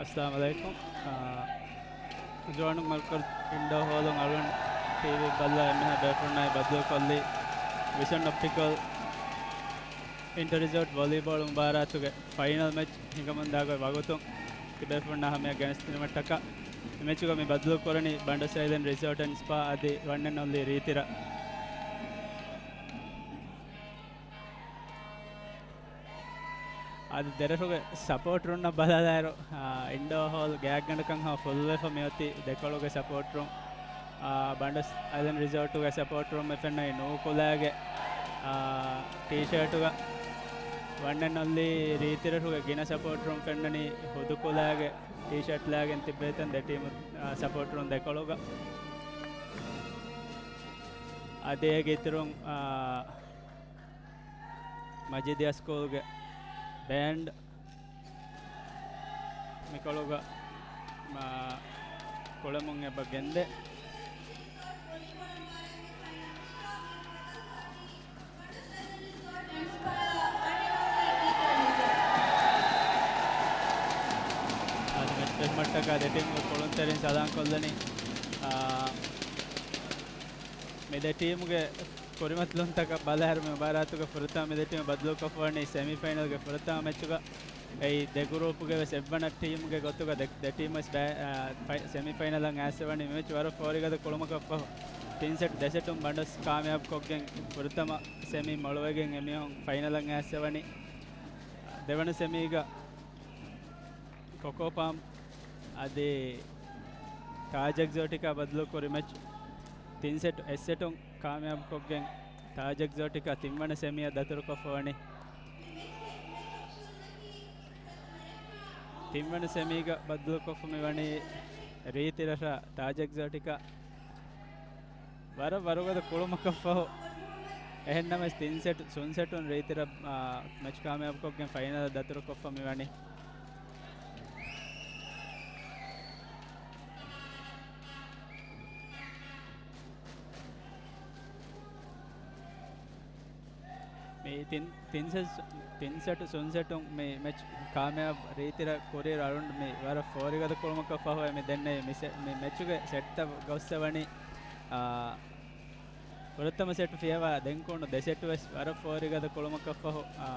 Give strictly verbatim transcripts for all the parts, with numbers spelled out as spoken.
އައްސަލާމު ޢަލައިކުމް. އާ، ޒުވާނު މަރުކަޒް އިންޑޯ ހޯލުން އަޅުގަނޑު ޓީވީ ބައްލަވާ އެންމެހާ ބޭފުޅުންނާއި ބައްދަލުކޮށްލީ ވިޝަން އޮޕްޓިކަލް އިންޓަރ ރިސޯޓް ވޮލީބޯޅު މުބާރާތުގެ ފައިނަލް މެޗް ހިނގަމުންދާ ގޮތް ވަގުތުން ތިބޭފުޅުންނާ ހަމަޔަށް ގެނެސްދިނުމަށްޓަކާ، މި މެޗުގަ މި ބައްދަލު ކުރަނީ ބަނޑަސް އައިލެންޑް ރިސޯޓް އެންޑް ސްޕާ އަދި ވަން އެންޑް އޮންލީ ރީތިރަ. އަދި ދެރަށުގެ ސަޕޯޓަރުންނަށް ބަލާލާއިރު، އާ، އިންޑޯ ހޯލް ގާތްގަނޑަކަށް ހަމަ ފުލްވެފަ މިއޮތީ ދެކޮޅުގެ ސަޕޯޓަރުން. އާ، ބަނޑަސް އައިލެންޑް ރިސޯޓުގެ ސަޕޯޓަރުން މި ފެންނަނީ ނޫކުލާގެ، އާ، ޓީޝާޓުގަ. ވަން އެންޑް އޮންލީ ރީތިރަށުގެ ގިނަ ސަޕޯޓަރުން ފެންނަނީ ހުދުކުލާގެ ޓީޝާޓް ލާގެން ތިއްބެވިތަން ދެ ޓީމު، އާ، ސަޕޯޓަރުން ދެކޮޅުގަ. އަދި އޭގެ އިތުރުން، އާ، މަޖީދިއްޔާ ސްކޫލްގެ ބޭންޑް މިކޮޅުގަ، މާ، ކުޅެމުން އެބަ ގެންދޭ. އަދި މެޗް ފެށުމަށްޓަކާ ދެ ޓީމުގެ ކުޅުންތެރިން ސަލާން ކޮށްލަނީ، އާ، މި ދެ ޓީމުގެ ކުރިމަތިލުންތަކަށް ބަލާއިރު މި މުބާރާތުގެ ފުރަތަމަ މި ދެ ޓީމު ބަދަލުކޮށްފަވަނީ ސެމީ ފައިނަލްގެ ފުރަތަމަ މެޗުގަ. އެއީ ދެ ގުރޫޕުގެ ވެސް އެއްވަނަ ޓީމުގެ ގޮތުގަ ދެ، ދެ ޓީމު ވެސް ބައި، އާ، ފައި، ސެމީ ފައިނަލަށް އައިސްފަވަނީ. މި މެޗު ވަރަށް ފޯރިގަދަ ކުޅުމަކަށްފަހު ތިން ސެޓް ދެ ސެޓުން ބަނޑަސް ކާމިޔާބުކޮށްގެން ފުރަތަމަ ސެމީ މޮޅުވެގެން އެމީހުން ފައިނަލަށް އައިސްފަވަނީ. ދެވަނަ ސެމީގަ ކޮކޯ ޕާމް އަދި ތާޖް އެގްޒޯޓިކާ ބަދަލުކުރި މެޗް ތިން ސެޓް އެއް ސެޓުން ކާމިޔާބުކޮށްގެން ތާޖް އެގްޒޯޓިކާ ތިންވަނަ ސެމީއަށް ދަތުރުކޮށްފަވަނީ. ތިންވަނަ ސެމީގަ ބަދަލުކޮށްފަ މިވަނީ ރީތިރަށާ ތާޖް އެގްޒޯޓިކާ. ވަރަށް ވަރުގަދަ ކުޅުމަކަށްފަހު. އެހެންނަމަވެސް ތިން ސެޓް، ސުން ސެޓުން ރީތިރަށް، އާ، މެޗް ކާމިޔާބުކޮށްގެން ފައިނަލަށް ދަތުރުކޮށްފަ މިވަނީ. މި ތިން، ތިން ސެޓް، ތިން ސެޓް ސުން ސެޓުން މި މެޗް ކާމިޔާބު ރީތިރަށް ކުރިއިރު އަޅުގަނޑު މި ވަރަށް ފޯރިގަދަ ކުޅުމަކަށް ފަހު މި ދެންނެވި މި ސެ، މި މެޗުގެ ސެޓްތައް ގޮއްސަވަނީ، އާ، ފުރަތަމަ ސެޓް ފިޔަވާ ދެން ކުޅުނު ދެ ސެޓް ވެސް ވަރަށް ފޯރިގަދަ ކުޅުމަކަށްފަހު، އާ،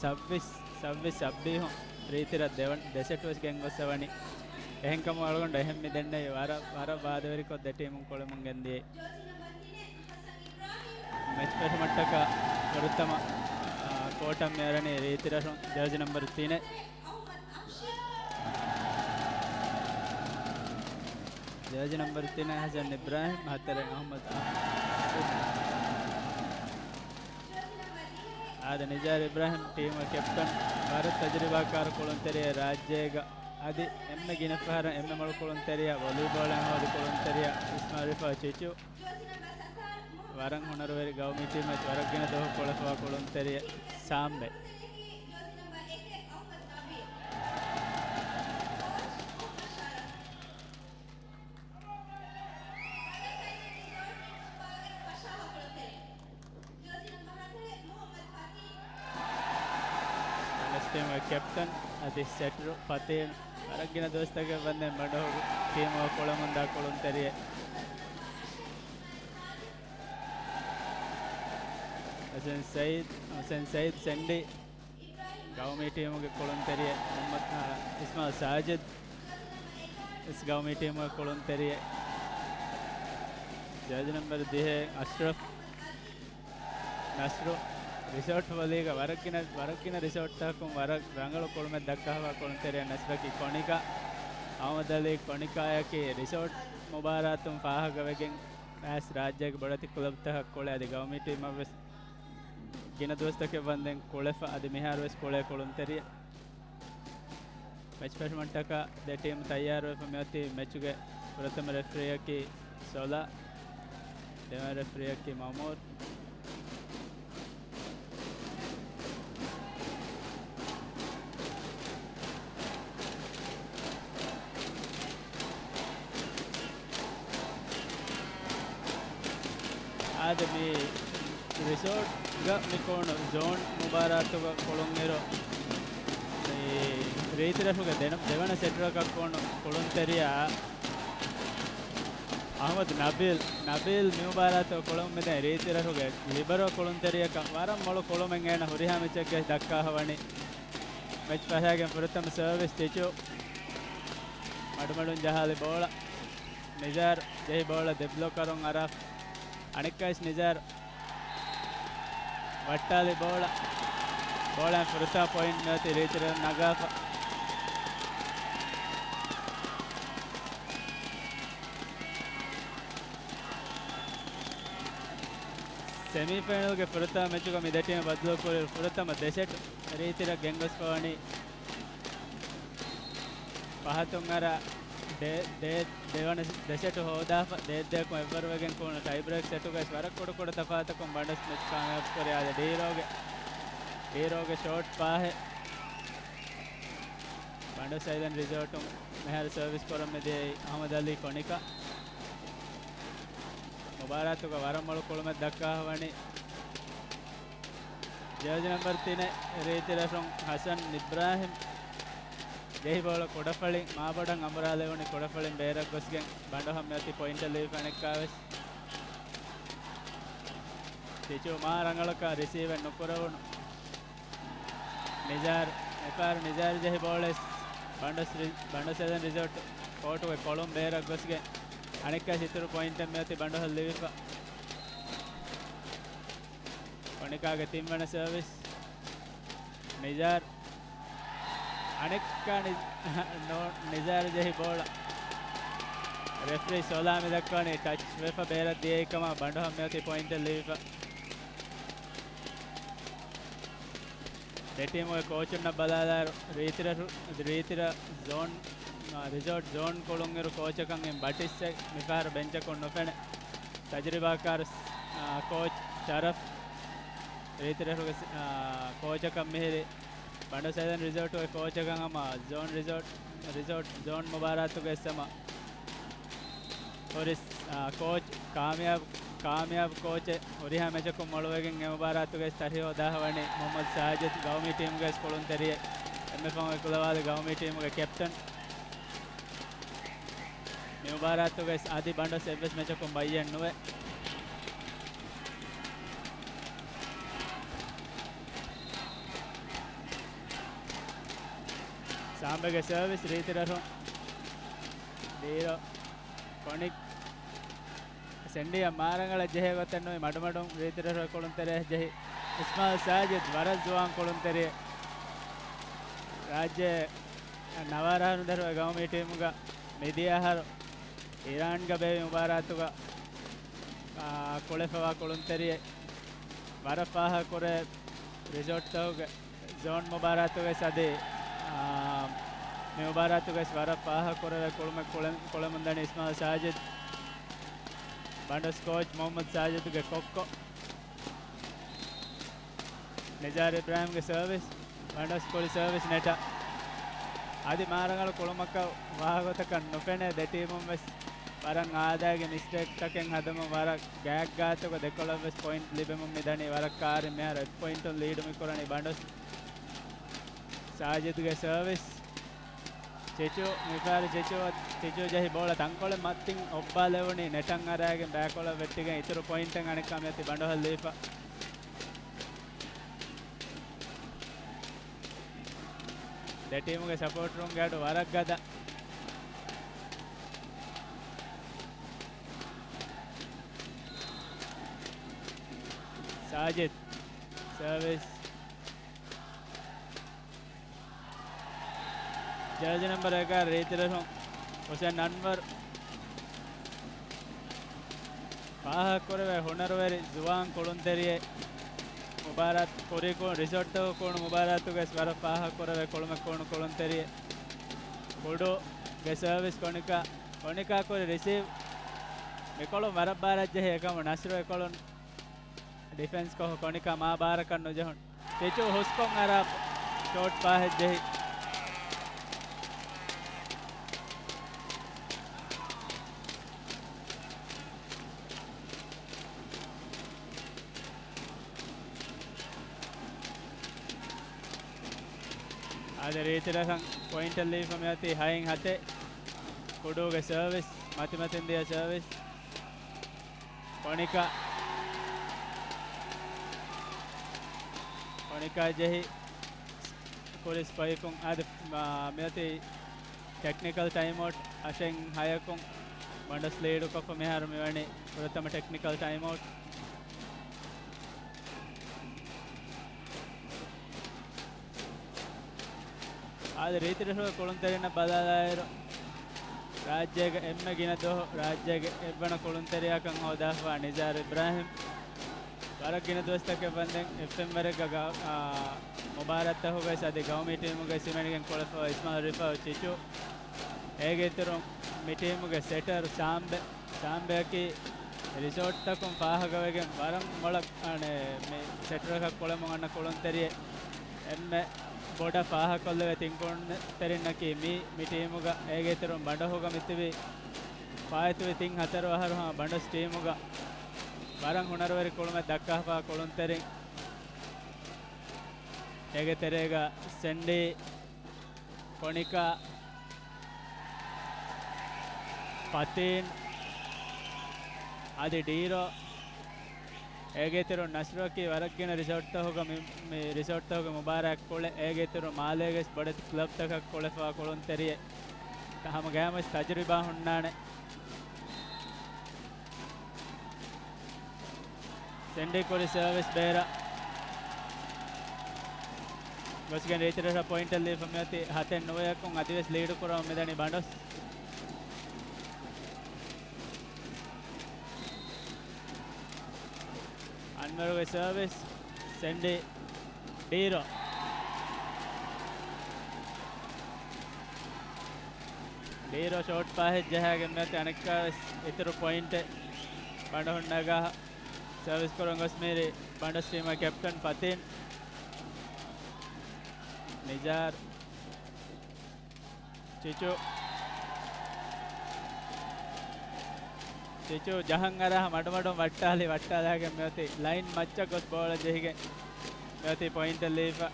ސައްބީސް، ސައްބީސް ސައްބީހުން ރީތިރަށް ދެވަން، ދެ ސެޓް ވެސް ގެންގޮއްސަވަނީ. އެހެންކަމުން އަޅުގަނޑު އެހެން މި ދެންނެވި ވަރަށް، ވަރަށް ވާދަވެރިކޮށް ދެ ޓީމުން ކުޅެމުން ގެންދިޔައީ. މެޗް ފެށުމަށްޓަކާ ފުރަތަމަ، އާ، ކޯޓަށް މިއަރަނީ ރީތިރަށުން ޖާޒި ނަމްބަރު ތިނެއް. ޖާޒި ނަމްބަރު ތިނެއް ހަސަން އިބްރާހިމް، ހަތަރެއް އަޙްމަދު އާ. އާދެ، ނިޒާރު އިބްރާހިމް ޓީމުގެ ކެޕްޓަން، ވަރަށް ތަޖުރިބާކާރު ކުޅުންތެރިއެއް ރާއްޖޭގަ. އަދި އެންމެ ގިނަ ފަހަރަށް އެންމެ މޮޅު ކުޅުންތެރިޔާ، ވޮލީބޯޅައިން ހޯދި ކުޅުންތެރިޔާ އިސްމާއިލް ރިފާ ޗިޗު. ވަރަށް ހުނަރުވެރި ގައުމީ ޓީމަށް ވަރަށް ގިނަ ދުވަހު ކުޅެފަވާ ކުޅުންތެރިޔަ ސާމްބެ. ވެސްޓް ޓީމުގެ ކެޕްޓަން އަދި ސެޓްރު ފަތީން. ވަރަށް ގިނަ ދުވަސްތަކެއް ވަންދެން ބަނޑުހުގު ޓީމުގަ ކުޅެމުންދާ ކުޅުންތެރިއެއް. ހުސެން ސައީދް، ހުސެން ސައީދް ސެންޑީ، ގައުމީ ޓީމުގެ ކުޅުންތެރިއެއް. މުހައްމަދު، އާ، އިސްމާއިލް ސާޖިދް، އިސް ގައުމީ ޓީމުގެ ކުޅުންތެރިއެއް. ޖާޒި ނަމްބަރު ދިހައެއް އަޝްރަފް. ނަސްރު، ރިސޯޓް ވޮލީގަ ވަރަށް ގިނަ، ވަރަށް ގިނަ ރިސޯޓްތަކުން ވަރަށް ރަނގަޅު ކުޅުމެއް ދައްކާފަ ކުޅުންތެރިޔާ ނަސްރަކީ ކޮނިކާ. އަހުމަދު އަލީ ކޮނިކާޔަކީ ރިސޯޓް މުބާރާތުން ފާހަގަވެގެން އައިސް ރާއްޖޭގެ ބޮޑެތި ކުލަބްތަކަށް ކުޅެ އަދި ގައުމީ ޓީމަށްވެސް ގިނަ ދުވަސްތަކެއް ވަންދެން ކުޅެފަ އަދި މިހާރުވެސް ކުޅޭ ކުޅުންތެރިޔެއް. މެޗް ފެށުމަށްޓަކާ ދެ ޓީމު ތައްޔާރުވެފަ މިއޮތީ. މެޗުގެ ފުރަތަމަ ރެފްރީއަކީ ސޮލާ، ދެވަނަ ރެފްރީއަކީ މައުމޫރު. އާދެ، މި ރިސޯޓްގަ މި ކޯނު ޒޯން މުބާރާތުގަ ކުޅުންއިރު، މި ރީތިރަށުގެ ދެނަ-، ދެވަނަ ސެޓަރަކަށް ކުޅުނު ކުޅުންތެރިޔާ އަޙްމަދު ނަބީލް. ނަބީލް މި މުބާރާތުގަ ކުޅަމުން މިދަނީ ރީތިރަށުގެ ލިބަރޯ ކުޅުންތެރިޔަކަށް. ވަރަށް މޮޅު ކުޅުމެއް އޭނަ ހުރިހާ މެޗެއްގައި ދައްކާފަ ވަނީ. މެޗް ފަށާގެން ފުރަތަމަ ސަރވިސް ޗިޗު. މަޑުމަޑުން ޖަހާލި ބޯޅަ. ނިޒާރު ޖެހި ބޯޅަ ދެ ބްލޮކަރުން އަރާފަ. އަނެއްކާވެސް ނިޒާރު ވައްޓާލި ބޯޅަ. ބޯޅައިން ފުރަތަމަ ޕޮއިންޓް މިއޮތީ ރީތިރަށް ނަގާފަ. ސެމީފައިނަލްގެ ފުރަތަމަ މެޗުގަ މި ދެ ޓީމް ބަދަލުކުރި ފުރަތަމަ ދެ ސެޓް ރީތިރަށް ގެންގޮސްފަ ވަނީ. ފަހަތުން އަރާ ދެ-، ދެ-، ދެވަނަ ދެ ސެޓު ހޯދާފަ، ދޭއް ދެއަކުން އެއްވަރުވެގެން ކުޅުނު ޓައިބްރޭކް ސެޓުގައި ވަރަށް ކުޑަ ކުޑަ ތަފާތަކުން ބަނޑުސް މެޗް ކާމިޔާބު ކުރި. އާދެ ޑީރޯގެ، ޑީރޯގެ ޝޯޓް ޕާހެއް ބަނޑުސް އައިލެންޑް ރިސޯޓުން މިހާރު ސަރވިސް ކުރަން މިދިޔައީ އަޙްމަދު ޢަލީ ކޮނިކާ. މުބާރާތުގަ ވަރަށް މޮޅު ކުޅުމެއް ދައްކާފަ ވަނީ. ޖާޒި ނަމްބަރު ތިނެއް ރީތިރަށުން ޙަސަން އިބްރާހިމް. ޖެހި ބޯޅަ ކުޑަފަޅިން މާބޮޑަށް އަނބުރާލެވުނީ ކުޑަފަޅިން ބޭރަށް ގޮސްގެން ބަނޑުހަށް މިއޮތީ ޕޮއިންޓެއް ލިބިފަ އަނެއްކާވެސް. ޗިޗު މާ ރަނގަޅަކަށް ރިސީވެއް ނުކުރެވުނު. ނިޒާރު، މިފަހަރު ނިޒާރު ޖެހި ބޯޅަ ބަނޑުސް ރި-، ބަނޑުސް އައިލެންޑް ރިސޯޓް ކޯޓުގެ ކޮޅުން ބޭރަށް ގޮސްގެން އަނެއްކާ އިތުރު ޕޮއިންޓެއް މިއޮތީ ބަނޑުހަށް ލިބިފަ. ކޮނިކާގެ ތިންވަނަ ސަރވިސް. ނިޒާރު. އަނެއްކާ ނި-، ނޯ-، ނިޒާރު ޖެހި ބޯޅަ. ރެފްރީ ސަލާމި ދައްކަވަނީ ޓަޗް ވެފަ ބޭރަށް ދިޔައީކަމަށް. ބަނޑުހަށް މިއޮތީ ޕޮއިންޓެއް ލިބިފަ. ދެ ޓީމުގެ ކޯޗުންނަށް ބަލާލާއިރު، ރީތިރަށު-، ރީތިރަށް ޒޯން، އާ، ރިސޯޓް ޒޯން ކުޅުންއިރު ކޯޗަކަށް އިން ބަޓިއްސެއް މިފަހަރު ބެންޗަކުން ނުފެނޭ. ތަޖުރިބާކާރު، އާ، ކޯޗް ޝަރަފް، ރީތިރަށުގެ، އާ، ކޯޗަކަށް މިހިރީ. ބަނޑުސް އައިލެންޑް ރިސޯޓުގެ ކޯޗަކަށް ހަމަ ޒޯން ރިސޯޓް، ރިސޯޓް ޒޯން މުބާރާތުގެ ހަމަ ހުރި، އާ، ކޯޗް ކާމިޔާބު، ކާމިޔާބު ކޯޗެއް ހުރިހާ މެޗަކުން މޮޅުވެގެން އެ މުބާރާތުގައި ތަށި ހޯދާފަ ވަނީ މުޙައްމަދު ސާޖިދު ގައުމީ ޓީމުގެ ކުޅުންތެރިއެއް. އެންމެ ފަހުން އެކުލަވާލި ގައުމީ ޓީމުގެ ކެޕްޓަން. މި މުބާރާތުގައި އަދި ބަނޑުސް އެއްވެސް މެޗަކުން ބައްޔެއް ނުވޭ. ސާމްބެގެ ސަރވިސް ރީތިރަށުން ދީރޯ ކޮނިކް ސެންޑީއަށް މާރަނގަޅަށް ޖެހޭ ގޮތެއް ނުވި މަޑުމަޑުން ރީތިރަށުގެ ކުޅުންތެރިއަށް ޖެހި އިސްމާއިލް ސާޖިދު ވަރަށް ޒުވާން ކުޅުންތެރިއެއް. ރާއްޖެ ނަވާރަ އަހަރުން ދަށުވެ ގައުމީ ޓީމުގަ މިދިޔަ އަހަރު އީރާންގަ ބޭއްވި މުބާރާތުގަ، އާ، ކުޅެފަވާ ކުޅުންތެރިއެއް. ވަރަށް ފާހަގަކުރޭ ރިސޯޓްތަކުގެ ޒޯން މުބާރާތުގައި އަދި، އާ، މި މުބާރާތުގައި ވަރަށް ފާހަގަކުރެވޭ ކުޅުމެއް ކުޅެ-، ކުޅެމުންދަނީ އިސްމާއިލް ސާޖިދު. ބަނޑުސް ކޯޗް މުޙައްމަދު ސާޖިދުގެ ކޮއްކޮ. ނިޒާރު އިބްރާހިމްގެ ސަރވިސް، ބަނޑުސް ކުރި ސަރވިސް ނެޓަށް. އަދި މާރަނގަޅު ކުޅުމަކަށް ވާގޮތަކަށް ނުފެނޭ ދެ ޓީމުން ވެސް. ވަރަށް އާދައިގެ މިސްޓޭކްތަކެއް ހަދަމުން ވަރަށް ގާތްގާތުގަ ދެކޮޅަށް ވެސް ޕޮއިންޓް ލިބެމުން މިދަނީ ވަރަށް ކާރި. މިހާރު އެއް ޕޮއިންޓުން ލީޑު މި ކުރަނީ ބަނޑުސް. ސާޖިދުގެ ސަރވިސް. ޗިޗު، މިފަހަރު ޗިޗު، ޗިޗު ޖެހި ބޯޅަ ތަންކޮޅެއް މަތިން އޮއްބާލެވުނީ ނެޓަށް އަރާގެން ބައިކޮޅަށް ވެއްޓިގެން އިތުރު ޕޮއިންޓެއް އަނެއްކާ މިއޮތީ ބަނޑުހަށް ލިބިފަ. ދެ ޓީމުގެ ސަޕޯޓަރުންގެ އަޑު ވަރަށް ގަދަ. ސާޖިދު ސަރވިސް. ޖާޒި ނަމްބަރު އެގާރަ ރީތިރަށުން ހުސެން އަންވަރު. ފާހަގަކުރެވޭ ހުނަރުވެރި ޒުވާން ކުޅުންތެރިއެއް. މުބާރާތު ކުރިކޮށް ރިސޯޓްތަކު ކުޅުނު މުބާރާތުގައި ވަރަށް ފާހަގަކުރެވޭ ކުޅުމެއް ކުޅުނު ކުޅުންތެރިއެއް. ކުޑުގެ ސަރވިސް ކޮނިކާ، ކޮނިކާ ކުރި ރިސީވް. މިކޮޅުން ވަރަށް ބާރަށްޖެހޭ އެކަމު ނަސްރު އެކޮޅުން ޑިފެންސް ކޮށް ކޮނިކާ މާ ބާރަކަށް ނުޖެހުނު. ޗިޗު ހުސްކޮށް އަރާ ޝޯޓް ޕާހެއް ޖެހި. އަދި ރީތިރަށަށް ޕޮއިންޓެއް ލީފަ މިއޮތީ ހައިން ހަތެއް. ކުޑޫގެ ސަރވިސް، މަތިމަތިން ދިޔަ ސަރވިސް. ކޮނިކާ، ކޮނިކާ ޖެހި ކުރި ސްޕައިކުން އަދި، މާ، މިއޮތީ ޓެކްނިކަލް ޓައިމްއައުޓް އަށެއް ހަޔަކުން ބަނޑޮސް ލީޑުކޮށްފަ މިހާރު މިވަނީ ފުރަތަމަ ޓެކްނިކަލް ޓައިމްއައުޓް. އާދެ، ރީތިރަށުގެ ކުޅުންތެރިންނަށް ބަލާލާއިރު، ރާއްޖޭގެ އެންމެ ގިނަ ދުވަހު ރާއްޖޭގެ އެއްވަނަ ކުޅުންތެރިޔާކަން ހޯދާފަ ނިޒާރު އިބްރާހިމް ވަރަށް ގިނަ ދުވަސްތަކެއް ވަންދެން އެއްފެންވަރެއްގަ ގަ-، އާ، މުބާރާތްތަކުގައި އަދި ގައުމީ ޓީމުގައި ސިމެނިގެން ކުޅެފަ އިސްމާއިލް ރިފާ ޗިޗު. އޭގެ އިތުރުން މި ޓީމުގެ ސެޓަރ ސާމްބެ، ސާމްބެއަކީ ރިސޯޓްތަކުން ފާހަގަވެގެން ވަރަށް މޮޅަށް އަނެ މި ސެޓަރަކަށް ކުޅެމުން އަންނަ ކުޅުންތެރިއެއް. އެންމެ ބޮޑަށް ފާހަގަކޮށްލެވޭ ތިން ކުޅުންތެރިންނަކީ މީ، މި ޓީމުގަ އޭގެ އިތުރުން ބަނޑޮހުގަ މިތިބި ފާއިތުވި ތިން ހަތަރު އަހަރު ހަމަ ބަނޑޮސް ޓީމުގަ ވަރަށް ހުނަރުވެރި ކުޅުމެއް ދައްކާފަ ކުޅުންތެރިން. އޭގެ ތެރޭގަ ސެންޑީ، ކޮނިކާ، ފަތީން، އަދި ޑީރޯ. އޭގެ އިތުރުން ނަސްރުއަކީ ވަރަށް ގިނަ ރިސޯޓްތަކުގަ މި، މި ރިސޯޓްތަކުގެ މުބާރާތް ކުޅެ. އޭގެ އިތުރުން މާލޭގެ ވެސް ބޮޑެތި ކްލަބްތަކަށް ކުޅެފަ ކުޅުންތެރިއެއް. ހަމަ ގަޔަމަސް ތަޖުރިބާ ހުންނާނެ. ސެންޑީ ކުރި ސަރވިސް ބޭރަށް ގޮސްގެން ރީތިރަށަށް ޕޮއިންޓެއް ލީފަ މިއޮތީ ހަތެއް ނުވަޔަކުން އަދިވެސް ލީޑު ކުރަމުން މިދަނީ ބަނޑޮސް. އަންވަރުގެ ސަރވިސް، ސެންޑީ، ޑީރޯ. ޑީރޯ ޝޯޓް ފާހެއް ޖަހާގެން މިއޮތީ އަނެއްކާވެސް އިތުރު ޕޮއިންޓެއް ބަނޑޮހުން ނަގާ. ސަރވިސް ކުރަން ގޮސް މިހިރީ ބަނޑޮސް ޓީމުގެ ކެޕްޓަން ފަތީން ނިޒާރް. ޗިޗު. ޗިޗު ޖަހަން އަރާ މަޑުމަޑުން ވައްޓާލި، ވައްޓާލާގެން މިއޮތީ ލައިން މައްޗަށް ގޮސް ބޯޅަ ޖެހިގެން މިއޮތީ ޕޮއިންޓެއް ލީފަ.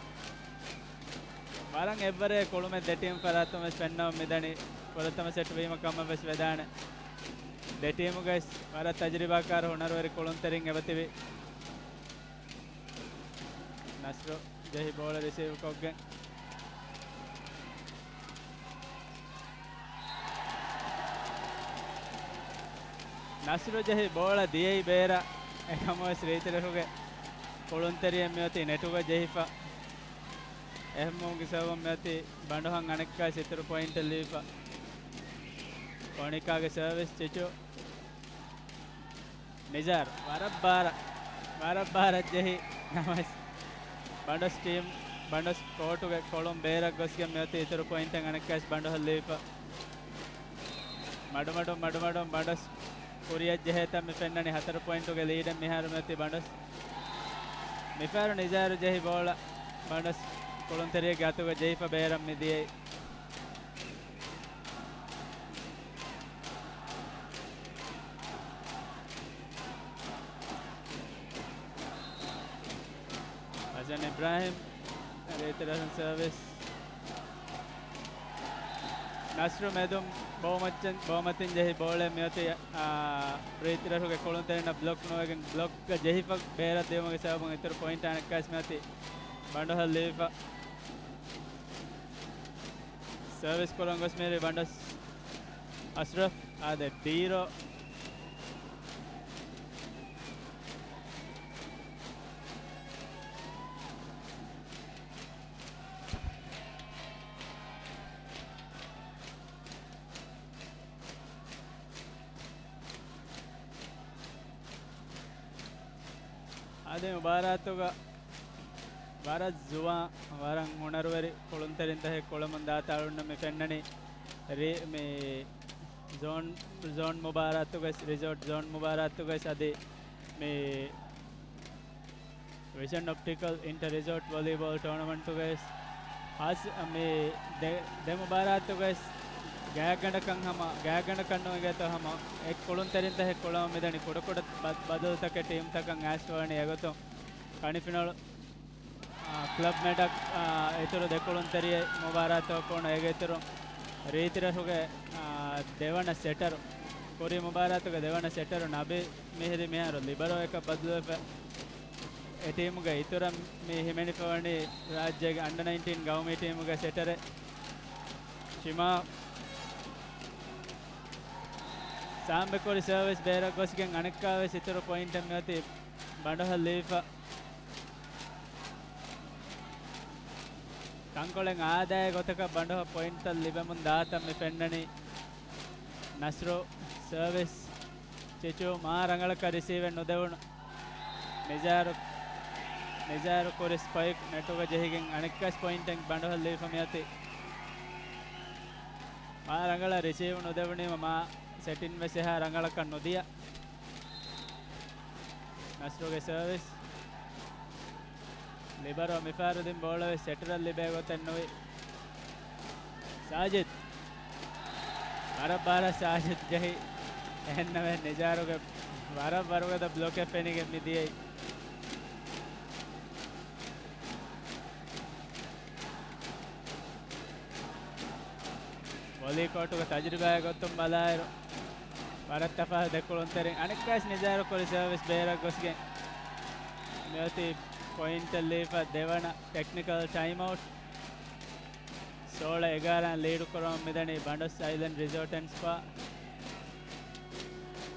ވަރަށް އެއްވަރެއް ކުޅުމެއް ދެ ޓީމް ފަރާތުން ވެސް ފެންނަމުން މިދަނީ. ފުރަތަމަ ސެޓް ވީމަ ކަމަށް ވެސް ވެދާނެ. ދެ ޓީމުގައި ވަރަށް ތަޖުރިބާކާރު ހުނަރުވެރި ކުޅުންތެރިން އެބަތިބި. ނަސްރު ޖެހި ބޯޅަ ރިސީވް ކޮށްގެން. ނަސްރު ޖެހި ބޯޅަ ދިޔައީ ބޭރަށް. އެކަމުވެސް ރީތިރަށުގެ ކުޅުންތެރިއެއް މިއޮތީ ނެޓުގަ ޖެހިފަ. އެހެންވުމުގެ ސަބަބުން މިއޮތީ ބަނޑުހަން އަނެއްކާ ސިތުރު ޕޮއިންޓެއް ލީފަ. ކޮނިކާގެ ސަރވިސް ޗިޗު. ނިޒާރް ވަރަށް ބާރަށް، ވަރަށް ބާރަށް ޖެހި ނަމަވެސް، ބަނޑޮސް ޓީމް، ބަނޑޮސް ކޯޓުގެ ކޮޅުން ބޭރަށް ގޮސްގެން މިއޮތީ އިތުރު ޕޮއިންޓެއް އަނެއްކާވެސް ބަނޑުހަށް ލީފަ. މަޑުމަޑުން، މަޑުމަޑުން ބަނޑޮސް ކުރިއަށް ޖެހޭތަން މި ފެންނަނީ ހަތަރު ޕޮއިންޓުގެ ލީޑެއް މިހާރު މިއޮތީ ބަނޑޮސް. މިފަހަރު ނިޒާރު ޖެހި ބޯޅަ ބަނޑޮސް ކުޅުންތެރިއެއްގެ އަތުގަ ޖެހިފަ ބޭރަށް މިދިޔައީ. ހަސަން އިބްރާހިމް، ރީތިރަށުން ސަރވިސް. ނަސްރު މެދުން ބޯމައްޗަށް، ބޯމަތިން ޖެހި ބޯޅަ މިއޮތީ، އާ، ރީތިރަށުގެ ކުޅުންތެރިންނަށް ބްލޮކް ނުވެގެން ބްލޮކްގަ ޖެހިފަ ބޭރަށް ދިޔުމުގެ ސަބަބުން އިތުރު ޕޮއިންޓް އަނެއްކާވެސް މިއޮތީ ބަނޑުހަށް ލީފަ. ސަރވިސް ކުރަން ގޮސް މިހިރީ ބަނޑޮސް އަސްރަފް އާދެ ޑީރޯ. އަދި މުބާރާތުގަ ވަރަށް ޒުވާން، ވަރަށް ހުނަރުވެރި ކުޅުންތެރިންތަކެއް ކުޅެމުން ދާތާ އަޅުގަނޑަށް މި ފެންނަނީ. ރި-، މި ޒޯން، ޒޯން މުބާރާތުގައި، ރިސޯޓް ޒޯން މުބާރާތުގައި އަދި މި ވިޝަން އޮޕްޓިކަލް އިންޓަ ރިސޯޓް ވޮލީބޯލް ޓޯނަމަންޓުގައި ހާސް މި ދެ، ދެ މުބާރާތުގައި ގާތްގަނޑަކަށް ހަމަ، ގާތްގަނޑަކަށް ނުވެގޭތޯ ހަމަ އެ ކުޅުންތެރިންތަކެއް ކުޅަމުން މިދަނީ. ކުޑަކުޑަ ބަ، ބަދަލުތަކެއް ޓީމްތަކަށް އައިސްފަވަނީ އެގޮތުން ކަނިފިނަޅު، އާ، ކްލަބް މެޑަކް، އާ، އިތުރު ދެ ކުޅުންތެރިޔެއް މުބާރާތަށް އޮކުނު. އޭގެ އިތުރު ރީތިރަށުގެ، އާ، ދެވަނަ ސެޓަރު، ކުރީ މުބާރާތުގެ ދެވަނަ ސެޓަރު ނަބީލް މިހިރީ މިހާރު ލިބަރޯއަކަށް ބަދަލުވެފަ. އެ ޓީމުގެ އިތުރަށް މި ހިމެނިފަވަނީ ރާއްޖޭގެ އަންޑަ ނައިންޓީން ގައުމީ ޓީމުގެ ސެޓަރެއް ޝިމާ. ސާމްބެ ކުރި ސަރވިސް ބޭރަށް ގޮސްގެން އަނެއްކާވެސް އިތުރު ޕޮއިންޓެއް މިއޮތީ ބަނޑުހަށް ލީފަ. ތަންކޮޅެއް އާދައި ގޮތަކަށް ބަނޑުހަށް ޕޮއިންޓްތައް ލިބެމުން ދާތަން މި ފެންނަނީ. ނަސްރު ސަރވިސް. ޗިޗޫ މާ ރަނގަޅަކަށް ރިސީވެއް ނުދެވުނު. ނިޒާރު، ނިޒާރު ކުރި ސްޕައިކް ނެޓުގަ ޖެހިގެން އަނެއްކާސް ޕޮއިންޓެއް ބަނޑުހަށް ލީފަ މިއޮތީ. މާ ރަނގަޅަށް ރިސީވް ނުދެވުނީމަ މާ ސެޓިން ވެސް އެހާ ރަނގަޅަކަށް ނުދިޔަ. ނަސްރުގެ ސަރވިސް. ލިބަރޯ މިފަހަރު ދިން ބޯޅަ ވެސް ސެޓަރަށް ލިބޭ ގޮތެއް ނުވި. ސާޖިދް. ވަރަށް ބާރަށް ސާޖިދް ޖެހި. އެހެންނަމެ ނިޒާރުގެ ވަރަށް ވަރުގަދަ ބްލޮކެއް ފެނިގެން މި ދިޔައީ. ވޮލީ ކޯޓުގެ ތަޖުރިބާއެއް ގޮތުން ބަލާއިރު، ވަރަށް ތަފާތު ދެ ކުޅުންތެރިން. އަނެއްކާސް ނިޒާރު ކުރި ސަރވިސް ބޭރަށް ގޮސްގެން މިއޮތީ ޕޮއިންޓެއް ލީފަ ދެވަނަ ޓެކްނިކަލް ޓައިމްއައުޓް. ސޯޅަ އެގާރައިން ލީޑު ކުރަމުން މިދަނީ ބަނޑޮސް އައިލެންޑް ރިސޯޓް އެންޑް ސްޕާ.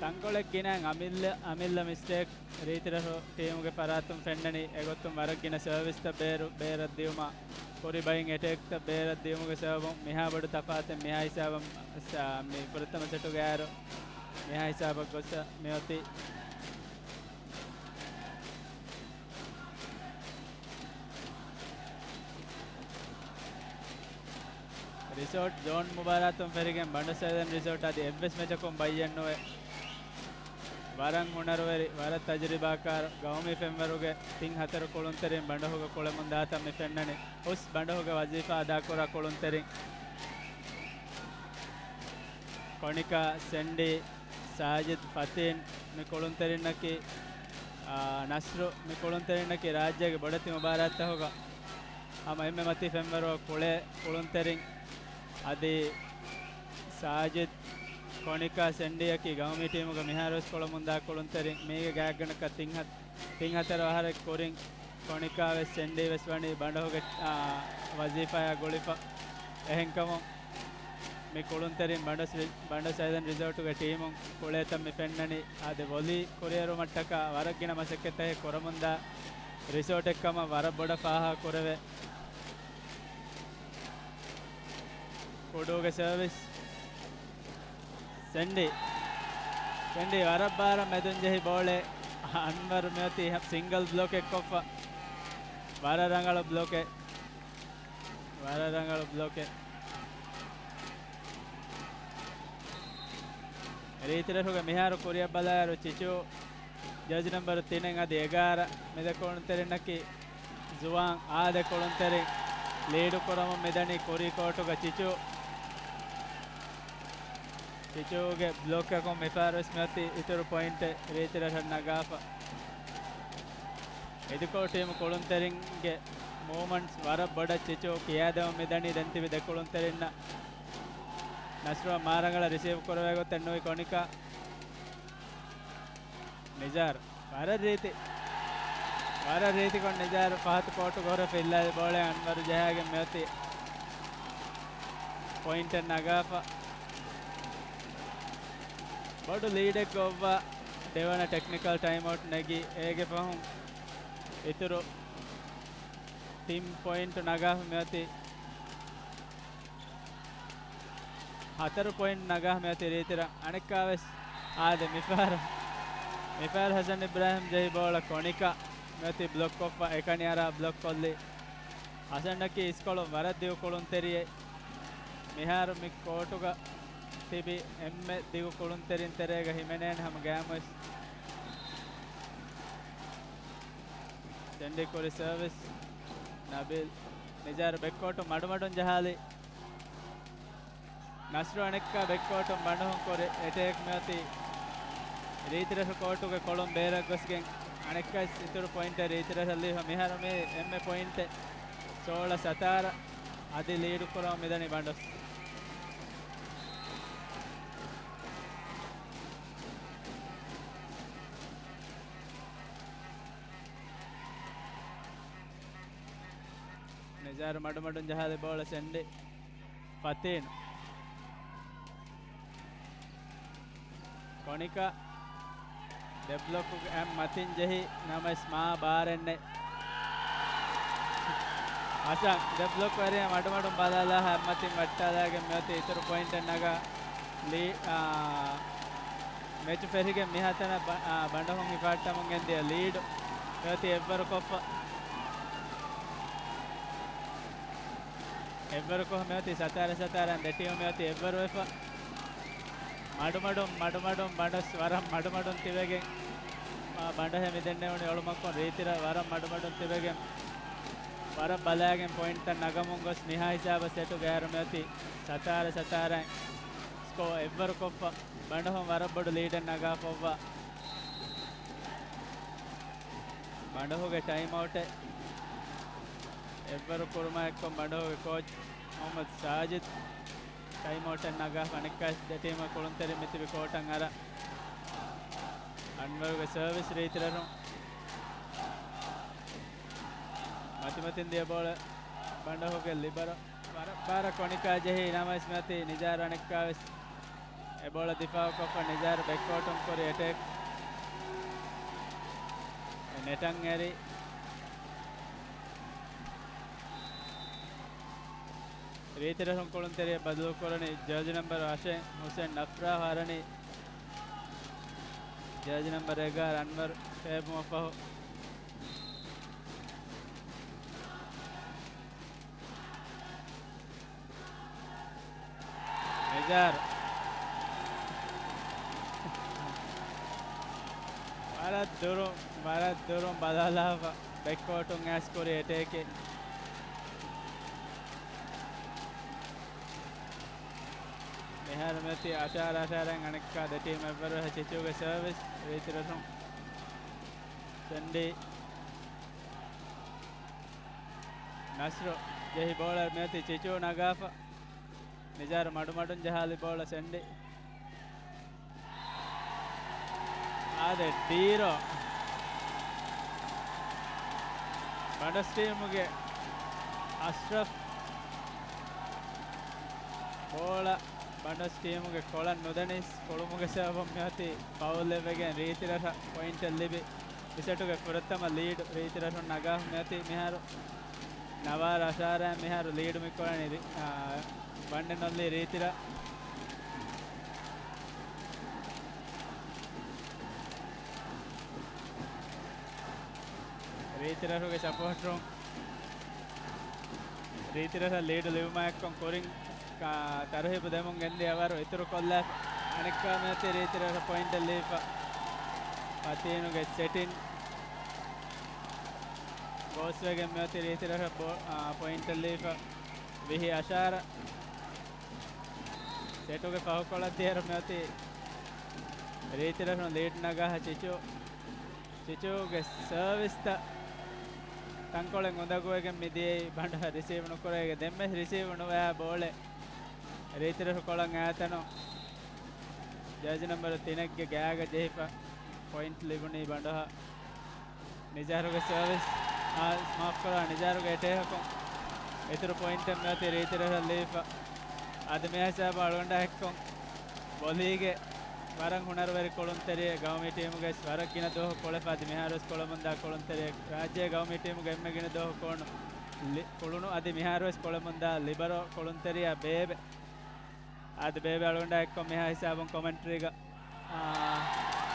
ތަންކޮޅެއް ގިނައިން އަމިއްލަ، އަމިއްލަ މިސްޓޭކް ރީތިރަށު ޓީމުގެ ފަރާތުން ފެންނަނީ. އެގޮތުން ވަރަށް ގިނަ ސަރވިސްތައް ބޭރު، ބޭރަށް ދިޔުމާ، ކުރި ބައިން އެޓޭކްތައް ބޭރަށް ދިޔުމުގެ ސަބަބުން މިހާ ބޮޑު ތަފާތެއް މިހާ ހިސާބަށް ސ-، މި ފުރަތަމަ ސެޓުގެ އައިރު މިހާ ހިސާބަށް ގޮސް މިއޮތީ. ރިސޯޓް ޒޯން މުބާރާތުން ފެރިގެން ބަނޑޮސް އައިލެންޑް ރިސޯޓް އަދި އެއްވެސް މެޗަކުން ބައްޔެއް ނުވެ. ވަރަށް ހުނަރުވެރި، ވަރަށް ތަޖުރިބާކާރު ގައުމީ ފެންވަރުގެ ތިން ހަތަރު ކުޅުންތެރިން ބަނޑޮހުގަ ކުޅެމުން ދާތަން މި ފެންނަނީ. ހުސް ބަނޑޮހުގެ ވަޒީފާ އަދާކުރާ ކުޅުންތެރިން. ކޮނިކާ، ސެންޑީ، ސާޖިދް، ފަތީން މި ކުޅުންތެރިންނަކީ، އާ، ނަސްރު މި ކުޅުންތެރިންނަކީ ރާއްޖޭގެ ބޮޑެތި މުބާރާތްތަކުގަ ހަމަ އެންމެ މަތީ ފެންވަރު ކުޅޭ ކުޅުންތެރިން. އަދި ސާޖިދް، ކޮނިކާ، ސެންޑީއަކީ ގައުމީ ޓީމުގަ މިހާރުވެސް ކުޅަމުންދާ ކުޅުންތެރިން. މީގެ ގާތްގަނޑަކަށް ތިން ހަ-، ތިން ހަތަރު އަހަރެއް ކުރިން ކޮނިކާވެސް ސެންޑީވެސް ވަނީ ބަނޑޮހުގެ، އާ، ވަޒީފާއާ ގުޅިފަ. އެހެންކަމުން މި ކުޅުންތެރިން ބަނޑޮސް ރި-، ބަނޑޮސް އައިލެންޑް ރިސޯޓުގެ ޓީމުން ކުޅޭތަން މި ފެންނަނީ. އާދެ، ވޮލީ ކުރިއެރުމަށްޓަކާ ވަރަށް ގިނަ މަސައްކަތްތަކެއް ކުރަމުންދާ ރިސޯޓެއްކަމަށް ވަރަށް ބޮޑަށް ފާހަގަ ކުރެވޭ. ކުޑޫގެ ސަރވިސް. ސެންޑީ. ސެންޑީ ވަރަށް ބާރަށް މެދުން ޖެހި ބޯޅެ އަންވަރު މިއޮތީ ހަ-، ސިންގަލް ބްލޮކެއް ކޮށްފަ. ވަރަށް ރަނގަޅު ބްލޮކެއް. ވަރަށް ރަނގަޅު ބްލޮކެއް. ރީތިރަށުގެ މިހާރު ކުރިއަށް ބަލާއިރު ޗިޗޫ ޖާޒި ނަމްބަރު ތިނެއް އަދި އެގާރަ މި ދެ ކުޅުންތެރިންނަކީ ޒުވާން އާދެ ކުޅުންތެރިން ލީޑު ކުރަމުން މިދަނީ ކުރީ ކޯޓުގަ ޗިޗޫ. ޗިޗޫގެ ބްލޮކަކުން މިފަހަރުވެސް މިއޮތީ އިތުރު ޕޮއިންޓެއް ރީތިރަށަށް ނަގާފަ. އިދިކޮޅު ޓީމު ކުޅުންތެރިންގެ މޫވްމަންޓްސް ވަރަށް ބޮޑަށް ޗިޗޫ ކިޔާދެމުން މިދަނީ ދެން ތިބި ދެ ކުޅުންތެރިންނަށް. ނަސްރުއަށް މާރަނގަޅަށް ރިސީވް ކުރެވޭ ގޮތެއް ނުވި ކޮނިކާ. ނިޒާރު. ވަރަށް ރީތި. ވަރަށް ރީތިކޮށް ނިޒާރު ފަހަތު ކޯޓުގަ ހުރެފަ އިއްލާލި ބޯޅައެއް އަންވަރު ޖަހާގެން މިއޮތީ ޕޮއިންޓެއް ނަގާފަ. ބޮޑު ލީޑެއްގަ އޮއްވާ ދެވަނަ ޓެކްނިކަލް ޓައިމްއައުޓް ނެގި، އޭގެ ފަހުން އިތުރު ތިން ޕޮއިންޓު ނަގާފަ މިއޮތީ. ހަތަރު ޕޮއިންޓް ނަގާ މިއޮތީ ރީތިރަށް. އަނެއްކާވެސް އާދެ، މިފަހަރު، މިފަހަރު ހަސަން އިބްރާހިމް ޖެހި ބޯޅަ ކޮނިކާ މިއޮތީ ބްލޮކް ކޮށްފަ، އެކަނި އަރާ ބްލޮކް ކޮށްލީ. ހަސަންއަކީ އިސްކޮޅުން ވަރަށް ދިގު ކުޅުންތެރިއެއް. މިހާރު މި ކޯޓުގަ ތިބި އެންމެ ދިގު ކުޅުންތެރިން ތެރޭގަ ހިމެނޭނެ ހަމަ ގައިމުވެސް. ސެންޑީ ކުރި ސަރވިސް. ނަބީލް ނިޒާރު ބެކްކޯޓު މަޑުމަޑުން ޖަހާލި. ނަސްރު އަނެއްކާ ބެކްކޯޓުން ބަނޑުހުން ކުރި އެޓޭކް މިއޮތީ ރީތިރަށު ކޯޓުގެ ކޮޅުން ބޭރަށް ގޮސްގެން އަނެއްކާވެސް އިތުރު ޕޮއިންޓެއް ރީތިރަށަށް ލިބިފަ. މިހާރު މި އެންމެ ޕޮއިންޓެއް ސޯޅަ ސަތާރަ. އަދި ލީޑު ކުރަމުން މިދަނީ ބަނޑޮސް. ނިޒާރު މަޑުމަޑުން ޖަހާލި ބޯޅަ ސެންޑި. ފަތީނު. ކޮނިކާ ދެ ބްލޮކުގެ އަތް މަތިން ޖެހި ނަމަވެސް މާ ބާރެއް ނެތް. ހަސަން ދެ ބްލޮކް ވެރިޔާ މަޑުމަޑުން ބަލާލާ އަތް މަތިން ވައްޓާލާގެން މިއޮތީ އިތުރު ޕޮއިންޓެއް ނަގާ ލީ-، އާ، މެޗު ފެށިގެން މިހާތަނަށް ބަ-، އާ، ބަނޑޮހުން ހިފާއްޓަމުން ގެންދިޔަ ލީޑު މިއޮތީ އެއްވަރު ކޮށްފަ. އެއްވަރުކޮށް މިއޮތީ ސަތާރަ ސަތާރަ ދެ ޓީމު މިއޮތީ އެއްވަރުވެފަ. މަޑުމަޑުން، މަޑުމަޑުން ބަނޑޮސް ވަރަށް މަޑުމަޑުން ތިބެގެން، މާ ބަނޑޮހެއް މިދެންނެވުނީ އޮޅުމަކުން ރީތިރަށް ވަރަށް މަޑުމަޑުން ތިބެގެން، ވަރަށް ބަލާގެން ޕޮއިންޓްތައް ނަގަމުން ގޮސް މިހާ ހިސާބަށް ސެޓުގެ އަހަރު މިއޮތީ ސަތާރަ ސަތާރައިން ސްކޯ އެއްވަރުކޮށްފަ. ބަނޑޮހުން ވަރަށް ބޮޑު ލީޑެއް ނަގާފައިވާ. ބަނޑޮހުގެ ޓައިމްއައުޓެއް އެއްވަރު ކުރުމާއެއްކޮށް ބަނޑޮހުގެ ކޯޗް މުޙައްމަދު ސާޖިދު ޓައިމްއައުޓެއް ނަގާފަ. އަނެއްކާވެސް ދެ ޓީމުގެ ކުޅުންތެރިން މިތިބި ކޯޓަށް އަރާ. އަންވަރުގެ ސަރވިސް ރީތިރަށުން. މަތިމަތިން ދިޔަ ބޯޅަ ބަނޑޮހުގެ ލިބަރޯ. ވަރަށް ބާރަށް ކޮނިކާ ޖެހި ނަމަވެސް މިއޮތީ ނިޒާރު އަނެއްކާވެސް އެ ބޯޅަ ދިފާއުކޮށްފަ. ނިޒާރު ބެކްކޯޓުން ކުރި އެޓޭކް ނެޓަށް އެރި. ރީތިރަށުން ކުޅުންތެރިޔަށް ބަދަލުކުރަނީ ޖާޒި ނަމްބަރު އަށެއް ހުސެން ނަފްރާ އަށް އަރަނީ ޖާޒި ނަމްބަރު އެގާރަ އަންވަރު ފޭބުމަށްފަހު. ނިޒާރު. ވަރަށް ދުރުން، ވަރަށް ދުރުން ބަލާލާފަ ބެކްކޯޓުން އައިސް ކުރި އެޓޭކެއް. މިހާރު މިއޮތީ އަށާރަ އަށާރައިން އަނެއްކާ ދެ ޓީމް އެއްވަރު. ޗިޗޫގެ ސަރވިސް ރީތިރަށުން ސެންޑީ. ނަސްރު ޖެހި ބޯޅަ މިއޮތީ ޗިޗޫ ނަގާފަ. ނިޒާރު މަޑުމަޑުން ޖަހާލި ބޯޅަ ސެންޑި. އާދެ، ޑީރޯ. ބަނޑޮސް ޓީމުގެ އަޝްރަފް ބޯޅަ ބަނޑޮސް ޓީމުގެ ކޮޅަށް ނުދަނީސް ކުޅުމުގެ ސަބަބުން މިއޮތީ ފައުލެއް ވެގެން ރީތިރަށަށް ޕޮއިންޓެއް ލިބި މިސެޓުގެ ފުރަތަމަ ލީޑު ރީތިރަށުން ނަގާފަ މިއޮތީ މިހާރު ނަވާރަ އަށާރައިން މިހާރު ލީޑު މި ކުރަނީ ރި-، އާ، ވަން އެންޑް އޮންލީ ރީތިރަށް. ރީތިރަށުގެ ސަޕޯޓްރުން ރީތިރަށަށް ލީޑު ލިބުމާއެއްކޮށް ކުރިން ކާ-، ތަރުހީބު ދެމުން ގެންދިޔަ އަވަރު އިތުރު ކޮށްލާފަ. އަނެއްކާ މިއޮތީ ރީތިރަށަށް ޕޮއިންޓެއް ލިބިފަ. ފަތީނުގެ ސެޓިން ގޯސްވެގެން މިއޮތީ ރީތިރަށަށް ބޯ-، އާ، ޕޮއިންޓެއް ލިބިފަ. ވިހި އަށާރަ. ސެޓުގެ ފަހުކޮޅަށް ދިޔައިރު މިއޮތީ ރީތިރަށުން ލީޑް ނަގާ ޗިޗޫ. ޗިޗޫގެ ސަރވިސްތައް ތަންކޮޅެއް އުނދަގޫވެގެން މިދިޔައީ ބަނޑަށް ރިސީވް ނުކުރެވިގެން ދެންމެ ރިސީވް ނުވާ ބޯޅެއް ރީތިރަށު ކޮޅަށް އައިތަނު ޖާޒި ނަމްބަރު ތިނެއްގެ ގާގަ ޖެހިފަ ޕޮއިންޓް ލިބުނީ ބަނޑަހަށް. ނިޒާރުގެ ސަރވިސް، އާ، މާފްކުރާ، ނިޒާރުގެ އެޓޭކަކުން އިތުރު ޕޮއިންޓެއް މިއޮތީ ރީތިރަށަށް ލިބިފަ. އަދި މި ހިސާބަށް އަޅުގަނޑާ އެއްކޮށް ބޮލީގެ ވަރަށް ހުނަރުވެރި ކުޅުންތެރިއެއް ގައުމީ ޓީމުގައި ވެސް ވަރަށް ގިނަ ދުވަހު ކުޅެފަ އަދި މިހާރުވެސް ކުޅެމުންދާ ކުޅުންތެރިއެއް. ރާއްޖޭ ގައުމީ ޓީމުގެ އެންމެ ގިނަ ދުވަހު ކުޅުނު ލި-، ކުޅުނު އަދި މިހާރުވެސް ކުޅެމުންދާ ލިބަރޯ ކުޅުންތެރިޔާ ބޭބެ. އާދެ، ބޭބެ އަޅުގަނޑާ އެއްކޮށް މިހާ ހިސާބުން ކޮމެންޓްރީގަ، އާ،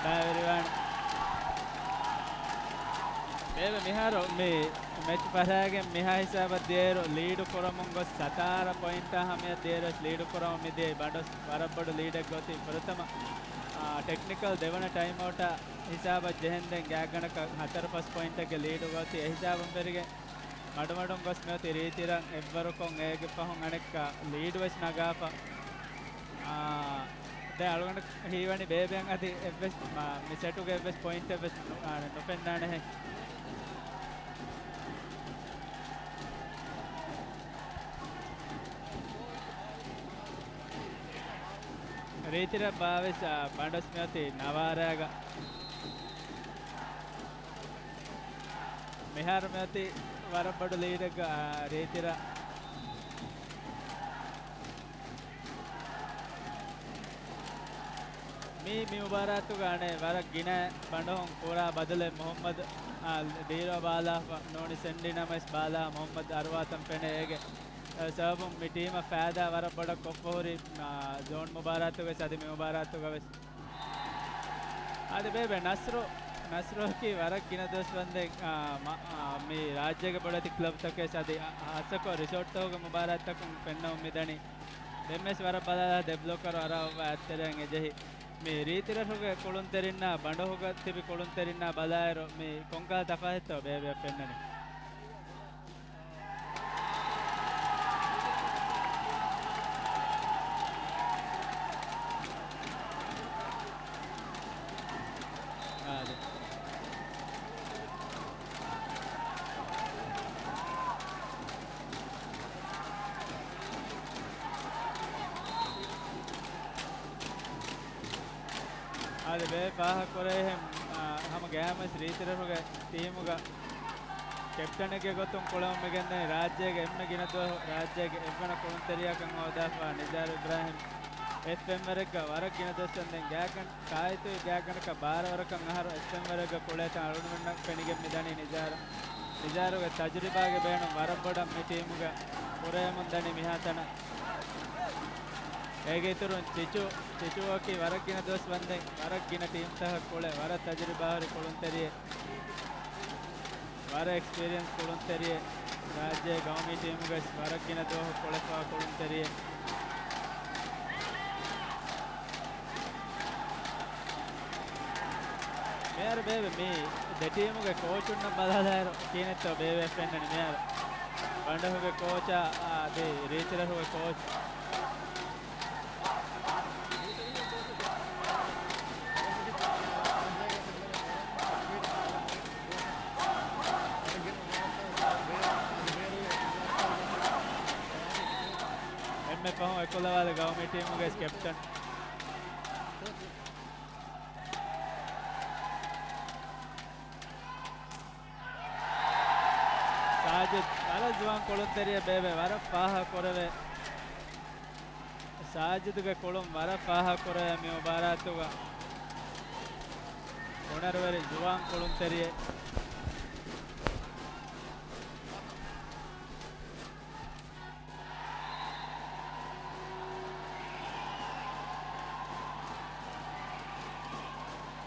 ބައިވެރިވާނެ. ބޭބެ މިހާރު މި މެޗް ފަށާގެން މިހާ ހިސާބަށް ދިޔައިރު ލީޑު ކުރަމުން ގޮސް ސަތާރަ ޕޮއިންޓާ ހަމަޔަށް ދިޔައިރު ވެސް ލީޑު ކުރަމުން މި ދިޔައީ ބަނޑޮސް ވަރަށް ބޮޑު ލީޑެއްގަ އޮތީ ފުރަތަމަ، އާ، ޓެކްނިކަލް ދެވަނަ ޓައިމްއައުޓާ ހިސާބަށް ޖެހެންދެން ގާތްގަނޑަކަށް ހަތަރު ފަސް ޕޮއިންޓެއްގެ ލީޑުގަ އޮތީ އެ ހިސާބުން ފެށިގެން މަޑުމަޑުން ގޮސް މިއޮތީ ރީތިރަށް އެއްވަރުކޮށް އޭގެ ފަހުން އަނެއްކާ ލީޑު ވެސް ނަގާފަ. އާ، ދެ އަޅުގަނޑު ހީވަނީ ބޭބެއަށް އަދި އެއްވެސް މަ-، މި ސެޓުގެ އެއްވެސް ޕޮއިންޓެއް ވެސް ނު-، އާ، ނުފެންނާނެހެ. ރީތިރަށް ބާވެސް، އާ، ބަނޑޮސް މިއޮތީ ނަވާރާގަ. މިހާރު މިއޮތީ ވަރަށް ބޮޑު ލީޑެއްގަ، އާ، ރީތިރަށް. މީ، މި މުބާރާތުގަ އަނެއް ވަރަށް ގިނަ ބަނޑޮހުން ކުރާ ބަދަލެއް މުހައްމަދު، އާ، ޑީރޯ ބާލާފަ ނޫނީ ސެންޑި ނަމަވެސް ބާލާ މުހައްމަދު އަރުވާތަން ފެނޭ އޭގެ، އާ، ސަބަބުން މި ޓީމަށް ފައިދާ ވަރަށް ބޮޑަށް ކޮށްފަ ހުރި، އާ، ޒޯން މުބާރާތުގަވެސް އަދި މި މުބާރާތުގަވެސް. އާދެ ބޭބެ ނަސްރު، ނަސްރުއަކީ ވަރަށް ގިނަ ދުވަސް ވަންދެން، އާ، މަ-، އާ، މި ރާއްޖޭގެ ބޮޑެތި ކްލަބްތަކެސް އަދި އަ-، ހާއްސަކޮށް ރިސޯޓްތަކުގެ މުބާރާތްތަކުން ފެންނަމުން މިދަނީ. ދެންވެސް ވަރަށް ބަލާލާ ދެ ބްލޮކަރު އަރާ އޮއްވާ އަތްތެރެއަށް އެޖެހި. މި ރީތިރަށުގެ ކުޅުންތެރިންނާ ބަނޑޮހުގަ ތިބި ކުޅުންތެރިންނާ ބަލާއިރު މި ކޮންކަހަލަ ތަފާތެއްތޯ ބޭބެއަށް ފެންނަނީ؟ އާދެ. އާދެ، ބޭ ފާހަގަކުރޭހެން، އާ، ހަމަ ގައިމުވެސް ރީތިރަށުގެ ޓީމުގަ ކެޕްޓަނެއްގެ ގޮތުން ކުޅެމުން މިގެންދަނީ ރާއްޖޭގެ އެންމެ ގިނަ ދުވަހު ރާއްޖޭގެ އެއްވަނަ ކުޅުންތެރިޔާކަން ހޯދާފަ ނިޒާރު އިބްރާހިމް އެއް ފެންވަރެއްގަ ވަރަށް ގިނަ ދުވަސްވަންދެން ގާތްގަނޑަކަށް ކާއިތުވި ގާތްގަނޑަކަށް ބާރަ ވަރަކަށް އަހަރު އެއް ފެންވަރެއްގަ ކުޅޭތަން އަޅުގަނޑުމެންނަށް ފެނިގެން މިދަނީ ނިޒާރު، ނިޒާރުގެ ތަޖުރިބާގެ ބޭނުން ވަރަށް ބޮޑަށް މި ޓީމުގަ ކުރެވެމުން ދަނީ މިހާތަނަށް. އޭގެ އިތުރުން ޗިޗު، ޗިޗުއަކީ ވަރަށް ގިނަ ދުވަސް ވަންދެން ވަރަށް ގިނަ ޓީމްތަކަށް ކުޅެ ވަރަށް ތަޖުރިބާހުރި ކުޅުންތެރިއެއް. ވަރަށް އެކްސްޕީރިއެންސް ކުޅުންތެރިއެއް. ރާއްޖޭ ގައުމީ ޓީމުގައި ވަރަށް ގިނަ ދުވަހު ކުޅެފާ ކުޅުންތެރިއެއް. މިހާރު ބޭބެ މި ދެ ޓީމުގެ ކޯޗުންނަށް ބަލާލާއިރު ކިހިނެއްތޯ ބޭބެއަށް ފެންނަނީ މިހާރު. ބަނޑޮހުގެ ކޯޗާ، އާ، އަދި ރީތިރަށުގެ ކޯޗް. އެންމެ ފަހުން އެކުލަވާލި ގައުމީ ޓީމުގެ ކެޕްޓަން. ސާޖިދް ވަރަށް ޒުވާން ކުޅުންތެރިއެއް ބޭބެ، ވަރަށް ފާހަގަ ކުރެވޭ. ސާޖިދުގެ ކުޅުން ވަރަށް ފާހަގަ ކުރެވޭ މި މުބާރާތުގަ. ހުނަރުވެރި ޒުވާން ކުޅުންތެރިއެއް.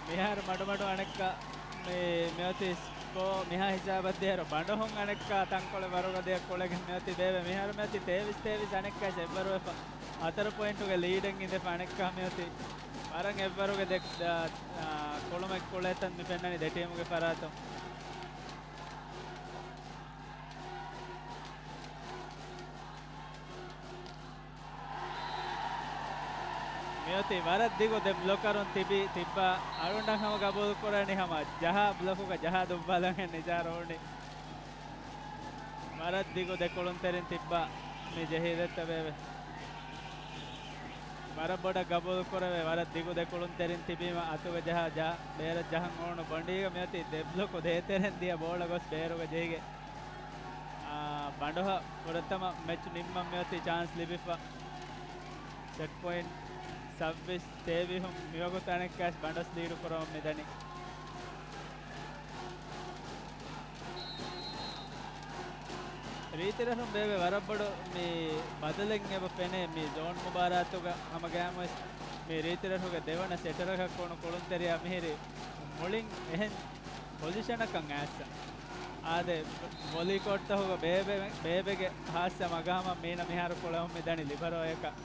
މިހާރު މަޑުމަޑު އަނެއްކާ މި، މިއޮތީ ސްކޯ މިހާ ހިސާބަށް ދިޔައިރު ބަނޑޮހުން އަނެއްކާ ތަންކޮޅެއް ވަރުގަދަޔަށް ކުޅެގެން މިއޮތީ ބޭބެ. މިހާރު މިއޮތީ ތޭވީސް ތޭވީސް އަނެއްކާ އެއްވަރުވެފަ. ހަތަރު ޕޮއިންޓުގެ ލީޑެއް އިނދެފަ އަނެއްކާ މިއޮތީ ވަރަށް އެއްވަރުގެ ދެ، އާ، ކުޅުމެއް ކުޅޭތަން މި ފެންނަނީ ދެ ޓީމުގެ ފަރާތުން. މިއޮތީ ވަރަށް ދިގު ދެ ބްލޮކަރުން ތިބި، ތިއްބާ އަޅުގަނޑަށް ހަމަ ގަބޫލު ކުރަނީ ހަމަ ޖަހާ ބްލޮކުގަ ޖަހާ ދުއްވާލަންހެން ނިޒާރު ހުންނި. ވަރަށް ދިގު ދެ ކުޅުންތެރިން ތިއްބާ މި ޖެހީ ދެއްތަ ބޭބެ. ވަރަށް ބޮޑަށް ގަބޫލު ކުރެވޭ. ވަރަށް ދިގު ދެ ކުޅުންތެރިން ތިބީމަ އަތުގަ ޖަހާ، ޖަހާ، ބޭރަށް ޖަހަން އުޅުނު ބޮނޑީގަ މިއޮތީ ދެ ބްލޮކު ދޭތެރެން ދިޔަ ބޯޅަ ގޮސް ބޭރުގަ ޖެހިގެން. އާ، ބަނޑޮހަށް ފުރަތަމަ މެޗް ނިންމަން މިއޮތީ ޗާންސް ލިބިފަ. ސެޓް ޕޮއިންޓް ސައްބީސް ތޭވީސް މިވަގުތު އަނެއްކާސް ބަނޑޮސް ލީޑު ކުރަމުން މިދަނީ. ރީތިރަށުން ބޭބެ ވަރަށް ބޮޑު މި ބަދަލެއް އެބަ ފެނޭ މި ޒޯން މުބާރާތުގަ ހަމަގައިމުވެސް މި ރީތިރަށުގެ ދެވަނަ ސެޓަރަކަށް ކޮނު ކުޅުންތެރިޔާ މިހިރީ މުޅިން އެހެން ޕޮޒިޝަނަކަށް އައިއްސަ. އާދެ، ވޮލީ ކޯޓްތަހުގަ ބޭބެ، ބޭބެގެ ހާއްސަ މަގާމަށް މީނަ މިހާރު ކުޅެވުން މިދަނީ ލިބަރޯއަކަށް.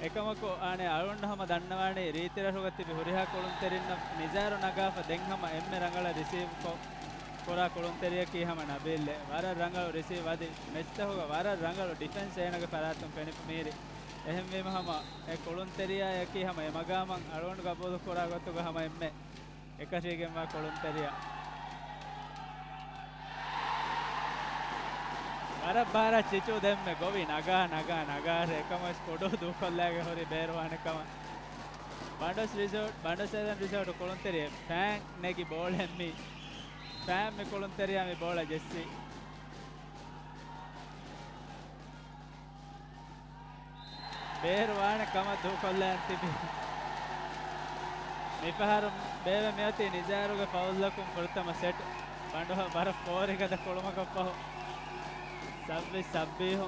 އެކަމަކު، އާނެ، އަޅުގަނޑު ހަމަ ދަންނަވާނީ ރީތިރަށުގަ ތިބި ހުރިހާ ކުޅުންތެރިންނަށް ނިޒާރު ނަގާފަ ދެން ހަމަ އެންމެ ރަނގަޅަށް ރިސީވް ކޮށް، ކުރާ ކުޅުންތެރިޔަކީ ހަމަ ނަބީލްއޭ. ވަރަށް ރަނގަޅު ރިސީވް އަދި މެޗްތަހުގަ ވަރަށް ރަނގަޅު ޑިފެންސް އޭނަގެ ފަރާތުން ފެނިފަ މިހިރީ. އެހެންވީމަ ހަމަ އެ ކުޅުންތެރިޔާއަކީ ހަމަ އެ މަގާމަށް އަޅުގަނޑު ގަބޫލު ކުރާ ގޮތުގަ ހަމަ އެންމެ އެކަށީގެންވާ ކުޅުންތެރިޔާ. ވަރަށް ބާރަށް ޗިޗޫ ދެންމެ ގޮވި ނަގާ، ނަގާ، ނަގާ، އެކަމަށް ކުޑޫ ދޫކޮށްލާގެ ހުރި ބޭރުވާނެ ކަމަށް. ބަނޑޮސް ރިސޯޓް، ބަނޑޮސް އައިލެންޑް ރިސޯޓް ކުޅުންތެރި ފޭން ނެގި ބޯޅަ މި، ފޭން މި ކުޅުންތެރިޔާ މި ބޯޅަ ޖެއްސި. ބޭރު ވާނެ ކަމަށް ދޫކޮށްލަން ތިބި. މިފަހަރު ބޭބެ މިއޮތީ ނިޒާރުގެ ފައުލްއަކުން ފުރަތަމަ ސެޓް. ބަނޑު ބަރަށް ފޯރިގަދަ ކުޅުމަކަށް ފަހު ސައްބީސް ސައްބީހު.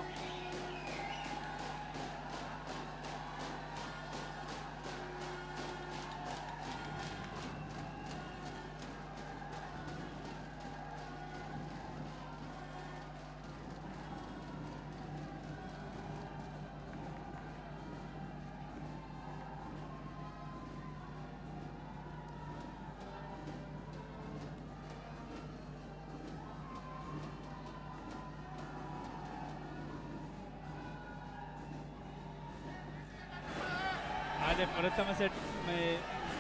އާދެ، ފުރަތަމަ ސެޓް، މި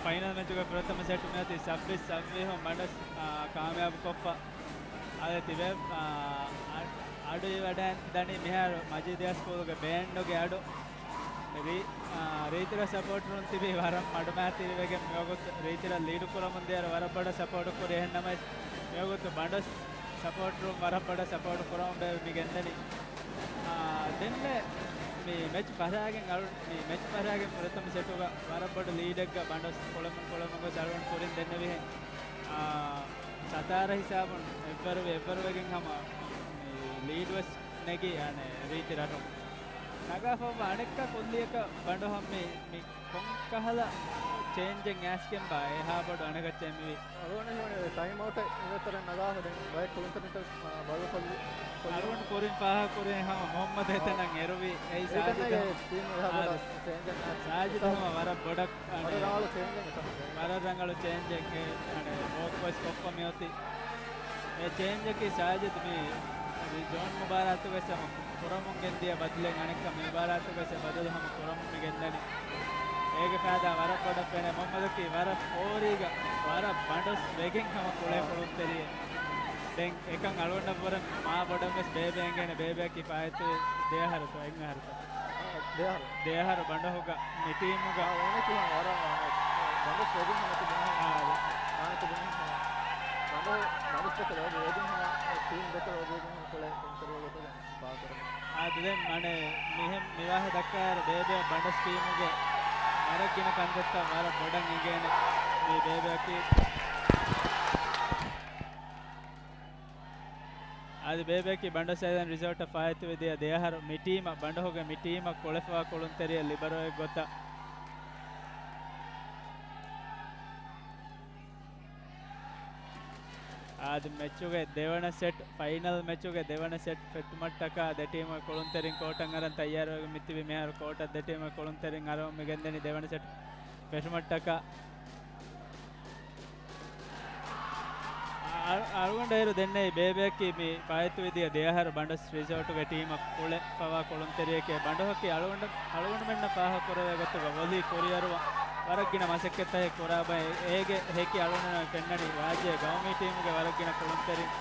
ފައިނަލް މެޗުގެ ފުރަތަމަ ސެޓް މިއޮތީ ސައްބީސް ސައްބީހުން ބަނޑޮސް، އާ، ކާމިޔާބު ކޮށްފަ. އާދެ، ތިބޭ، އާ، އަ-، އަޑު އިވަޑައިދަނީ މިހާރު މަޖީދިޔާ ސްކޫލުގެ ބޭންޑުގެ އަޑު. ރީ-، އާ، ރީތިރަށް ސަޕޯޓަރުން ތިބީ ވަރަށް މަޑުމައިތިރިވެގެން މިވަގުތު ރީތިރަށް ލީޑު ކުރަމުން ދިޔައިރު ވަރަށް ބޮޑަށް ސަޕޯޓު ކުރި. އެހެންނަމަވެސް މިވަގުތު ބަނޑޮސް ސަޕޯޓަރުން ވަރަށް ބޮޑަށް ސަޕޯޓު ކުރަމުން ބޭބެ މި ގެންދަނީ. އާ، ދެންމެ މި މެޗް ފަށާގެން އަޅު-، މި މެޗް ފަށާގެން ފުރަތަމަ ސެޓުގަ ވަރަށް ބޮޑު ލީޑެއްގަ ބަނޑޮސް ކުޅެމުން ކުޅެމުން ގޮސް އަޅުގަނޑު ކުރިން ދެންނެވިހެން. އާ، ސަތާރަ ހިސާބުން އެއްވަރުވި އެއްވަރުވެގެން ހަމަ މި ލީޑް ވެސް ނެގި، އަނެ، ރީތި ރަށުން ނަގާފައިވާ އަނެއްކާ ކުއްލިއަކަށް ބަނޑުހަމް މި، މި ކޮންކަހަލަ ޗޭންޖެއް އައިސްގެންބާ އެހާ ބޮޑު އަނެކަށެއް މިވީ. އަޅުގަނޑަށް ހީވަނީ ޓައިމް އައުޓެއް އިވޭތަރެއް ނަގާފަ ދެން ބައެއް ކުޅުންތެރިން ބަދަލުކޮށްލި. އަޅުގަނޑު ކުރިން ފާހަގަކުރި ހަމަ މުހައްމަދު އެތަނަށް އެރުވި. އެއީ ސާޖިދު ޓީމް އެހާ ބޮޑަށް ޗޭންޖެއް ނާ. ސާޖިދު ހަމަ ވަރަށް ބޮޑަށް ވަރަށް ރަނގަޅު ޗޭންޖެއް އެތަން. ވަރަށް ރަނގަޅު ޗޭންޖެއް އެ، އަނެ، ވޯކް ވެސް ކޮށްފަ މިއޮތީ. އެ ޗޭންޖަކީ ސާޖިދު މި، މި ޒޯން މުބާރާތުގައި ހަމަ ކުރަމުން ގެންދިޔަ ބަދަލެއް އަނެއްކާ މި މުބާރާތުގައި ބަދަލު ހަމަ ކުރަމުން މި ގެންދަނީ. އޭގެ ފައިދާ ވަރަށް ބޮޑަށް ފެނޭ. މުހައްމަދަކީ ވަރަށް ފޯރީގަ ވަރަށް ބަނޑޮސް ވެގެން ހަމަ ކުޅޭ ކުޅުންތެރިއެއް. ދެން އެކަން އަޅުގަނޑަށްވުރެ މާ ބޮޑަށް ވެސް ބޭބެ އެނގޭނެ. ބޭބެއަކީ ފާއިތުވި ދެއަހަރުތޯ އެއްއަހަރުތޯ؟ ދެއަހަރު. ދެއަހަރު ބަނޑޮހުގަ މި ޓީމުގަ. އާ، އޭނައަކީ ވަރަށް ބަނޑޮސް ވެގެން ހަމަ ތިބުނީ. އާ، އާނަ ތިބުނީ ހަމަ ބަނޑޮހު، ބަނޑޮސް ދެކެ ލޯބި ވެގެން ހަމަ ޓީމް ދެކެ ލޯބި ވެގެން ހަމަ ކުޅޭ ކުޅުންތެރި ގޮތުގަ ފާހަގަކުރަނީ. އާދެ، ދެން މަނެ މިހެން މިވާހަ ދައްކާއިރު ބޭބެ ބަނޑޮސް ޓީމުގެ ވަރަށް ގިނަ ކަންތައްތައް ވަރަށް ބޮޑަށް އެނގޭނެ. މި ބޭބެއަކީ އަދި ބޭބެއަކީ ބަނޑޮސް އައިލެންޑް ރިސޯޓަށް ފާއިތުވެދިޔަ ދެއަހަރު މި ޓީމަށް، ބަނޑޮހުގެ މި ޓީމަށް ކުޅެފަވާ ކުޅުންތެރިއެއް ލިބަރޮއެއް ގޮތަށް. އާދެ، މެޗުގެ ދެވަނަ ސެޓް، ފައިނަލް މެޗުގެ ދެވަނަ ސެޓް ފެއްޓުމަށްޓަކާ ދެ ޓީމުގެ ކުޅުންތެރިން ކޯޓަށް އަރަން ތައްޔާރުވެގެން މިތިބި. މިހާރު ކޯޓަށް ދެ ޓީމުގެ ކުޅުންތެރިން އަރަމުން މި ގެންދަނީ ދެވަނަ ސެޓް ފެށުމަށްޓަކާ. އަ-، އަޅުގަނޑަށް އޭރު ދެންނެވި ބޭބެއަކީ މި ފާއިތުވެދިޔަ ދެއަހަރު ބަނޑޮސް ރިސޯޓުގެ ޓީމަށް ކުޅެފަވާ ކުޅުންތެރިއެކޭ. ބަނޑޮހަކީ އަޅުގަނޑަށް، އަޅުގަނޑުމެންނަށް ފާހަގަކުރެވޭ ގޮތުގަ ވޮލީ ކުރިއަރުވަން ވަރަށް ގިނަ މަސައްކަތްތަކެއް ކުރާ ބައެއް. އޭގެ ހެކި އަޅުގަނޑުމެން ފެންނަނީ ރާއްޖޭ ގައުމީ ޓީމުގެ ވަރަށް ގިނަ ކުޅުންތެރިން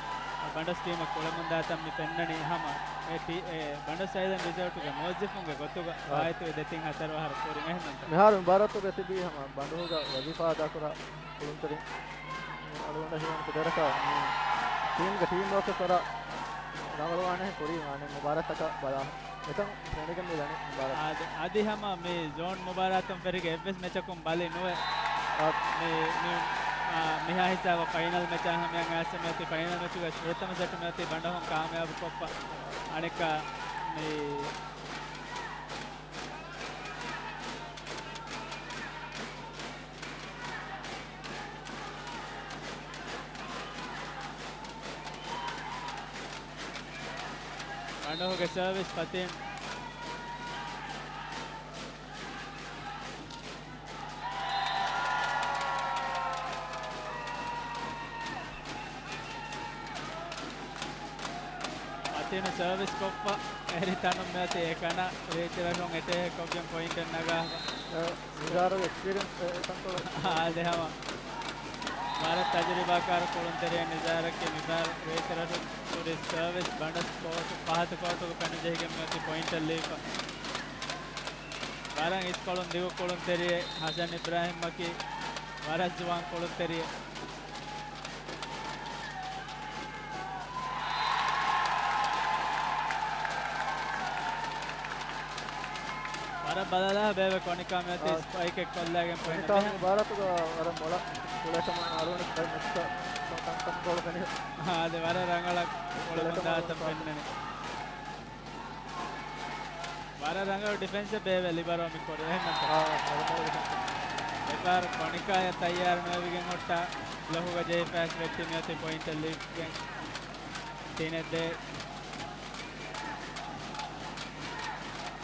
ބަނޑޮސް ޓީމަށް ކުޅެމުންދާތަން މި ފެންނަނީ ހަމަ އެ ޓީ-، އެ ބަނޑޮސް އައިލެންޑް ރިސޯޓުގެ މުވައްޒަފުންގެ ގޮތުގަ އާ. ފާއިތުވި ދެތިން ހަތަރު އަހަރު ކުރިން އެހެންނަންތަ؟ މިހާރު މުބާރާތުގަ ތިބީ ހަމަ ބަނޑުހުގަ ވަޒީފާ އަދާކުރާ ކުޅުންތެރިން އަޅުގަނޑަށް ހީވަނީ ކުދި ވަރަކަށް މި ޓީމްގެ ޓީމް ވޯކް ވަރަށް ރަނގަޅުވާނެހެން ކުރީ އަނެއް މުބާރާތަކަށް ބަލާ. އެތަން ފެނިގެން މި ދަނީ މުބާރާތް. އާދެ، އަދި ހަމަ މި ޒޯން މުބާރާތުން ފެށިގެން އެއްވެސް މެޗަކުން ބަލި ނުވެ. އާ. މި، މި، އާ، މިހާ ހިސާބަށް ފައިނަލް މެޗާ ހަމަޔަށް އައިސް މިއޮތީ ފައިނަލް މެޗުގެ ފުރަތަމަ ސެޓް މިއޮތީ ބަނޑޮހުން ކާމިޔާބު ކޮށްފަ. އަނެއްކާ މި ބަނޑޮހުގެ ސަރވިސް ފަތިން. ތިނު ސަރވިސް ކޮށްފަ އެހެރި ތަނުން މިއޮތީ އެކަނަ ރީތިރަށުން އެޓޭކް ކޮށްގެން ޕޮއިންޓެއް ނަގާފަ. އެ، ނިޒާރުގެ އެކްސްޕީރިއެންސް އެ، އެކަންކޮޅު. އާދެ ހަމަ ވަރަށް ތަޖުރިބާކާރު ކުޅުންތެރިއެއް ނިޒާރަކީ. މިފަހަރު ރީތިރަށުން ކުރި ސަރވިސް ބަނޑަސް ކޯޓު، ފަހަތު ކޯޓުގެ ފެނުޖެހިގެން މިއޮތީ ޕޮއިންޓެއް ލީފަ. ވަރަށް އިސްކޮޅުން ދިގު ކުޅުންތެރިއެއް ހަސަން އިބްރާހިމްއަކީ. ވަރަށް ޒުވާން ކުޅުންތެރިއެއް. ވަރަށް ބަލަލާ ބޭބެ ކޮނިކާ މިއޮތީ އާ. ސްޕައިކެއް ކޮށްލާގެން ޕޮއިންޓް ކޮނިކާ މި ބާރަތުގަ ވަރަށް މޮޅަށް ކުޅޭތަމަ އަޅުގަނޑު ސްޕައި މެޗްތައް ކަންކަން ގޯޅު ފެނި. އާ، އާދެ ވަރަށް ރަނގަޅަށް ކުޅެމުން ދާތަން ފެންނަނީ. ވަރަށް ރަނގަޅު ޑިފެންސެއް ބޭބެ ލިބަރޯ މި ކުރި އެހެންނަންތަ؟ އާ، ވަރަށް ރަނގަޅު ޑިފެންސެއް. އެފަހަރު ކޮނިކާޔަށް ތައްޔާރު ނުވެވިގެން ހުއްޓާ ބްލޮކުގަ ޖެހިފައިސް ވެއްޓި މިއޮތީ ޕޮއިންޓެއް ލީފްގެން ތިނެއް ދޭ.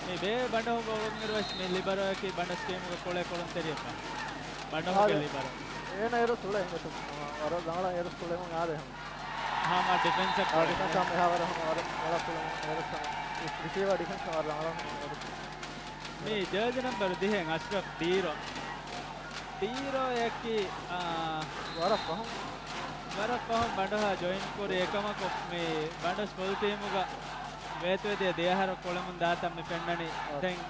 މި ބޭ ބަނޑުހުގަ އުޅުނުއިރު ވެސް މި ލިބަރޯއަކީ ބަނޑު ސްޓީމުގެ ކުޅޭ ކުޅުންތެރިއެއް ބަ. ބަނޑުހުގެ އާ، ލިބަރޯ. އޭނަ އޭރު ސުޅޭ އެނގޭތޯ. ވަރަށް ރަނގަޅަށް އޭރު ސުޅެމުން އާދޭ ހަމަ. ހަމަ ޑިފެންސަށް އާ، ކުޅެ. ޑިފެންސް ހަމަ އެހާވަރަށް ހަމަ ވަރަށް ރަނގަޅަށް ކުޅެމުން އޭރު ހަމަ ރިސީވަރ ޑިފެންސް ވަރަށް ރަނގަޅަށް ހަމަ ވަރަށް. މި ޖާޒި ނަމްބަރު ދިހައިން އަޝްރަފް ޑީރޯ. ޑީރޯއަކީ، އާ، ވަރަށް ފަހުން. ވަރަށް ފަހުން ބަނޑުހާ ޖޮއިން ކުރި އެކަމަކު މި ބަނޑުސް ފުލް ޓީމުގަ ވޭތުވެދިޔަ ދެއަހަރު ކުޅެމުން ދާތަން މި ފެންނަނީ. އާ. ދެން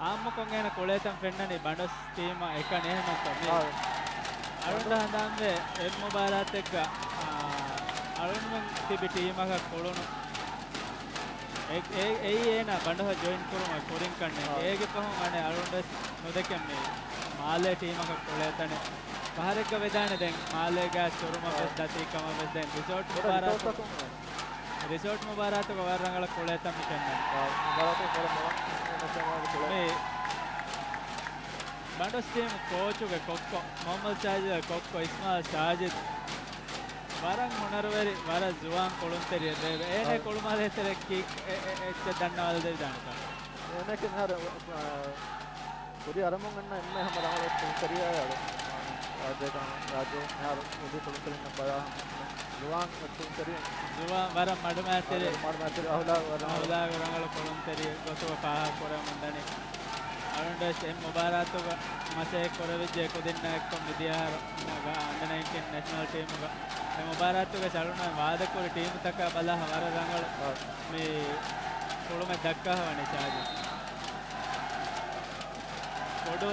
އާއްމުކޮށް އޭނަ ކުޅޭތަން ފެންނަނީ ބަނޑުސް ޓީމަށް އެކަނި އެހެންނަންތޯ މި. އާ. އަޅުން ހަނދާންވޭ އެއް މުބާރާތެއްގަ، އާ، އަޅުންމެން ތިބި ޓީމަކަށް ކުޅުނު. އެ-، އެ-، އެއީ އޭނާ ބަނޑުހަ ޖޮއިން ކުރުމަށް ކުރިން ކަންނޭނގެ. އާ. އޭގެ ފަހުން އަނެއް އަޅުން ވެސް ނުދެކެން މި މާލޭ ޓީމަކަށް ކުޅޭތަނެއް. ފަހަރެއްގަ ވެދާނެ ދެން މާލޭގަ ސުރުމަށް ވެސް އާ. ދަތީ ކަމަށް ވެސް ދެން ރިސޯޓް ބޮޑަށް މުބާރާތު، ރިސޯޓްތަކުން ރިސޯޓް މުބާރާތުގަ ވަރަށް ރަނގަޅަށް ކުޅޭތަން މި ފެންނަނީ. އާ، މުބާރާތު ވަރަށް މޮޅަށް ކުޅޭ. މި ބަނޑުސް ޓީމު ކޯޗުގެ ކޮއްކޮ، މުހައްމަދު ސާޖިދުގެ ކޮއްކޮ އިސްމާއިލް ސާޖިދު. ވަރަށް ހުނަރުވެރި، ވަރަށް ޒުވާން ކުޅުންތެރިއެއް ބޭބެ. އޭނަ އާ. ކުޅުމާލޭ ތެރެއް ކި-، އެ-، އެ-، އެއްޗެއް ދަންނަވާލަދެވިދާނެތަ؟ އޭނައަކީ މިހާރު، އާ، ކުރި އަރަމުން އަންނަ އެންމެ ހަމަ ރަނގަޅު ކުޅުންތެރިޔާ އަޅު. ރާއްޖޭގަ، ރާއްޖޭ މިހާރު އެދި ކުޅުންތެރިންނަށް ބަލާ ހަމަ ޒުވާން ކުޅުންތެރި. ޒުވާން ވަރަށް މަޑުމައިތިރި. ވަރަށް މަޑުމައިތިރި އަހުލާގު ވަރަށް ރަނގަޅު. އަހުލާގު ރަނގަޅު ކުޅުންތެރި ގޮތުގަ ފާހަގަ ކުރަމުން ދަނީ. އަޅުން ވެސް އެއް މުބާރާތުގަ މަސައްކަތް ކުރެވިއްޖެ ކުދިންނާ އެއްކޮށް މިދިޔަ އަހަރު އަންޑަ ނައިންޓީން ނެޝަނަލް ޓީމުގަ. އެ މުބާރާތުގަ އަޅުން ވާދަކުރި ޓީމުތަކާ ބަލާ ވަރަށް ރަނގަޅު މި ކުޅުމެއް ދައްކާ ވަނީ ސާޖިދު. ބޮޑު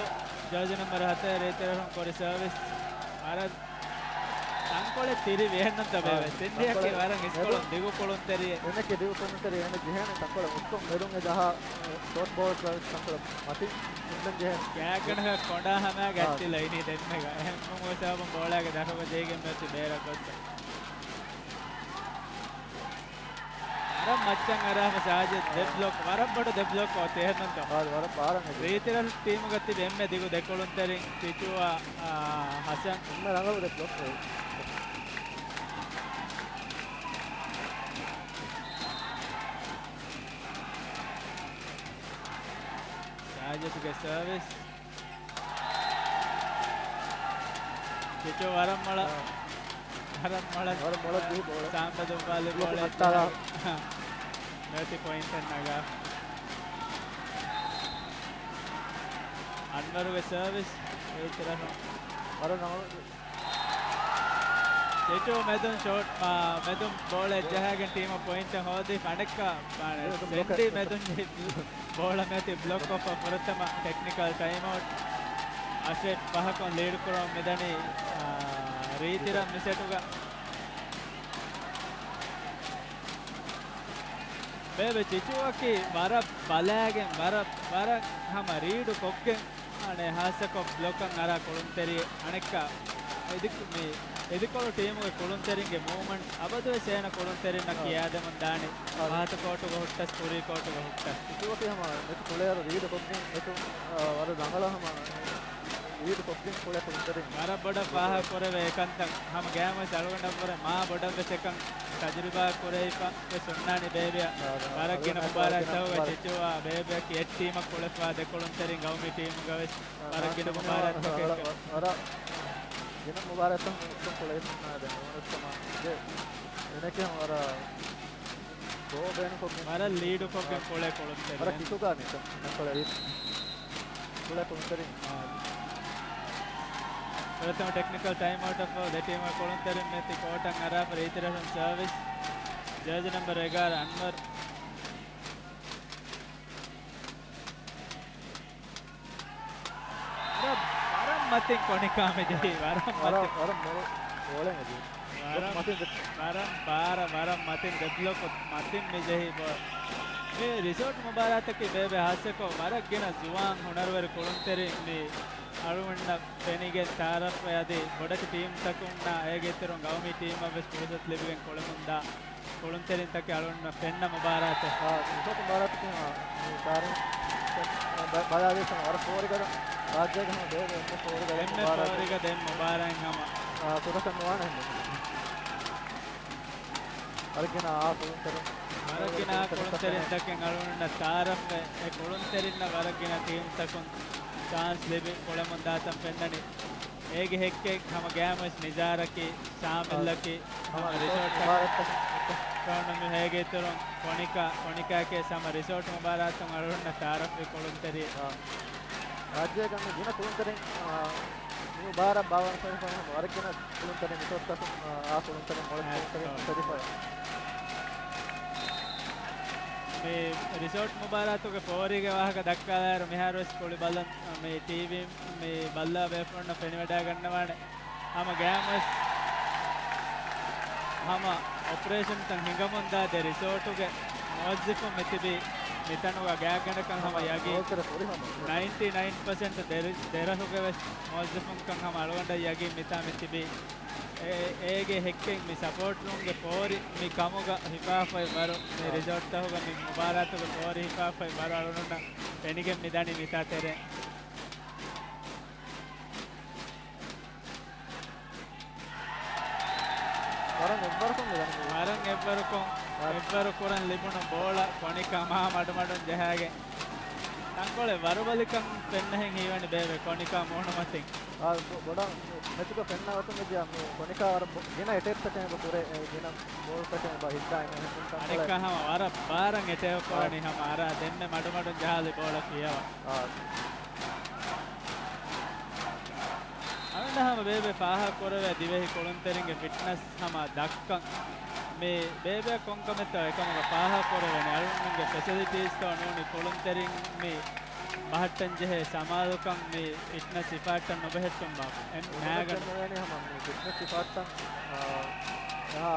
ޖާޒި ނަމްބަރު ހަތަރު ރީތިރަށުން ކުރި ސަރވިސް ވަރަށް ތަންކޮޅެއް ތިރިވި އެހެންނަންތަ ބޭބެ؟ ތިން ރެއަކީ ވަރަށް އިސްކޮޅުން ދިގު ކުޅުންތެރިއެއް. އެނެކެ ދިގު ކުޅުންތެރި އެނެ ޖެހޭނެ ތަންކޮޅެއް އުއްކޮށް މެދުން އެ ޖަހާ ޝޯޓް ބޯލް ސަރވިސް ތަންކޮޅެއް މަތިން އުންނަން ޖެހޭނެ. ގާތްގަނޑަކަށް ކޮނޑާ ހަމައިގެ އައްޓިލަ އިނީ ދެންމެގަ. އެހެން މޫސާބުން ބޯޅައިގެ ދަށުގަ ޖެހިގެން މިއޮތީ ބޭރަށް ގޮއްސަ. ވަރަށް މައްޗަށް އަރާފަ ސާޖިދް ދެ ބްލޮކް، ވަރަށް ބޮޑު ދެ ބްލޮކް އޮތީ އެހެންނަންތޯ؟ ވަރަށް ބާރަށް އެދި. ރީތިރަށު ޓީމުގަ ތިބި އެންމެ ދިގު ދެ ކުޅުންތެރިން ޗިޗުއާ، އާ، ހަސަން. އެންމެ ރަނގަޅު ދެ ބްލޮކް. ސާޖިދްގެ ސަރވިސް. ޗިޗު ވަރަށް މޮޅަށް، އާ. ވަރަށް މޮޅަށް، ވަރަށް މޮޅަށް ދިހި ބޯޅަ. ސާމްބަދު ބާލި ބޯޅަ ނެޓް ޕޮއިންޓެއް ނަގާ. އަންވަރުގެ ސަރވިސް ރީތިރަށުން. ވަރަށް ރަނގަޅު. ޗިޗު މެދުން ޝޯޓް، މާ، މެދުން ބޯޅަ ޖަހާގެން ޓީމަށް ޕޮއިންޓެއް ހޯދި ފަނެއްކާ، މާނެ، މެދުން ސެންޑީ ބްލޮކެއް. މެދުން ޖެހި ބޯޅަ މެތި ބްލޮކް ކޮށްފަ ފުރަތަމަ ޓެކްނިކަލް ޓައިމްއައުޓް. އަށެއް ފަހަކުން ލީޑް ކުރަމުން މިދަނީ، އާ، ރީތިރަށް މިސެޓުގަ. ބޭބެ ޗިޗުއަކީ ވަރަށް ބަލާގެން، ވަރަށް، ވަރަށް ހަމަ ރީޑު ކޮށްގެން، އަނެއް ހާއްސަކޮށް ބްލޮކަށް އަރާ ކުޅުންތެރިއެއް. އަނެއްކާ އިދި-، މި އިދިކޮޅު ޓީމުގެ ކުޅުންތެރިންގެ މޫވްމަންޓް އަބަދުވެސް އޭނަ ކުޅުންތެރިންނަށް އާ. ކިޔާދެމުން ދާނީ. އާ. ފަހަތު ކޯޓުގަ ހުއްޓަސް، ކުރީ ކޯޓުގަ ހުއްޓަސް. އިތުރުވަކި ހަމަ މެޗު ކުޅޭއިރު ރީޑު ކޮށްގެން މެޗު، އާ، ވަރަށް ރަނގަޅަށް ހަމަ ރީޑު ކޮށްގެން ކުޅޭ ކުޅުންތެރިން. ވަރަށް ބޮޑަށް ފާހަގަ ކުރެވޭ އެކަންތައް. ހަމަ ގައިމުވެސް އަޅުގަނޑަށްވުރެ މާ ބޮޑަށްވެސް އެކަން ތަޖުރިބާ ކުރެވިފަ ވެސް އޮންނާނީ ބޭބެއަށް. އާ، ވަރަށް ގިނަ މުބާރާތްތަކުގަ ޗިޗުއާ ބޭބެއަކީ އެއް ޓީމަށް ކުޅެފަ ދެ ކުޅުންތެރިން ގައުމީ ޓީމުގަ ވެސް. ވަރަށް ގިނަ މުބާރާތްތަކެއް. ވަރަށް ގިނަ މުބާރާތްތައް ކުޅެފަ އޮންނާނެ ދެން. އެނެކެ ވަރަށް ގޯ ބޭނުންކޮށްގެން ވަރަށް ލީޑުކޮށްގެން ކުޅޭ ކުޅުންތެރިން. ވަރަށް ކިތުގާ ނިކަން ކުޅޭ ކުޅެ ކުޅުންތެރިން. ޕްރަތަމަ ޓެކްނިކަލް ޓައިމް އައުޓަށް ފަހު ދެ ޓީމުގެ ކުޅުންތެރިން މިއޮތީ ކޯޓަށް އަރާފަ ރީތިރަށުން ސަރވިސް. ޖާޒި ނަމްބަރު އެގާރަ އަންވަރު. ވަރަށް، ވަރަށް މަތިން ކޮނިކާ މި ޖެހީ، ވަރަށް ވަރަށް، މަތިން. ވަރަށް މޮޅު ބޯޅައެއް ޖެހީ. ވަރަށް، މަތިން ދެ- ވަރަށް ބާރަށް، ވަރަށް މަތިން ދެ ބްލޮކު މަތިން މި ޖެހީ ބޯ. މި ރިސޯޓް މުބާރާތަކީ ބޭބެ ހާއްސަކޮށް ވަރަށް ގިނަ ޒުވާން ހުނަރުވެރި ކުޅުންތެރިން މި އަޅުގަނޑަށް ފެނިގެން ތައާރަފްވެ އަދި ބޮޑެތި ޓީމްތަކުންނާ އޭގެ އިތުރުން ގައުމީ ޓީމަށް ވެސް ފުރުސަތު ލިބިގެން ކުޅެމުންދާ ކުޅުންތެރިންތަކެއް އަޅުގަނޑުންނަށް ފެންނަ މުބާރާތެއް. އާ، މިސޮތު މުބާރާތަކީ މާ، މި ދާރިން ބަ-، ބަލާލި ވަރަށް ފޯރިގަދަ ރާއްޖޭގެ ހަމަ ބޭބެ އެންމެ ފޯރިގަދަ އެންމެ މުބާރާތެއް. ފޯރިގަދަ އެއް މުބާރާތް ހަމަ. އާ، ކުޑަކަށް ނުވާނެ ހެން. ވަރަށް ގިނަ އާ ކުޅުންތެރިން. ވަރަށް ގިނަ ކުޅުންތެރިންތަކެއް އަޅުގަނޑުންނަށް ތައާރަފްވެ، އެ ކުޅުންތެރިންނަށް ވަރަށް ގިނަ ޓީމްތަކުން ޗާންސް ލިބި ކުޅެމުންދާތަން ފެންނަނީ. އޭގެ ހެއްކެއް ހަމަ ގައިމުވެސް ނިޒާރަކީ، ޝާމިލްއަކީ، ހަމަ ރިސޯޓް ރިސޯޓް މުބާރާތްތަކުން އެއްކޮށް. އޭގެ އިތުރުން ކޮނިކާ، ކޮނިކާއަކީ ހަމަ ރިސޯޓް މުބާރާތުން އަޅުގަނޑުންނަށް ތައާރަފްވި ކުޅުންތެރި. އާ. ރާއްޖޭގަ މި ގިނަ ކުޅުންތެރިން، އާ، މި މުބާރާތް ބާވަން ފަހު ހަމަ ވަރަށް ގިނަ ކުޅުންތެރިން ރިސޯޓްތަކުން، އާ، އާ ކުޅުންތެރިން މޮޅެ އާ، ކުޅުންތެރިން ސޯ. ތެރިފައި. މި ރިސޯޓް މުބާރާތުގެ ފޯރީގެ ވާހަކަ ދައްކާލާއިރު މިހާރުވެސް ކުޅި ބަލަން މި ޓީވީ މި ބައްލަވާ ބޭފުޅުންނަށް ފެނިވަޑައިގަންނަވާނެ. ހަމަ ގައިމުވެސް ހަމަ އޮޕަރޭޝަންތައް ހިނގަމުންދާ ދެ ރިސޯޓުގެ މުވައްޒިފުން މިތިބީ މިތަނުގަ ގާތްގަނޑަކަށް ހަމަ ހަމަ ޔަގީން ގޯލްތެރެ ފުރި ހަމަ. ނައިންޓީ ނައިން ޕަސެންޓް ދެ-، ދެ ރަށުގެ ވެސް މުވައްޒިފުންކަން ހަމަ އަޅުގަނޑަށް ޔަގީން މިތާ މިތިބީ. އޭ-، އޭގެ ހެއްކެއް މި ސަޕޯޓް ރޫމްގެ ފޯރި މި ކަމުގަ ހިފާފައި ވަރު، މި ރިސޯޓްތަކުގަ މި މުބާރާތުގެ ފޯރި ހިފާފައި ވަރު އަޅުގަނޑުންނަށް ފެނިގެން މިދަނީ މިތާ ތެރޭ. ވަރަށް އެއްވަރުކޮށް މިދަނީ. ވަރަށް އެއްވަރުކޮށް، އާ. އެއްވަރު ކުރަން ލިބުނު ބޯޅަ ކޮނިކާ މާ މަޑުމަޑުން ޖަހާގެން. ތަންކޮޅެއް ވަރުބަލިކަން ފެންނަހެން ހީވަނީ ބޭބެ ކޮނިކާ މޫނުމަތިން. އާ، ބޮ-، ބޮޑަށް މެޗުގަ ފެންނަ ގޮތުން ވެއްޖެ މި ކޮނިކާ ވަރަށް ބޮ-، ގިނަ އެޓޭކްތަކެއް އެބަ ކުރޭ، އެ، ގިނަ ބޯޅަތަކެއް އެބަ ހިއްލާ އިން ތަންކޮޅެއް. އަނެއްކާ ހަމަ ވަރަށް ބާރަށް އެޓޭކް ކުރަނީ އާ. ހަމަ އަރާ ދެންމެ މަޑުމަޑުން ޖަހާލި ބޯޅަ ކިޔަވާ. އާ. އަޅުގަނޑަށް ހަމަ ބޭބެ ފާހަގަ ކުރެވޭ ދިވެހި ކުޅުންތެރިންގެ ފިޓްނަސް ހަމަ ދައްކަން. މި ބޭބެއަށް ކޮންކަމެއްތޯ އެކަމުގަ ފާހަގަ ކުރެވޭނެ. އަޅުގަނޑުގެ ފެސިލިޓީސްތޯ ނޫނީ ކުޅުންތެރިން މި ބަހައްޓަން ޖެހޭ ސަމާލުކަން މި ފިޓްނަސް ހިފާއްޓަން ނުބެހެއްޓުން ބާ. އެން ނާގަނޑު. ހަމަ މި ފިޓްނަސް ހިފާއްޓަން، އާ، އެހާ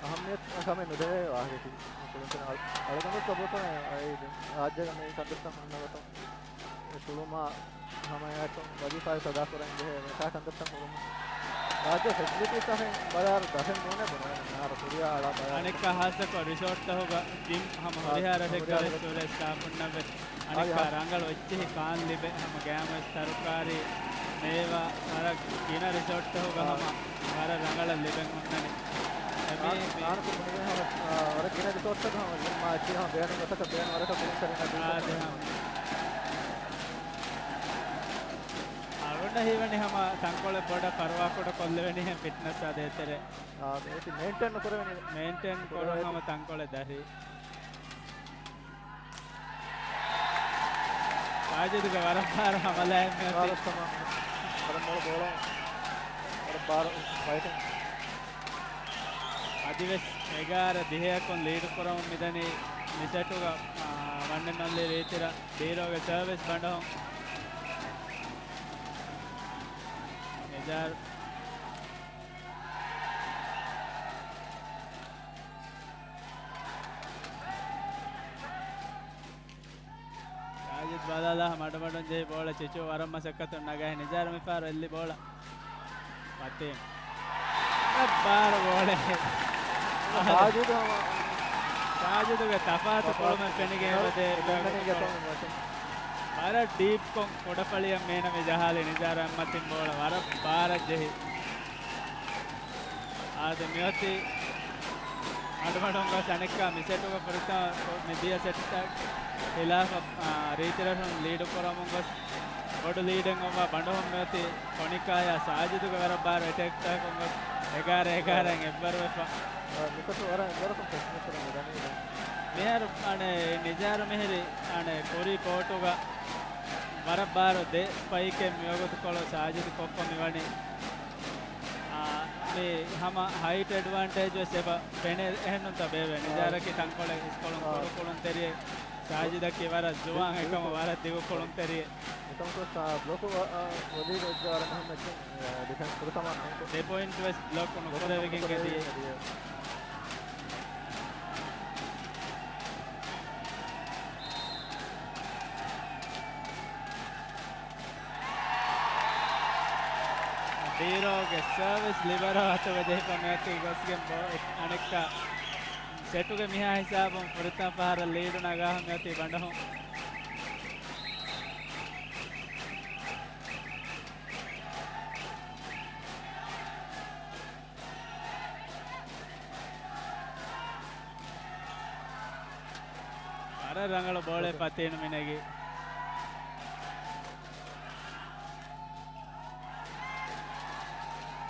އަހައްމިޔަތު ކަމެއް ނުދެވޭ ވާހަކަކީ. ކުޅުންތެރިން އަޅު-، އަޅުގަނޑު ގަބޫލުކުރަން އެ-، އެ-، ރާއްޖޭގަ މި ކަންތައްތައް ހުންނަ ގޮތުން އެ ކުޅުމާ ހަމައެއާއެކު ވަޒީފާއެއް އަދާކުރަން ޖެހޭ މިތާ ކަންތައްތައް ކުރުމުން. ރާއްޖޭ ފެސިލިޓީސް އަހެން ބަލާއިރު ދަށެއް ނޫނޭ ބުނެވެނީ. މިހާރު ކުރިއަށް އަޅާ ބަލާއިރު. އަނެއްކާ ހާއްސަކޮށް ރިސޯޓްތަކުގަ ޖިމް ހަމަ އާ، ހުރިހާ ރަށެއްގަ ހުރިހާ ވެސް ރަށެއް. އުޅޭ ސްޓާފުންނަށް ވެސް. އަނެއްކާ ރަނގަޅު އެއްޗިހި ކާން ލިބޭ ހަމަ ގައިމުވެސް ތަރުކާރީ، މޭވާ ވަރަށް ގިނަ ރިސޯޓްތަކުގަ އާ. ހަމަ ވަރަށް ރަނގަޅަށް ލިބެން ހުންނަނީ. އެމީ އާ، މި އާނަކު ބުނެވޭ ހަމަ، އާ، ވަރަށް ގިނަ ރިސޯޓްތަކު ހަމަ މާ އެއްޗިހި ހަމަ ބޭނުން ގޮތަކަށް ބޭނުން ވަރަކަށް ކުޅުންތެރިންނަށް ދިނުމަށް އާދެ ހަމަ. އަޅުގަނޑަށް ހީވަނީ ހަމަ ތަންކޮޅެއް ބޮޑަށް ފަރުވާކުޑަ ކޮށްލެވެނީހެން ފިޓްނަސް އާ ދޭތެރޭ. އާ، ދޭތި މެއިންޓެން ނުކުރެވެނީ. މެއިންޓެން ކުރުން ކުރެވޭތި. ހަމަ ތަންކޮޅެއް ދަށި. ސާޖިދުގެ ވަރަށް ބާރު ހަމަލާއެއް މިއޮތީ. ވަރަށް ސަމާ-، ވަރަށް މޮޅު ބޯޅަ. ވަރަށް ބާރު ފައިޓިން. އަދިވެސް އެގާރަ ދިހައަކުން ލީޑު ކުރަމުން މިދަނީ މިސެޓުގަ، އާ، ވަން އެންޑް އޮންލީ ރީތިރަށް ބީރޯގެ ސަރވިސް ބަނޑުހުން. ނިޒާރު. ސާޖިދު ބަލާލާ މަޑުމަޑުން ޖެހި ބޯޅަ ޗިޗޫ ވަރަށް މަސައްކަތުން ނަގާ ނިޒާރު މިފަހަރު އެއްލި ބޯޅަ. ފަތީމް. ވަރަށް ބާރު ބޯޅައެއް. ސާޖިދު ހަމަ. ސާޖިދުގެ ތަފާތު ކުޅުމެއް ފެނިގެން އެބަދޭ ވަރަށް ޑީޕްކޮށް ކުޑަފަޅިއަށް މޭނަމި ޖަހާލި ނިޒާރު އެއްމަތިން ބޯޅަ ވަރަށް ބާރަށް ޖެހި. އާދެ މިއޮތީ މަޑުމަޑުން ގޮސް އަނެއްކާ މި ސެޓުގަ ފުރަތަމަ މިދިޔަ ސެޓްތައް ހިލާފަށް، އާ، ރީތިރަށުން ލީޑު ކުރަމުން ގޮސް ބޮޑު ލީޑެއް އޮއްވާ ބަނޑުހުން މިއޮތީ ކޮނިކާޔާ ސާޖިދުގެ ވަރަށް ބާރު އެޓޭކްތަކުން ގޮސް އެގާރަ އެގާރައިން އެއްވަރުވެފަ. މިސަފު ވަރަށް އެއްވަރަކުން ފެށިގެން މިދަނީ. މިހާރު އަނެއް ނިޒާރު މިހިރީ އަނެއް ކުރީ ކޯޓުގަ ވަރަށް ބާރު ދެ ސްޕައިކެއް މިވަގުތުކޮޅު ސާޖިދު ކޮށްފަ މިވަނީ. އާ، މި ހަމަ ހައިޓް އެޑްވާންޓޭޖް ވެސް އެބަ ފެނޭ އެހެންނުންތަ ބޭބެ؟ ނިޒާރަކީ ތަންކޮޅެއް އިސްކޮޅުން ކުރު ކުޅުންތެރިއެއް. ސާޖިދަކީ ވަރަށް ޖުވާން އެކަމަށް ވަރަށް ދިގު ކުޅުންތެރިއެއް. މިކަމަކު ސާ-، ބްލޮކު ވަ-، އާ، ވޮލީގަ ވެއްޖެ ވަރަށް މުހިންމު އެއްޗެއް، އާ، ޑިފެންސް ފުރަތަމަ ނުކު-، ދެ ޕޮއިންޓް ވެސް ބްލޮކު ނުކުރެވިގެން އެދިޔަ. ޑީރޯގެ ސަރވިސް ލިބަރޯ އަތުގަ ޖެހިފަ މިއޮތީ ގޮސްގެން ބޯ-، އަނެއްކާ ސެޓުގެ މިހާ ހިސާބުން ފުރަތަމަ ފަހަރަށް ލީޑު ނަގާފަ މިއޮތީ ބަނޑުހުން. ވަރަށް ރަނގަޅު ބޯޅަ ފަތީނު މިނެގި.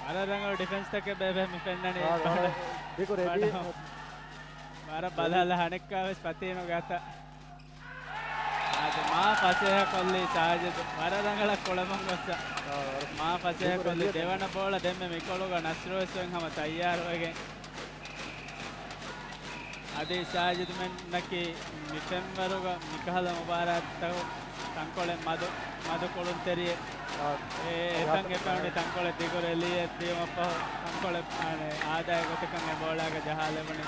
ވަރަށް ރަނގަޅު ޑިފެންސްތަކެއް ބޭބެ މި ފެންނަނީ. ވަރަށް ބަލަ-، ވަރަށް ބަލާލަ އަނެއްކާވެސް ފަތީނުގެ އަތަށް. އަދި މާ ފަސޭހަކޮށްލީ ސާޖިދު. ވަރަށް ރަނގަޅަށް ކުޅަމުން ގޮއްސަ. މާ ފަސޭހަކޮށްލީ ދެވަނަ ބޯޅަ ދެންމެ މިކޮޅުގަ ނަސްރުވެސް ވެން ހަމަ ތައްޔާރުވެގެން. އަދި ސާޖިދުމެންނަކީ މި ފެންވަރުގަ މިކަހަލަ މުބާރާތްތަކު ތަންކޮޅެއް މަދު، މަދު ކުޅުންތެރިއެއް. އެ-، އެތަން އެ ފެނުނީ ތަންކޮޅެއް ދިގު ރެލީއެއް ދިޔުމަށްފަހު ތަންކޮޅެއް އާދައިގެ ގޮތަކަށް އެ ބޯޅައިގަ ޖަހާލެވުނީ.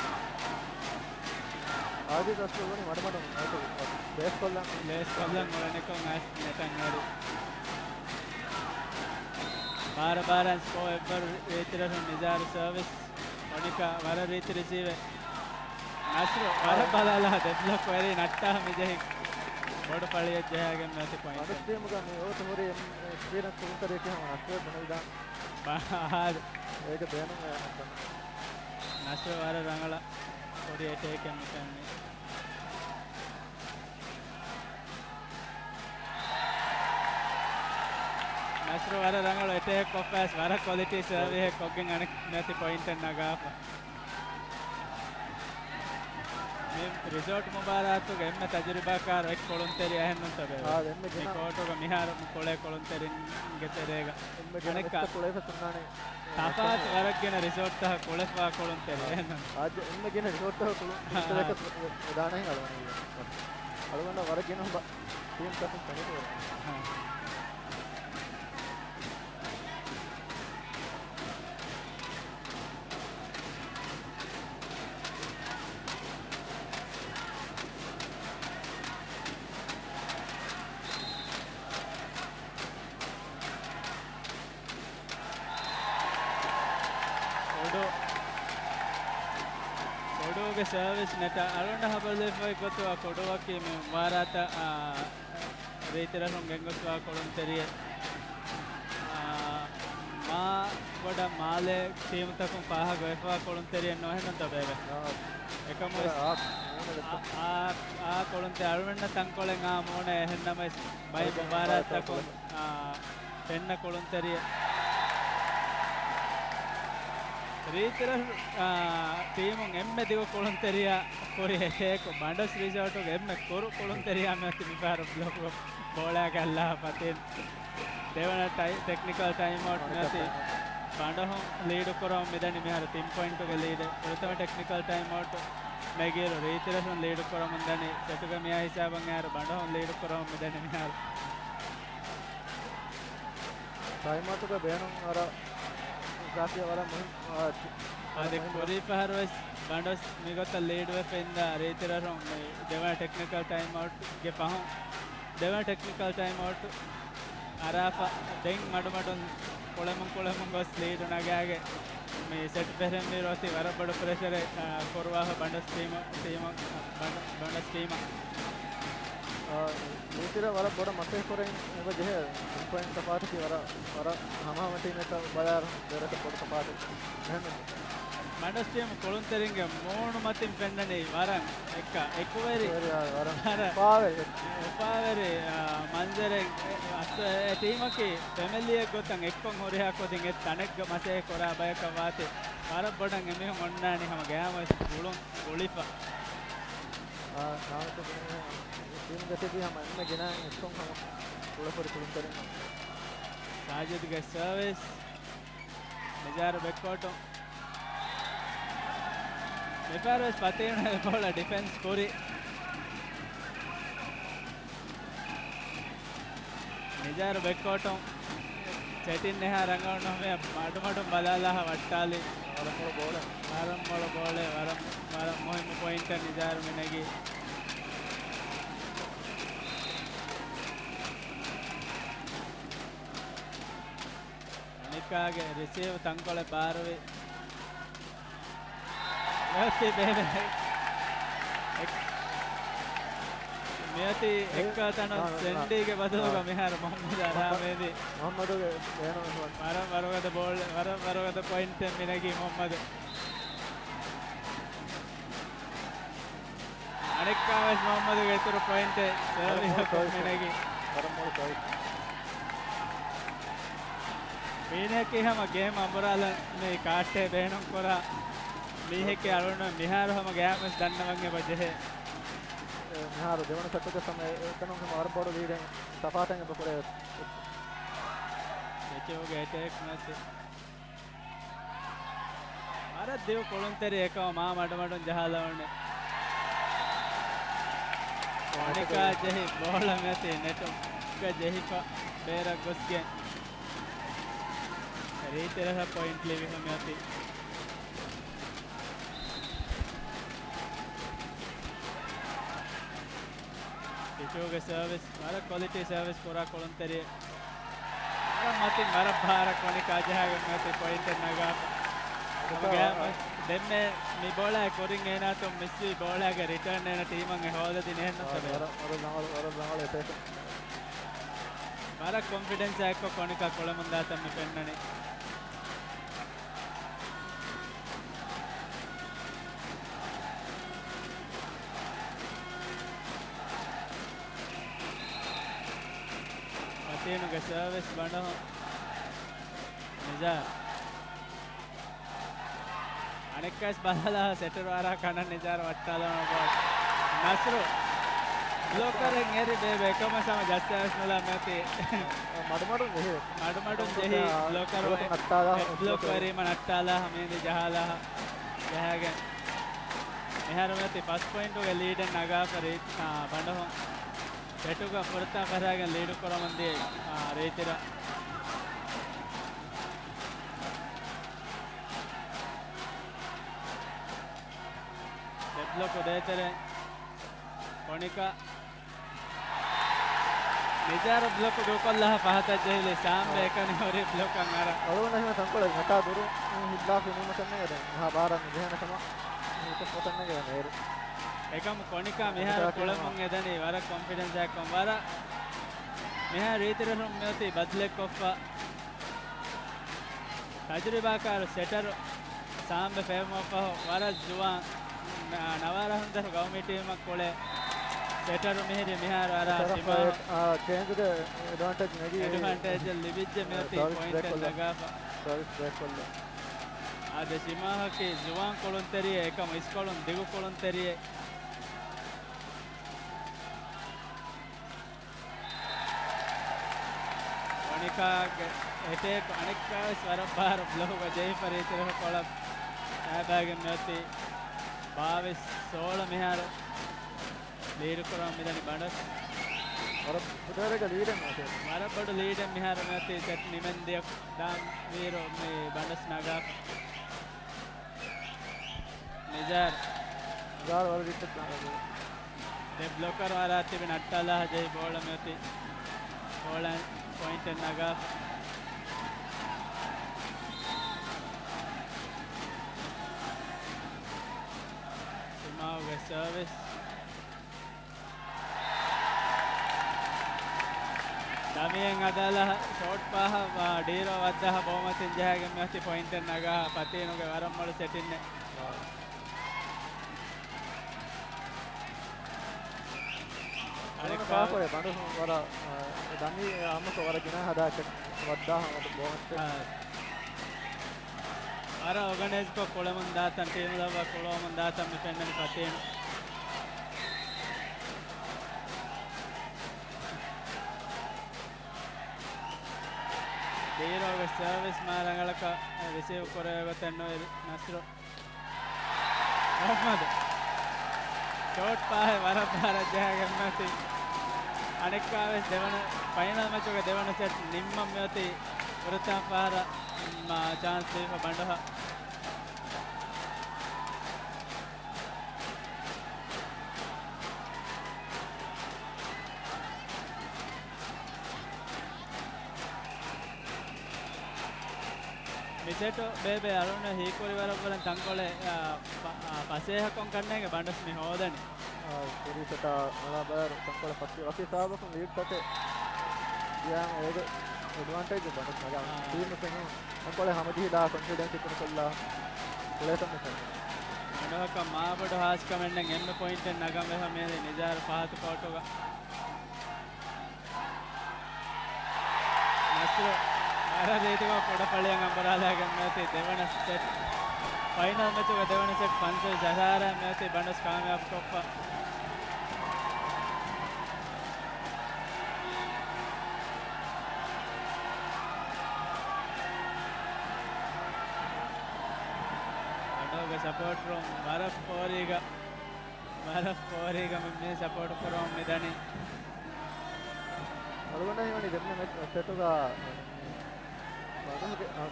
އާދި ދަސްކޮށްލުނީ މަޑުމަޑުން އަތު ބޭސްކޮށްލަން. ބޭސްކޮށްލަން އުޅެނިކޮށް އައިސް ނެތަން އެރި. ބާރަ ބާރަ ސްކޯ އެއްވަރު ރީތިރަށުން ނިޒާރު ސަރވިސް. ކޮނިކާ ވަރަށް ރީތި ރިސީވެއް. ނަސްރު ވަރަށް ބަލާލާ ދެ ބްލޮކް ވެރި ނައްޓާ މިޖެހި. ބޮޑު ފަޅިއެއް ޖަހާގެން މިއޮތި ޕޮއިންޓް. ބަނޑުސް ޓީމުގަ މި އޮތު ހުރި އެކްސްޕީރިއަންސް ކުޅުންތެރިއެއް ހަމަ ނަސްރު ބުނެލިދާން. ބަ-، އާދެ. އޭގެ ބޭނުން އެ-، ނަސްރު ވަރަށް ރަނގަޅަށް ކުރި އެޓޭކެއް މި ފެންނީ. ނަސްރު ވަރަށް ރަނގަޅު އެޓޭކް ކޮށްފައިސް ވަރަށް ކޮލިޓީ ސަރވިހެއް ކޮށްގެން އަނެއް މިއޮތި ޕޮއިންޓެއް ނަގާފަ. މި ރިސޯޓް މުބާރާތުގެ އެންމެ ތަޖުރިބާކާރު އެއް ކުޅުންތެރި އެހެންނުންތަ ބޭބެ؟ އާ، އެންމެ މި ގިނަ ކޯޓުގަ މިހާރު ކުޅޭ ކުޅުންތެރިންގެ ތެރޭގަ. އެންމެ ގިނަ އަނެއްކާ ކުޅޭފަ ސުންނާނެ. ތަފާތު ވަރަށް ގިނަ ރިސޯޓްތަކަށް ކުޅެފާ ކުޅުންތެރި އެހެންނުން. އާ، އެންމެ ގިނަ ރިސޯޓްތަކަށް ކުޅުންތެރި އެކަސް ވެދާނެހެން އަޅުގަނޑު. އަޅުގަނޑަށް ވަރަށް ގިނަ ހުން ބަ-، ޓީމްތަކުން ފެނިފަ ވަރަށް. ކޮޑު، ކޮޑުގެ ސަރވިސް ނެޓް އަޅުގަނޑަށް ހަބަރުލެވިފައި ގޮތު އާ ކޮޑުއަކީ މި މުބާރާތަށް އާ ރީތިރަށުން ގެންގޮސްފާ ކުޅުންތެރިއެއް. އާ، މާ ބޮޑަށް މާލޭ ޓީމުތަކުން ފާހަގަ ވެފާ ކުޅުންތެރިއެއް ނޫން ނޫންތަ ބޭބެ؟ އާ. އެކަމުވެސް އާ، އާ، އާ ކުޅުންތެރި އަޅުގަނޑަށް ތަންކޮޅެއް އާ މޫނެ އެހެންނަމަވެސް ބައެއް މުބާރާތްތަކުން އާ، ފެންނަ ކުޅުންތެރިއެއް. ރީތިރަށު، އާ، ޓީމުން އެންމެ ދިގު ކުޅުންތެރިޔާ ކުރި އެޓޭކު ބަނޑޮސް ރިސޯޓުގެ އެންމެ ކުރު ކުޅުންތެރިޔާ މިއޮތީ މިފަހަރު ބްލޮކު ބޯޅައިގެ އައްލާ ފަތިން. ދެވަނަ ޓައި-، ޓެކްނިކަލް ޓައިމްއައުޓް މިއޮތީ ބަނޑޮހުން ލީޑު ކުރަމުން މިދަނީ މިހާރު ތިން ޕޮއިންޓުގެ ލީޑެއް. ފުރަތަމަ ޓެކްނިކަލް ޓައިމްއައުޓް ނެގިއިރު ރީތިރަށުން ލީޑު ކުރަމުން ދަނީ ސެޓުގެ މިހާ ހިސާބަށް އައިރު ބަނޑޮހުން ލީޑު ކުރަމުން މިދަނީ މިހާރު. ޓައިމްއައުޓުގެ ބޭނުން ވަރަށް އިޒާފީ ވަރަށް މުހިންމު، އާ، އަދި ކުރީ ފަހަރު ވެސް ބަނޑޮސް މިގޮތަށް ލީޑްވެފަ އިންދާ ރީތިރަށުން މި ދެވަނަ ޓެކްނިކަލް ޓައިމްއައުޓްގެ ފަހުން، ދެވަނަ ޓެކްނިކަލް ޓައިމްއައުޓް އަރާފަ ދެން މަޑުމަޑުން ކުޅެމުން ކުޅެމުން ގޮސް ލީޑު ނަގާގެ މި ސެޓް ފެށެންވީރު އޮތީ ވަރަށް ބޮޑު ޕްރެޝަރެއް، އާ، ކުރުވާފަ ބަނޑޮސް ޓީމަށް، ޓީމަށް، ބަނޑޮ-، ބަނޑޮސް ޓީމަށް. އާ، ރީތިރަށް ވަރަށް ބޮޑަށް މަސައްކަތް ކުރަން އެބަ ޖެހޭ. ތިން ޕޮއިންޓް ތަފާތަކީ ވަރަށް، ވަރަށް ހަމަހަމަ ޓީމެއްތަ ބަލާއިރު ދެރަކަށް ބޮޑު ތަފާތެއް. އެހެންނު. ބަނޑޮސް ޓީމު ކުޅުންތެރިންގެ މޫނުމަތިން ފެންނަނީ ވަރަށް އެއްކަ، އެކުވެރި، ވަރަށް އުފާވެރި، އެ، އެ، އެ، އެ، ޓީމަކީ މި މަންޒަރެއް އަސް، އެ، އެ، ޓީމަކީ ފެމިލީއެއް ގޮތަށް އެއްކޮށް ހުރިހާ ކުދިން އެއް ތަނެއްގަ މަސައްކަތް ކުރާ ބަޔަކަށް ވާތީ، ވަރަށް ބޮޑަށް އެމީހުން އޮންނާނީ ހަމަ ގަޔާމުވެސް ގުޅުން ގުޅިފަ. އާ، ނާވެސް ޓީމްގަ ތިބީ ހަމަ އެންމެ ގިނައިން އެއްކޮށް ހަމަ ކުޅަފުރި ކުޅުންތެރިން. ސާޖިދުގެ ސަރވިސް. ނިޒާރު ބެކްކޯޓު. މިފަހަރުވެސް ފަތީނު ބޯޅަ ޑިފެންސް ކުރި. ނިޒާރު ބެކްކޯޓު. ޗެޓިން އެހާ ރަނގަޅު ނުވޭ، މަޑުމަޑުން ބަލާލާ ވައްޓާލި. ވަރަށް ބޮޑު ބޯޅަ. ވަރަށް ބޮޑު ބޯޅަ، ވަރަށް، ވަރަށް މުހިއްމު ޕޮއިންޓެއް ނިޒާރު މިނެގީ. ކޮނިކާގެ ރިސީވް ތަންކޮޅެއް ބާރުވި. މިއޮތީ ބޭބެ. އެކް-، މިއޮތީ އެ-، އެއްކާ ތަނު ނާ، ނާ، ސެންޑީގެ ބަދަލުގަ ނާ. މިހާރު މުހައްމަދު އަރާ މުހައްމަ-، މޭދީ. މުހައްމަދުގެ ބޭނުން ވަރަށް ވަރުގަދަ ބޯޅަ، ވަރަށް ވަރުގަދަ ޕޮއިންޓެއް މިނެގީ މުހައްމަދު. އަނެއްކާވެސް މުހައްމަދުގެ އިތުރު ޕޮއިންޓެއް ސަރވިސް އަކުން މިނެގީ. ވަރަށް މޮޅު ސަރވިސް. މީނައަކީ ހަމަ ގޭމް އަނބުރާލަން މި ކާއްޓޭ ބޭނުންކުރާ މީހެކޭ އަޅުން މިހާރު ހަމަ ގަޔާމުވެސް ދަންނަވަން އެބަ ޖެހޭ. އެ، މިހާރު ދެވަނަ ސެޓުގެ ސަމަ އެ-، އެތަނުން ހަމަ ވަރަށް ބޮޑު ލީޑެއް ތަފާތެއް އެބަ ކުރޭ. އެޗްއޯގެ އެޓޭކް މެސް. ވަރަށް ދިގު ކުޅުންތެރި އެކަމަށް މާ މަޑުމަޑުން ޖަހާލަވަނީ. ކޮނިކާ ޖެހި ބޯޅަ މިއޮތީ ނެޓުގަ ޖެހިފަ ބޭރަށް ގޮސްގެން ރީތި ރަށަށް ޕޮއިންޓް ލިބިފަ މިއޮތީ. ޕިޗޫގެ ސަރވިސް، ވަރަށް ކޮލިޓީ ސަރވިސް ކުރާ ކުޅުންތެރިއެއް. ވަރަށް މަތިން ވަރަށް ބާރަށް ކޮނިކާ ޖަހާގެން މިއޮތީ ޕޮއިންޓެއް ނަގާފަ. ހަމަ ގަޔާމުވެސް ދެންމެ މި ބޯޅައެއް ކުރިން އޭނާތުން މިސްވީ ބޯޅައިގެ ރިޓާން އޭނަ ޓީމަށް އެ ހޯދަދިން އެހެންނު ސަބޭ. ވަރަށް، ވަރަށް ރަނގަޅު، ވަރަށް ރަނގަޅު އެޓޭކެއް. ވަރަށް ކޮންފިޑެންސާ އެއްކޮށް ކޮނިކާ ކުޅެމުންދާތަން މި ފެންނަނީ. ފަތީނުގެ ސަރވިސް ބަނޑުހުން. ނިޒާރު. އަނެއްކާވެސް ބަލާލާ ސެޓަރު އަރާ ކަނޑަށް ނިޒާރު ވައްޓާލަން ބޯޅަ. ނަސްރު. ބްލޮކަރެއް އެރި ބޭބެ އެކަމަށް ސަމަ ޖައްސާވެސް ނުލާ މެތި. މަޑުމަޑުން ޖެހި. މަޑުމަޑުން ޖެހި ބްލޮކަރު ނައްޓާލާ، ބްލޮކަރު އެރީމަ ނައްޓާލާ ހަމީދި ޖަހާލާ ޖަހާގެން. މިހާރު މެތި ފަސް ޕޮއިންޓުގެ ލީޑެއް ނަގާފަ ރީ-، އާ، ބަނޑުހުން. ސެޓުގަ ފުރަތަމަ ފަށާގެން ލީޑު ކުރަމުންދިޔަ، އާ، ރީތިރަށް. ދެ ބްލޮކު ދޭތެރެ ކޮނިކާ. ނިޒާރު ބްލޮކު ދޫކޮށްލާ ފަހަތަށް ޖެހިލި ސާމް އާ. ބޭކަނި ހުރި ބްލޮކަށް އަރާ. އަޅުގަނޑަށް ހިމެނޭ ތަންކޮޅެއް ނަތާ ދުރު ހިއްލާފި ނިމުމަށް ކަންނޭނގެ ދެން އެހާ ބާރަށް ނުޖެހޭނެ ކަމަށް ހިތަށް ފޮތަންނެގެ ދެން އޭރު. އެކަމު ކޮނިކާ މިހާރު ކުޅެމުން އެދަނީ ވަރަށް ކޮންފިޑެންސް އެއްކޮށް ވަރަށް މިހާރު ރީތިރަށުން މިއޮތީ ބަދަލެއްކޮށްފަ. ތަޖުރިބާކާރު ސެޓަރު ސާމްބެ ފޭމަށްފަހު ވަރަށް ޒުވާން ނަ-، ނަވާރަހުންދަރު ގައުމީ ޓީމަށް ކުޅޭ ސެޓަރު މިހިރީ މިހާރު އަރާ ޝިމާހު ޗޭންޖުގެ އެޑްވާންޓޭޖް ނެގި އެޑްވާންޓޭޖް ލިބިއްޖެ މިއޮތީ ސާވިސް ޕޮއިންޓެއް ބްރޭކް ކޮށްލާ. ނަގާފަ. ސާވިސް ބްރޭކް ކޮށްލާ. އާދެ، ޝިމާހަކީ ޒުވާން ކުޅުންތެރިއެއް އެކަމު އިސްކޮޅުން ދިގު ކުޅުންތެރިއެއް. ކޮނިކާގެ އެޓޭކް އަނެއްކާވެސް ވަރަށް ބާރަށް ބްލޮކުގަ ޖެހިފަ ރީތިރަށު ކޮޅަށް އައިބައިގެން މިއޮތީ ބާވީސް ސޯޅަ މިހާރު ލީޑު ކުރަމުން މިދަނީ ބަނޑޮސް. ވަރަށް ބޮޑު ލީޑެއް މިހާރު މިއޮތީ ސެޓް ނިމެންދިޔަ ދާން ވީރު މި ބަނޑޮސް ނަގާފަ. ނިޒާރު. ނިޒާރު ވަރަށް ރީތި ދެ ބްލޮކަރު އަރާ ތިބި ނައްޓާލާ ޖެހި ބޯޅަ މިއޮތީ ބޯޅަ ޕޮއިންޓެއް ނަގާފަ. ޝިމާހުގެ ސަރވިސް. ލަމިއެން އަދާލަށް ޝޯޓް ފާހަށް، އާ، ޑީރޯ ވައްދާހަށް ބޯމަތިން ޖަހައިގެން މިއޮތީ ޕޮއިންޓެއް ނަގާ ފަތީނުގެ ވަރަށް މޮޅު ސެޓިންނެއް. އަނެއްކާ ކާކު ބަނޑު ވަރަށް، އާ، ދަނީ އަމަކޮށް ވަރަށް ގިނަ ހަދާކަށް ވައްދާހަށް ބޯމަތިން. އާ. ވަރަށް އޯގަނައިޒްކޮށް ކުޅެމުން ދާތަން، ޓީމު ލައްވާ ކުޅަވަމުން ދާތަން މި ފެންނަނީ ފަތީނު. ޑީރޯގެ ސަރވިސް މާ ރަނގަޅަކަށް ރިސީވް ކުރެވޭ ގޮތެއް ނުވި ނަސްރު. މުހައްމަދު. ޝޯޓް ފާހެއް ވަރަށް ބާރަށް ޖަހައިގެން މިއޮތީ. އަނެއްކާވެސް ދެވަނަ، ފައިނަލް މެޗުގެ ދެވަނަ ސެޓް ނިންމަން މިއޮތީ ފުރަތަމަ ފަހަރަށް، މާ، ޗާންސް ދީފަ ބަނޑުހަށް. މި ސެޓު ބޭބެ އަޅުންނަށް ހީކުރި ވަރަށްވަރަށް ތަންކޮޅެއް، އާ، ފަ-، އާ، ފަސޭހަކޮށް ކަންނޭނގެ ބަނޑުސް މި ހޯދަނީ. އާ، ކުރީ ސެޓާ އަޅާ ބަޔަރު ތަންކޮޅެއް ފައްޓި ވަކި ސަބަބަކުން ލީޑް ސެޓެއް ދިޔާމަ އޭގެ އެޑްވާންޓޭޖް ބަނޑުސް ނަގާ. އާ. ޓީމު ފެނުން ތަންކޮޅެއް ހަމަޖެހިލާ ކޮންފިޑެންސް އިތުރުކޮށްލާ ކުޅޭތަން މި ފެނުން. ބަނޑުހަކަށް މާބޮޑު ހާސްކަމެއް ނެތް އެންމެ ޕޮއިންޓެއް ނަގަން ވެފަ މިއަދި ނިޒާރު ފަހަތު ކޯޓުގަ. ނަސްރު ވަރަށް ރީތިކޮށް ކުޑަފަޅިއަށް އަނބުރާލާގެން މިއޮތީ ދެވަނަ ސެޓް. ފައިނަލް މެޗުގެ ދެވަނަ ސެޓް ފަންސަވީސް އަށާރައަށް މިއޮތީ ބަނޑުސް ކާމިޔާބު ކޮށްފަ. ބަނޑުގެ ސަޕޯޓް ރޫމް ވަރަށް ފޯރީގަ، ވަރަށް ފޯރީގަ މި، މި ސަޕޯޓް ކުރަމުން މިދަނީ. އަޅުގަނޑަށް ހީވަނީ ދެންމެ މެޗް ސެޓުގަ ބަނޑުގެ، އަ،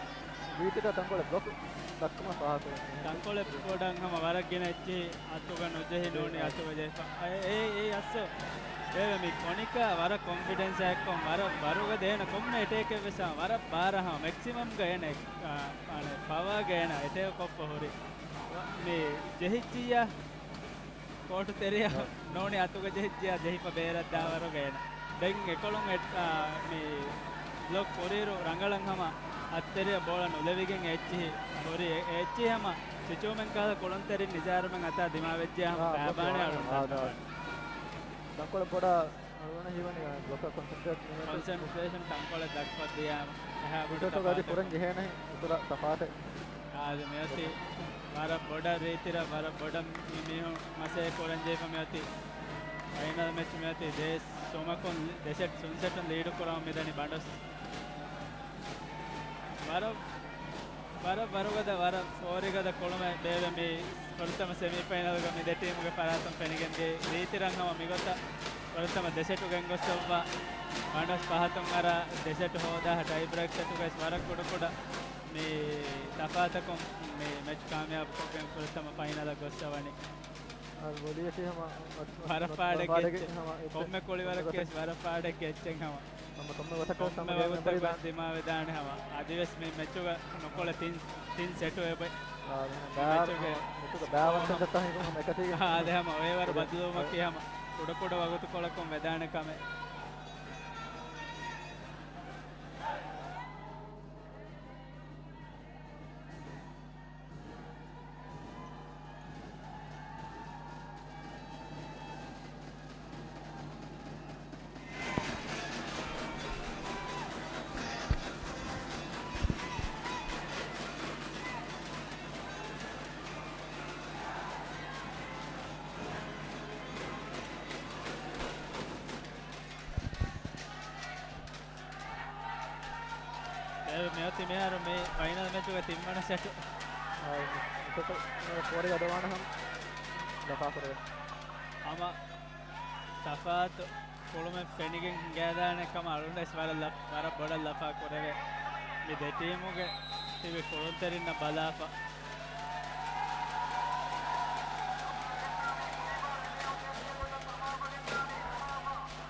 ވީތިތައް ތަންކޮޅެއް ބްލޮކް ދައްކުމަށް ފާހަގަކުރަން. ތަންކޮޅެއް ބޮޑަށް ހަމަ ވަރަށް ގިނަ އެއްޗިހި އަތުގަ ނުޖެހި ނޫނީ އަތުގަ ޖެހިފަ. އެ، އެ، އެ އައްސު. ބޭބެ މި ކޮނިކާ ވަރަށް ކޮންފިޑެންސް އެއްކޮށް ވަރަށް ވަރުގަ ދޭނަ ކޮންމެ އެޓޭކެއް ވެސް ވަރަށް ބާރަށް ހަމަ މެކްސިމަމްގަ އޭނަ، އާ، އަނެއް ޕަވާގަ އޭނަ އެޓޭކް ކޮށްފަ ހުރި. މި ޖެހިއްޖިއްޔާ ކޯޓު ތެރެއަށް ނޫނީ އަތުގަ ޖެހިއްޖިއްޔާ ޖެހިފަ ބޭރަށް ދާވަރުގަ އޭނަ. ދެން އެކޮޅުން އެ، އާ، މި ބްލޮކް ކުރިއިރު ރަނގަޅަށް ހަމަ އަތްތެރެއަށް ބޯޅަ ނުލެވިގެން އެއްޗިހި ހުރި. އެ، އެއްޗިހި ހަމަ ސިޗުއުމެން ކަހަލަ ކުޅުންތެރިން ނިޒާރުމެން އަތާ ދިމާވެއްޖެ ހަމަ ބާބާނެ އަޅުން ދަންނަވަން. ތަންކޮޅެއް ބޮޑަށް އަޅުގަނޑަށް ހީވަނީ ބްލޮކަށް ކޮންސެންޓްރޭޓް ނުވެ ކޮންސެންޓްރޭޝަން ތަންކޮޅެއް ދައްކައްދިޔާމަ އެހާ ބޮޑު ދުސަތުގަ އަދި ތަފާތެއް. ކުރަން ޖެހޭނެހެން އުތުރަށް ތަފާތެއް. އާދެ މިއޮތީ ވަރަށް ބޮޑަށް ރީތިރަށް ވަރަށް ބޮޑަށް މި މީހުން މަސައްކަތް ކުރަން ޖެހިފަ މިއޮތީ. ފައިނަލް މެޗް މިއޮތީ ދޭ ސުމަކުން ދެ ސެޓް ސުން ސެޓުން ލީޑު ކުރަމުން މިދަނީ ބަނޑުސް. ވަރަށް، ވަރަށް ވަރުގަދަ، ވަރަށް ފޯރިގަދަ ކުޅުމެއް ބޭބެ މި ފުރަތަމަ ސެމީ ފައިނަލްގަ މި ދެ ޓީމުގެ ފަރާތުން ފެނިގެންދިޔަ. ރީތިރަށް ހަމަ މިގޮތަށް ފުރަތަމަ ދެ ސެޓު ގެންގޮސްފަ. ބަނޑުސް ފަހަތުން އަރާ ދެ ސެޓު ހޯދާ ޓައި ބްރޭކް ސެޓުގައި ވަރަށް ކުޑަކުޑަ މި ތަފާތަކުން މި މެޗް ކާމިޔާބުކޮށްގެން ފުރަތަމަ ފައިނަލަށް ގޮއްސަވަނީ. އަ، ވޮލީއަކީ ހަމަ ވަރަށް ފާޑެއްގެ އެއްޗެއް. ކޮންމެ ކުޅިވަރަކީ ވެސް ވަރަށް ފާޑެއްގެ އެއްޗެއް ހަމަ. ހަމަ ކޮންމެ ވަގުތަކަށް ވެސް ދިމާވެދާނެ ހަމަ. އަދިވެސް މި މެޗުގަ ނުކުޅެ ތިން، ތިން ސެޓު އެބަ. މެޗުގެ ބައިވަރު ހަމަ އެކަސީގެ ހަމަ އާދެ ހަމަ އޮއެވަރު ބަދަލުވުމަކީ ހަމަ ކުޑަކުޑަ ވަގުތުކޮޅަކުން ވެދާނެ ކަމެއް. އެ، މިއޮތީ މިހާރު މި ފައިނަލް މެޗުގެ ތިންވަނަ ސެޓު. އާ، މި ސެޓު ފޯރި ގަދަވާނަހަމަ ލަފާކުރެވެ. ހަމަ ތަފާތު ކުޅުމެއް ފެނިގެން ހިނގައިދާނެ ކަމަށް އަޅުގަނޑުވެސް ވަރަށް ލަ-، ވަރަށް ބޮޑަށް ލަފާ ކުރެވޭ. މި ދެ ޓީމުގެ ތިބި ކުޅުންތެރިންނަށް ބަލާފަ.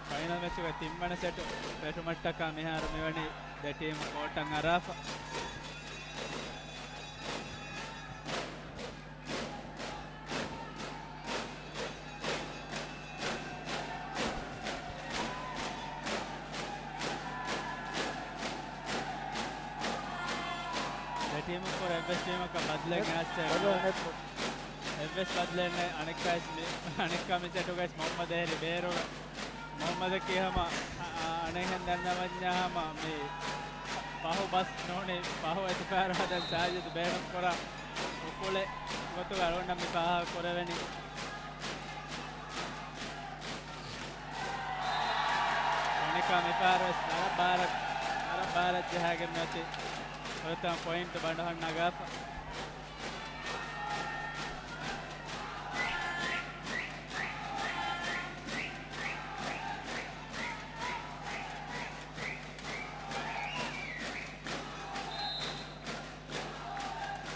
ފައިނަލް މެޗުގެ ތިންވަނަ ސެޓު ފެށުމަށްޓަކާ މިހާރު މިވަނީ ދެ ޓީމު ކޯޓަށް އަރާފަ. އެއްވެސް ޓީމަކަށް ބަދަލެއް އެއް-، އައިސް ބަދަލެއް ނެތް. އެއްވެސް ބަދަލެއް ނެތް. އަނެއްކާ މި-، އަނެއްކާ މި ސެޓުގައި މުހައްމަދު އެހެރީ ބޭރުގަ. މުހައްމަދަކީ ހަމަ، އަ، އަ، އަނެއްހެން ދަންނަވަންޏާ ހަމަ މި ފަހު ބަސް ނޫނީ، ފަހު އެތިފަހަރު ހަދަން ސާޖިދު ބޭނުން ކުރާ އުކުޅެއް ގޮތުގަ އަޅުގަނޑަށް މި ފާހަގަ ކުރެވެނީ. އަނެއްކާ މިފަހަރު ވެސް ވަރަށް ބާރަށް، ވަރަށް ބާރަށް ޖަހާގެން މިއޮތީ. ފުރަތަމަ ޕޮއިންޓް ބަނޑުހަން ނަގާފަ.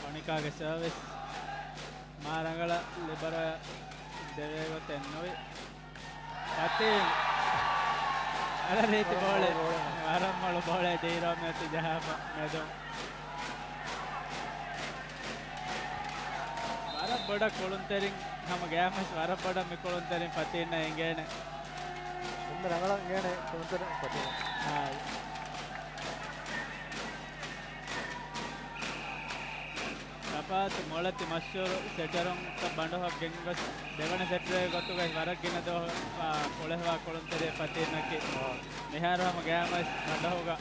ކޮނިކާގެ ސަރވިސް މާ ރަނގަޅަށް ލިބަރޯއަށް ދެވޭ ގޮތެއް ނުވި. ފަތީން. ވަރަށް ރީތި ވަރަށް ބޯޅެއް. މޮޅު ބޯޅެއް. ވަރަށް މޮޅު ބޯޅެއް ދީރޯ މިއޮތީ ޖަހާފަ މެދުން. ވަރަށް ބޮޑަށް ކުޅުންތެރިން ހަމަ ގަޔާމަސް ވަރަށް ބޮޑަށް މި ކުޅުންތެރިން ފަތީންނަށް އެނގޭނެ. އެންމެ ރަނގަޅަށް އެނގޭނެ ކުޅުންތެރިން ފަތީން. އާ. ތަފާތު މޮޅަތި މަޝްހޫރު ސެޓަރުންތައް ބަނޑުހަށް ގެންގޮސް ދެވަނަ ސެޓަރެއް ގޮތުގައި ވަރަށް ގިނަ ދުވަހު، އާ، ކުޅެހިވާ ކުޅުންތެރި ފަތީންނަކީ. މިހާރު ހަމަ ގަޔާމަސް ބަނޑުހުގަ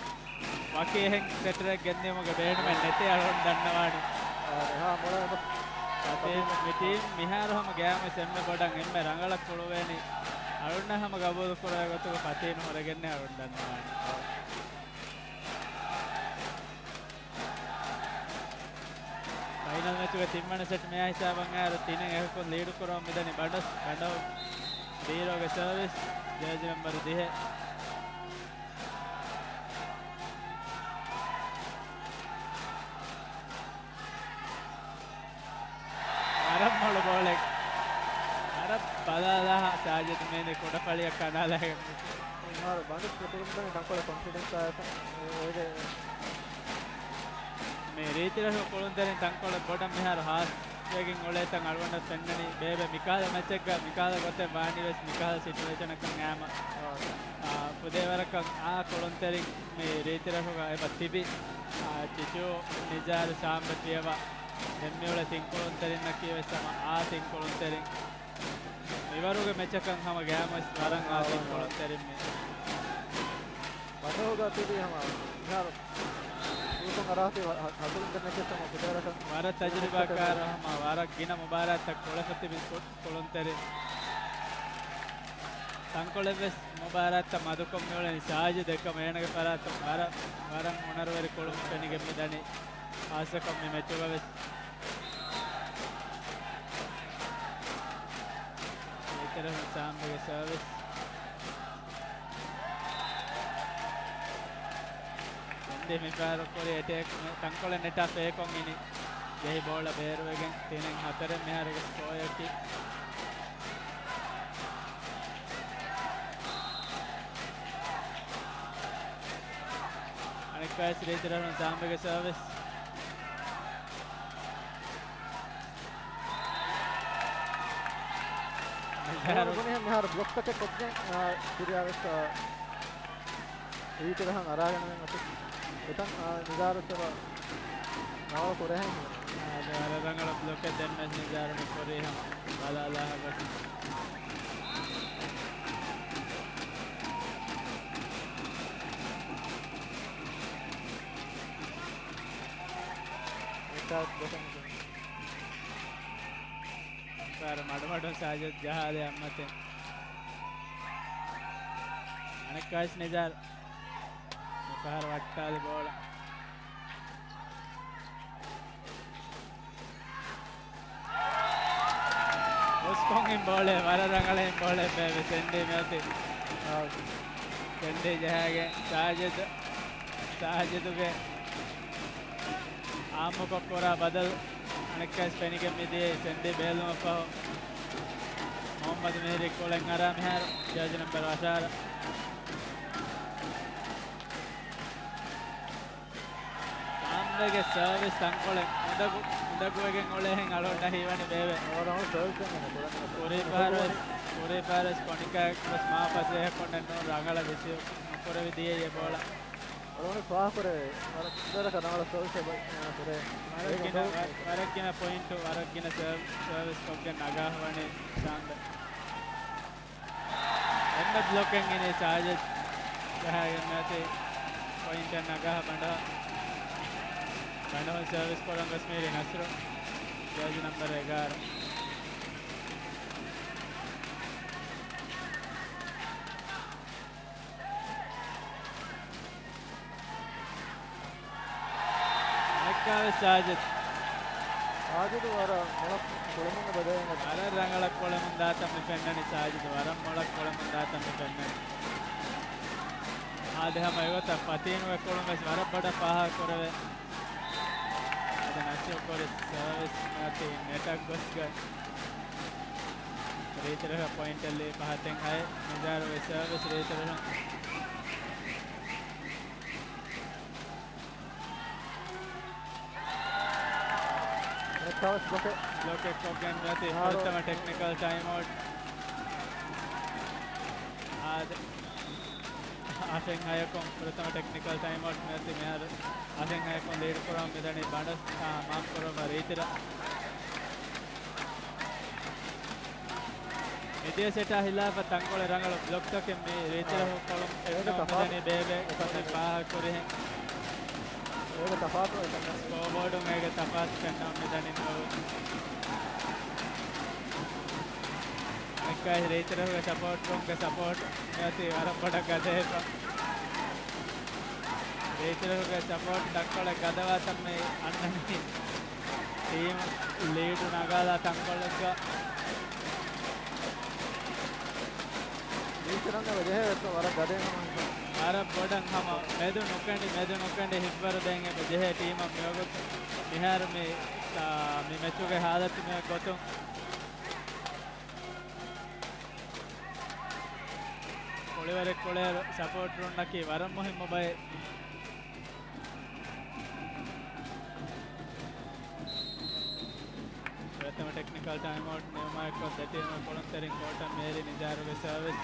ވަކި އެހެން ސެޓަރެއް ގެންދިއުމުގެ ބޭނުމެއް ނެތޭ އަޅުގަނޑު ދަންނަވާނީ. އާ، އެހާ މޮޅަށް އެބަ-، ފަތީން ފަތީން. މި ޓީމް މިހާރު ހަމަ ގަޔާމަސް އެންމެ ބޮޑަށް އެންމެ ރަނގަޅަށް ކުޅުވޭނީ. އަޅުންނަށް ހަމަ ގަބޫލު ކުރާ ގޮތުގަ ފަތީން ހުރެގެންނޭ އަޅުން ދަންނަވާނީ. ފައިނަލް މެޗުގެ ތިންވަނަ ސެޓް މިއާ ހިސާބަށް އައިރު ތިނެއް އެކަކުން ލީޑު ކުރަމުން މިދަނީ ބަނޑު-، ބަނޑުހު. ބީރޯގެ ސަރވިސް، ޖާޒި ނަމްބަރު ދިހަ. ވަރަށް މޮޅު ބޯޅެއް. ވަރަށް ބަލާލާ ސާޖިދު މީނީ ކުޑަފަޅިއަށް ކަނޑާލައިގެން. މިހާރު ބަނޑު ކުޅުންތެރިން ތަންކޮޅެއް ކޮންފިޑެންސް އާ އޭގެ. މި ރީތިރަށު ކުޅުންތެރިން ތަންކޮޅެއް ބޮޑަށް މިހާރު ހާސްވެގެން އުޅޭތަން އަޅުގަނޑަށް ފެންނަނީ ބޭބެ މިކާލަ މެޗެއްގަ މިކާލަ ގޮތެއް ވާނީ ވެސް މިކާލަ ސިޗުއޭޝަނަކަށް އާމަ. އާ، ފުދޭވަރަކަށް އާ ކުޅުންތެރިން މި ރީތިރަށުގަ އެބަ ތިބި، އާ، ޗިޗޫ، ނިޒާރު، ސާމްބެ ފިޔަވާ ދެން މިއުޅޭ ތިން ކުޅުންތެރިންނަކީ ވެސް ހަމަ އާ ތިން ކުޅުންތެރިން. މިވަރުގެ މެޗަކަށް ހަމަ ގަޔާމަސް ވަރަށް އާ ތިން ކުޅުންތެރިން މި. ބަނޑުހުގަ ތިބީ ހަމަ މިހާރު ހުޅުކޮށް އަރާފި ހަ-، ހަ-، ހަތަރުން ދެންނެކެސް ހަމަ ފުދޭވަރަކަށް ވަރަށް ތަޖުރިބާކާރު ހަމަ ވަރަށް ގިނަ މުބާރާތްތައް ކުޅެފަ ތިބި ކު-، ކުޅުންތެރިން. ތަންކޮޅެއްވެސް މުބާރާތްތައް މަދުކޮށް މިއުޅެނީ ސާޖިދު އެކަމަ އޭނަގެ ފަރާތުން ވަރަށް، ވަރަށް ހުނަރުވެރި ކުޅުން ފެނިގެން މިދަނީ. ހާއްސަކޮށް މި މެޗުގަ ވެސް. އެތެރެހުން ސާމްބެގެ ސަރވިސް. ސެންޑި މިފަހަރު ކުރި އެޓޭކް ތަންކޮޅެއް ނެޓާ ފޭކޮށް އިނި. ޖެހި ބޯޅަ ބޭރުވެގެން ތިނެއް ހަތަރެއް މިހާރުގެ ސްކޯއަކީ. އަނެއްކާވެސް ރީތިރަށުން ސާމްބެގެ ސަރވިސް. މިހާރު ބުނިހެން މިހާރު ބްލޮކްތަކެއް ކޮށްގެން، އާ، ކުރިޔާވެސް، އާ، ރީތިރަށަށް އަރާގަނެވެން އޮތީ. އެތަން، އާ، ނިޒާރު ސަބަ ނަވަ ކުރެހެން. އާ، އަދި ވަރަށް ރަނގަޅަށް ބްލޮކެއް ދެންނެވެސް ނިޒާރު މި ކުރީ ހަމަ ބަލާލާ ގޮތް. އެކާސް ދޮކަން ފާރު މަޑުމަޑުން ސާޖިދު ޖަހާލި އަތްމަތިން. އަނެއްކާވެސް ނިޒާރު މިފަހަރު ވައްޓާލި ބޯޅަ. ހުސްކޮށް އިން ބޯޅަ، ވަރަށް ރަނގަޅަށް އިން ބޯޅަ ބޭބެ ސެންޑީ މިއޮތީ. އާ، ސެންޑީ ޖަހާގެން ސާޖިދު، ސާޖިދުގެ އާއްމުކޮށް ކުރާ ބަދަލު އަނެއްކާވެސް ފެނިގެން މިދިޔައީ ސެންޑީ ބޭލުމަށްފަހު. މުހައްމަދު މިހިރީ ކުޅެން އަރާ މިހާރު ޖާޒި ނަމްބަރު އަށާރަ. ސާމްބެގެ ސަރވިސް ތަންކޮޅެއް އުނދަގޫ، އުނދަގޫވެގެން އުޅޭހެން އަޅުގަނޑަށް ހީވަނީ ބޭބެ. ކުރީ ފަހަރުވެސް، ކުރީ ފަހަރުވެސް ކޮނިކާ ވެސް މާ ފަސޭހަކޮށް ނޫން ރަނގަޅަށް ރިސީވް ނުކުރެވި ދިޔައީ އެ ބޯޅަ. އަޅުގަނޑު ފާހަގަކުރޭ، ވަރަށް ސުންދަރަކަށް ރަނގަޅަށް ސަރވިސް ކުރޭ. ވަރަށް ގިނަ، ވަ-، ވަރަށް ގިނަ ޕޮއިންޓު، ވަރަށް ގިނަ ސަރވިސް، ސަރވިސް ކޮށްގެން ނަގާ ވަނީ ޝާންދަ. އެންމެ ބްލޮކެއް އިނީ ސާޖިދް ޖަހާގެން މިއޮތީ ޕޮއިންޓެއް ނަގާ ބަނޑަ. ބަނޑުހުން ސަރވިސް ކުރަން ގޮސް މީރި ނަސްރު. ޖާޒި ނަމްބަރު އެގާރަ. އަނެއްކާވެސް ސާޖިދް. ސާޖިދު ވަރަށް މޮޅަށް ކުޅެމުން އެބަޖެހޭ. ވަރަށް ރަނގަޅަށް ކުޅެމުން ދާތަން މި ފެންނަނީ ސާޖިދު. ވަރަށް މޮޅަށް ކުޅެމުން ދާތަން މި ފެންނަނީ. އާދެ ހަމަ އެގޮތަށް ފަތީނުގެ ކުޅުން ވެސް ވަރަށް ބޮޑަށް ފާހަގަ ކުރެވޭ. އަދި ނަސްރު ކުރި ސަރވިސް މިއޮތީ ނެޓަށް ގޮސްގަތް. ރީތިރަށަށް ޕޮއިންޓެއް ލިބި ފަހަތެއް ހައެއް. ނިޒާރުގެ ސަރވިސް ރީތިރަށުން. ނެޓް ހައުސް ބްލޮކެއް. ބްލޮކެއް ކޮށްގެން މިއޮތީ ފުރަތަމަ ޓެކްނިކަލް ޓައިމް އައުޓް. އާދެ. އަށެއް ހަޔަކުން ފުރަތަމަ ޓެކްނިކަލް ޓައިމް އައުޓް މިއޮތީ މިހާރު. އަށެއް ހަޔަކުން ލީޑް ކުރަމުން މިދަނީ ބަނޑުސް، އާ، މާފް ކުރައްވާ ރީތިރަށް. މިދިޔަ ސެޓާ ހިލާފަށް ތަންކޮޅެއް ރަނގަޅު ބްލޮކްތަކެއް މި ރީތިރަށު ކޮޅުން އެއްނަމަ މިދަނީ ބޭބެ ކުރި ފާހަގަ ކުރިހެން. ސްކޯބޯޑުން އޭގެ ތަފާތު ފެންނަމުން މިދަނީ ނޫރު. އަނެއްކާ ރީތިރަށުގެ ސަޕޯޓް ރޫމްގެ ސަޕޯޓް މިއޮތީ ވަރަށް ބޮޑަށް ގަދަވެފަ. ރީތިރަށުގެ ސަޕޯޓް ތަންކޮޅެއް ގަދަވާތަން މި އަންނަނީ. ޓީމް ލީޑު ނަގާލާ ތަންކޮޅެއްގަ. ރީތިރަށް އެބަ ޖެހޭ ވަރަށް ގަދައިން ހަމަ. ވަރަށް ބޮޑަށް ހަމަ މެދު ނުކެނޑި، މެދު ނުކެނޑި ހިތްވަރު ދޭން އެބަ ޖެހޭ ޓީމަށް މިވަގުތު. މިހާރު މި، އާ، މި މެޗުގެ ހާލަތު މި ގޮތުން. ކުޅިވަރެއް ކުޅޭއިރު ސަޕޯޓް ރޫމްއަކީ ވަރަށް މުހިއްމު ބައެއް. ފުރަތަމަ ޓެކްނިކަލް ޓައިމް އައުޓް ނިމުމާއެކު ދެ ޓީމުގެ ކުޅުންތެރިން ކޯޓަށް މޭރި ނިޒާރުގެ ސަރވިސް.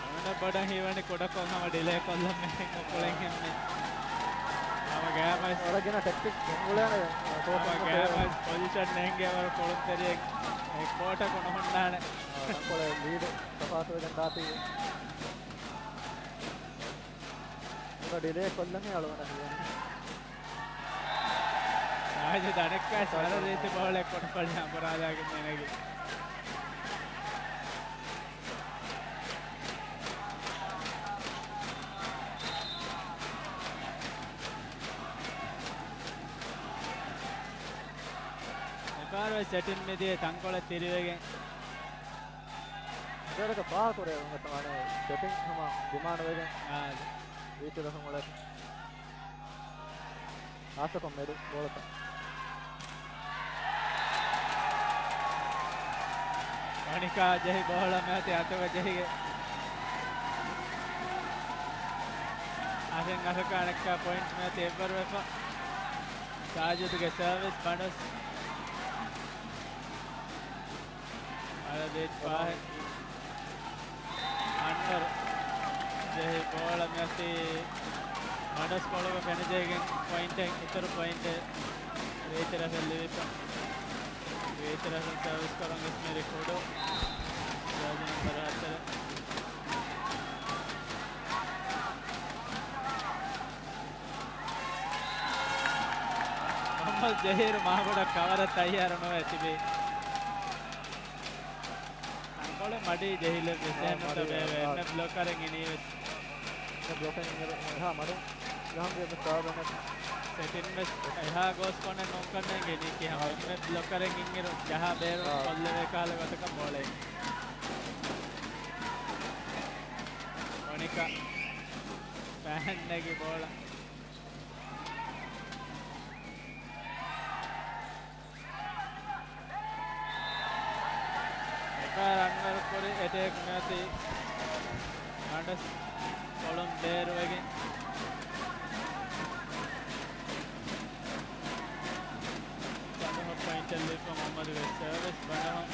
އަޅުގަނޑަށް ބޮޑަށް ހީވަނީ ކުޑަކޮށް ހަމަ ޑިލޭ ކޮށްލަން މެހެން އުކުޅެން ހެންމެ. ހަމަ ގައިމަސް ވަރަށް ގިނަ ޓެކްޓިކްސް ގެންގުޅޭނެ. ހަމަ ގައިމަސް ޕޮޒިޝަން ނޭނގޭ ވަރު ކުޅުންތެރިއެއް އެ ކޯޓަކު ނުހުންނާނެ. ތަންކޮޅެއް ލީޑް ތަފާތުވެގެން ދާތީ. ކުޑަ ޑިލޭ ކޮށްލަނީ އަޅުގަނޑަށް ހީވަނީ. ސާޖިދް އަނެއްކާވެސް ވަރަށް ރީތި ބޯޅައެއް ކޮންފަޅި އަނބުރާލާގެން މި ނެގި. މިފަހަރުވެސް ސެޓިން މިދިޔަ ތަންކޮޅެއް ތިރިވެގެން. ދެރަކަށް ފާހަގަކުރޭ އަނެއް ސެޓިން ހަމަ ޑިމާންޑް ވެގެން. އާ. ރީތިރަށުން އުޅޭ. އާސަކޮށް މެދު ބޯޅަތައް. ވަނިކާ ޖެހި ބޯޅަ މިއޮތީ އަތުގަ ޖެހިގެން. އަހެން އަހަކާ އަނެއްކާ ޕޮއިންޓް މިއޮތީ އެއްވަރުވެފަ. ސާޖިދުގެ ސަރވިސް ބަނޑުސް. އަދި ދެއް ފާހެއް. އަންވަރު ޖެހި ބޯޅަ މިއޮތީ ބަނޑުސް ކޮޅުގަ ފެނިޖެހިގެން ޕޮއިންޓެއް، އިތުރު ޕޮއިންޓެއް ރީތިރަށަށް ލިބިފަ. ރީތިރަށުން ސަރވިސް ކުރަން ގޮސް މިރި ކުޑު. ޖާޒި ނަމްބަރު ހަތަރު. މުހައްމަދު ޖަހީރު މާބޮޑަށް ކަވަރަށް ތައްޔާރު ނުވެ ތިބި. ތަންކޮޅެއް މަޑީ ޖެހިލެއްވި ސޭން ނުތަ ބޭބެ އެންމެ ބްލޮކަރެއް އިނީވެސް. އެންމެ ބްލޮކަރެއް އިނީ އެހާ މަޑު ޖަހަން ބޭބެ ސާބަނަށް. ސެޓިންވެސް އެހާ ގޯސް ކޮންނެއް ނޫންކަންނޭނގެ ނީކީ ހަމަ އެންމެ ބްލޮކަރެއް އިންއިރު ޖަހާ ބޭރު ކޮށްލެވޭ ކަހަލަ ގޮތަކަށް ބޯޅައެއް. ވަނިކާ ފަހެއް ނެގި ބޯޅަ. އެޓޭކް މިއޮތީ ބަނޑަސް ކޮޅުން ބޭރުވެގެން. ބަނޑުހަށް ޕޮއިންޓެއް ލިބިފަ މުހައްމަދުގެ ސަރވިސް ބަނޑުހަށް.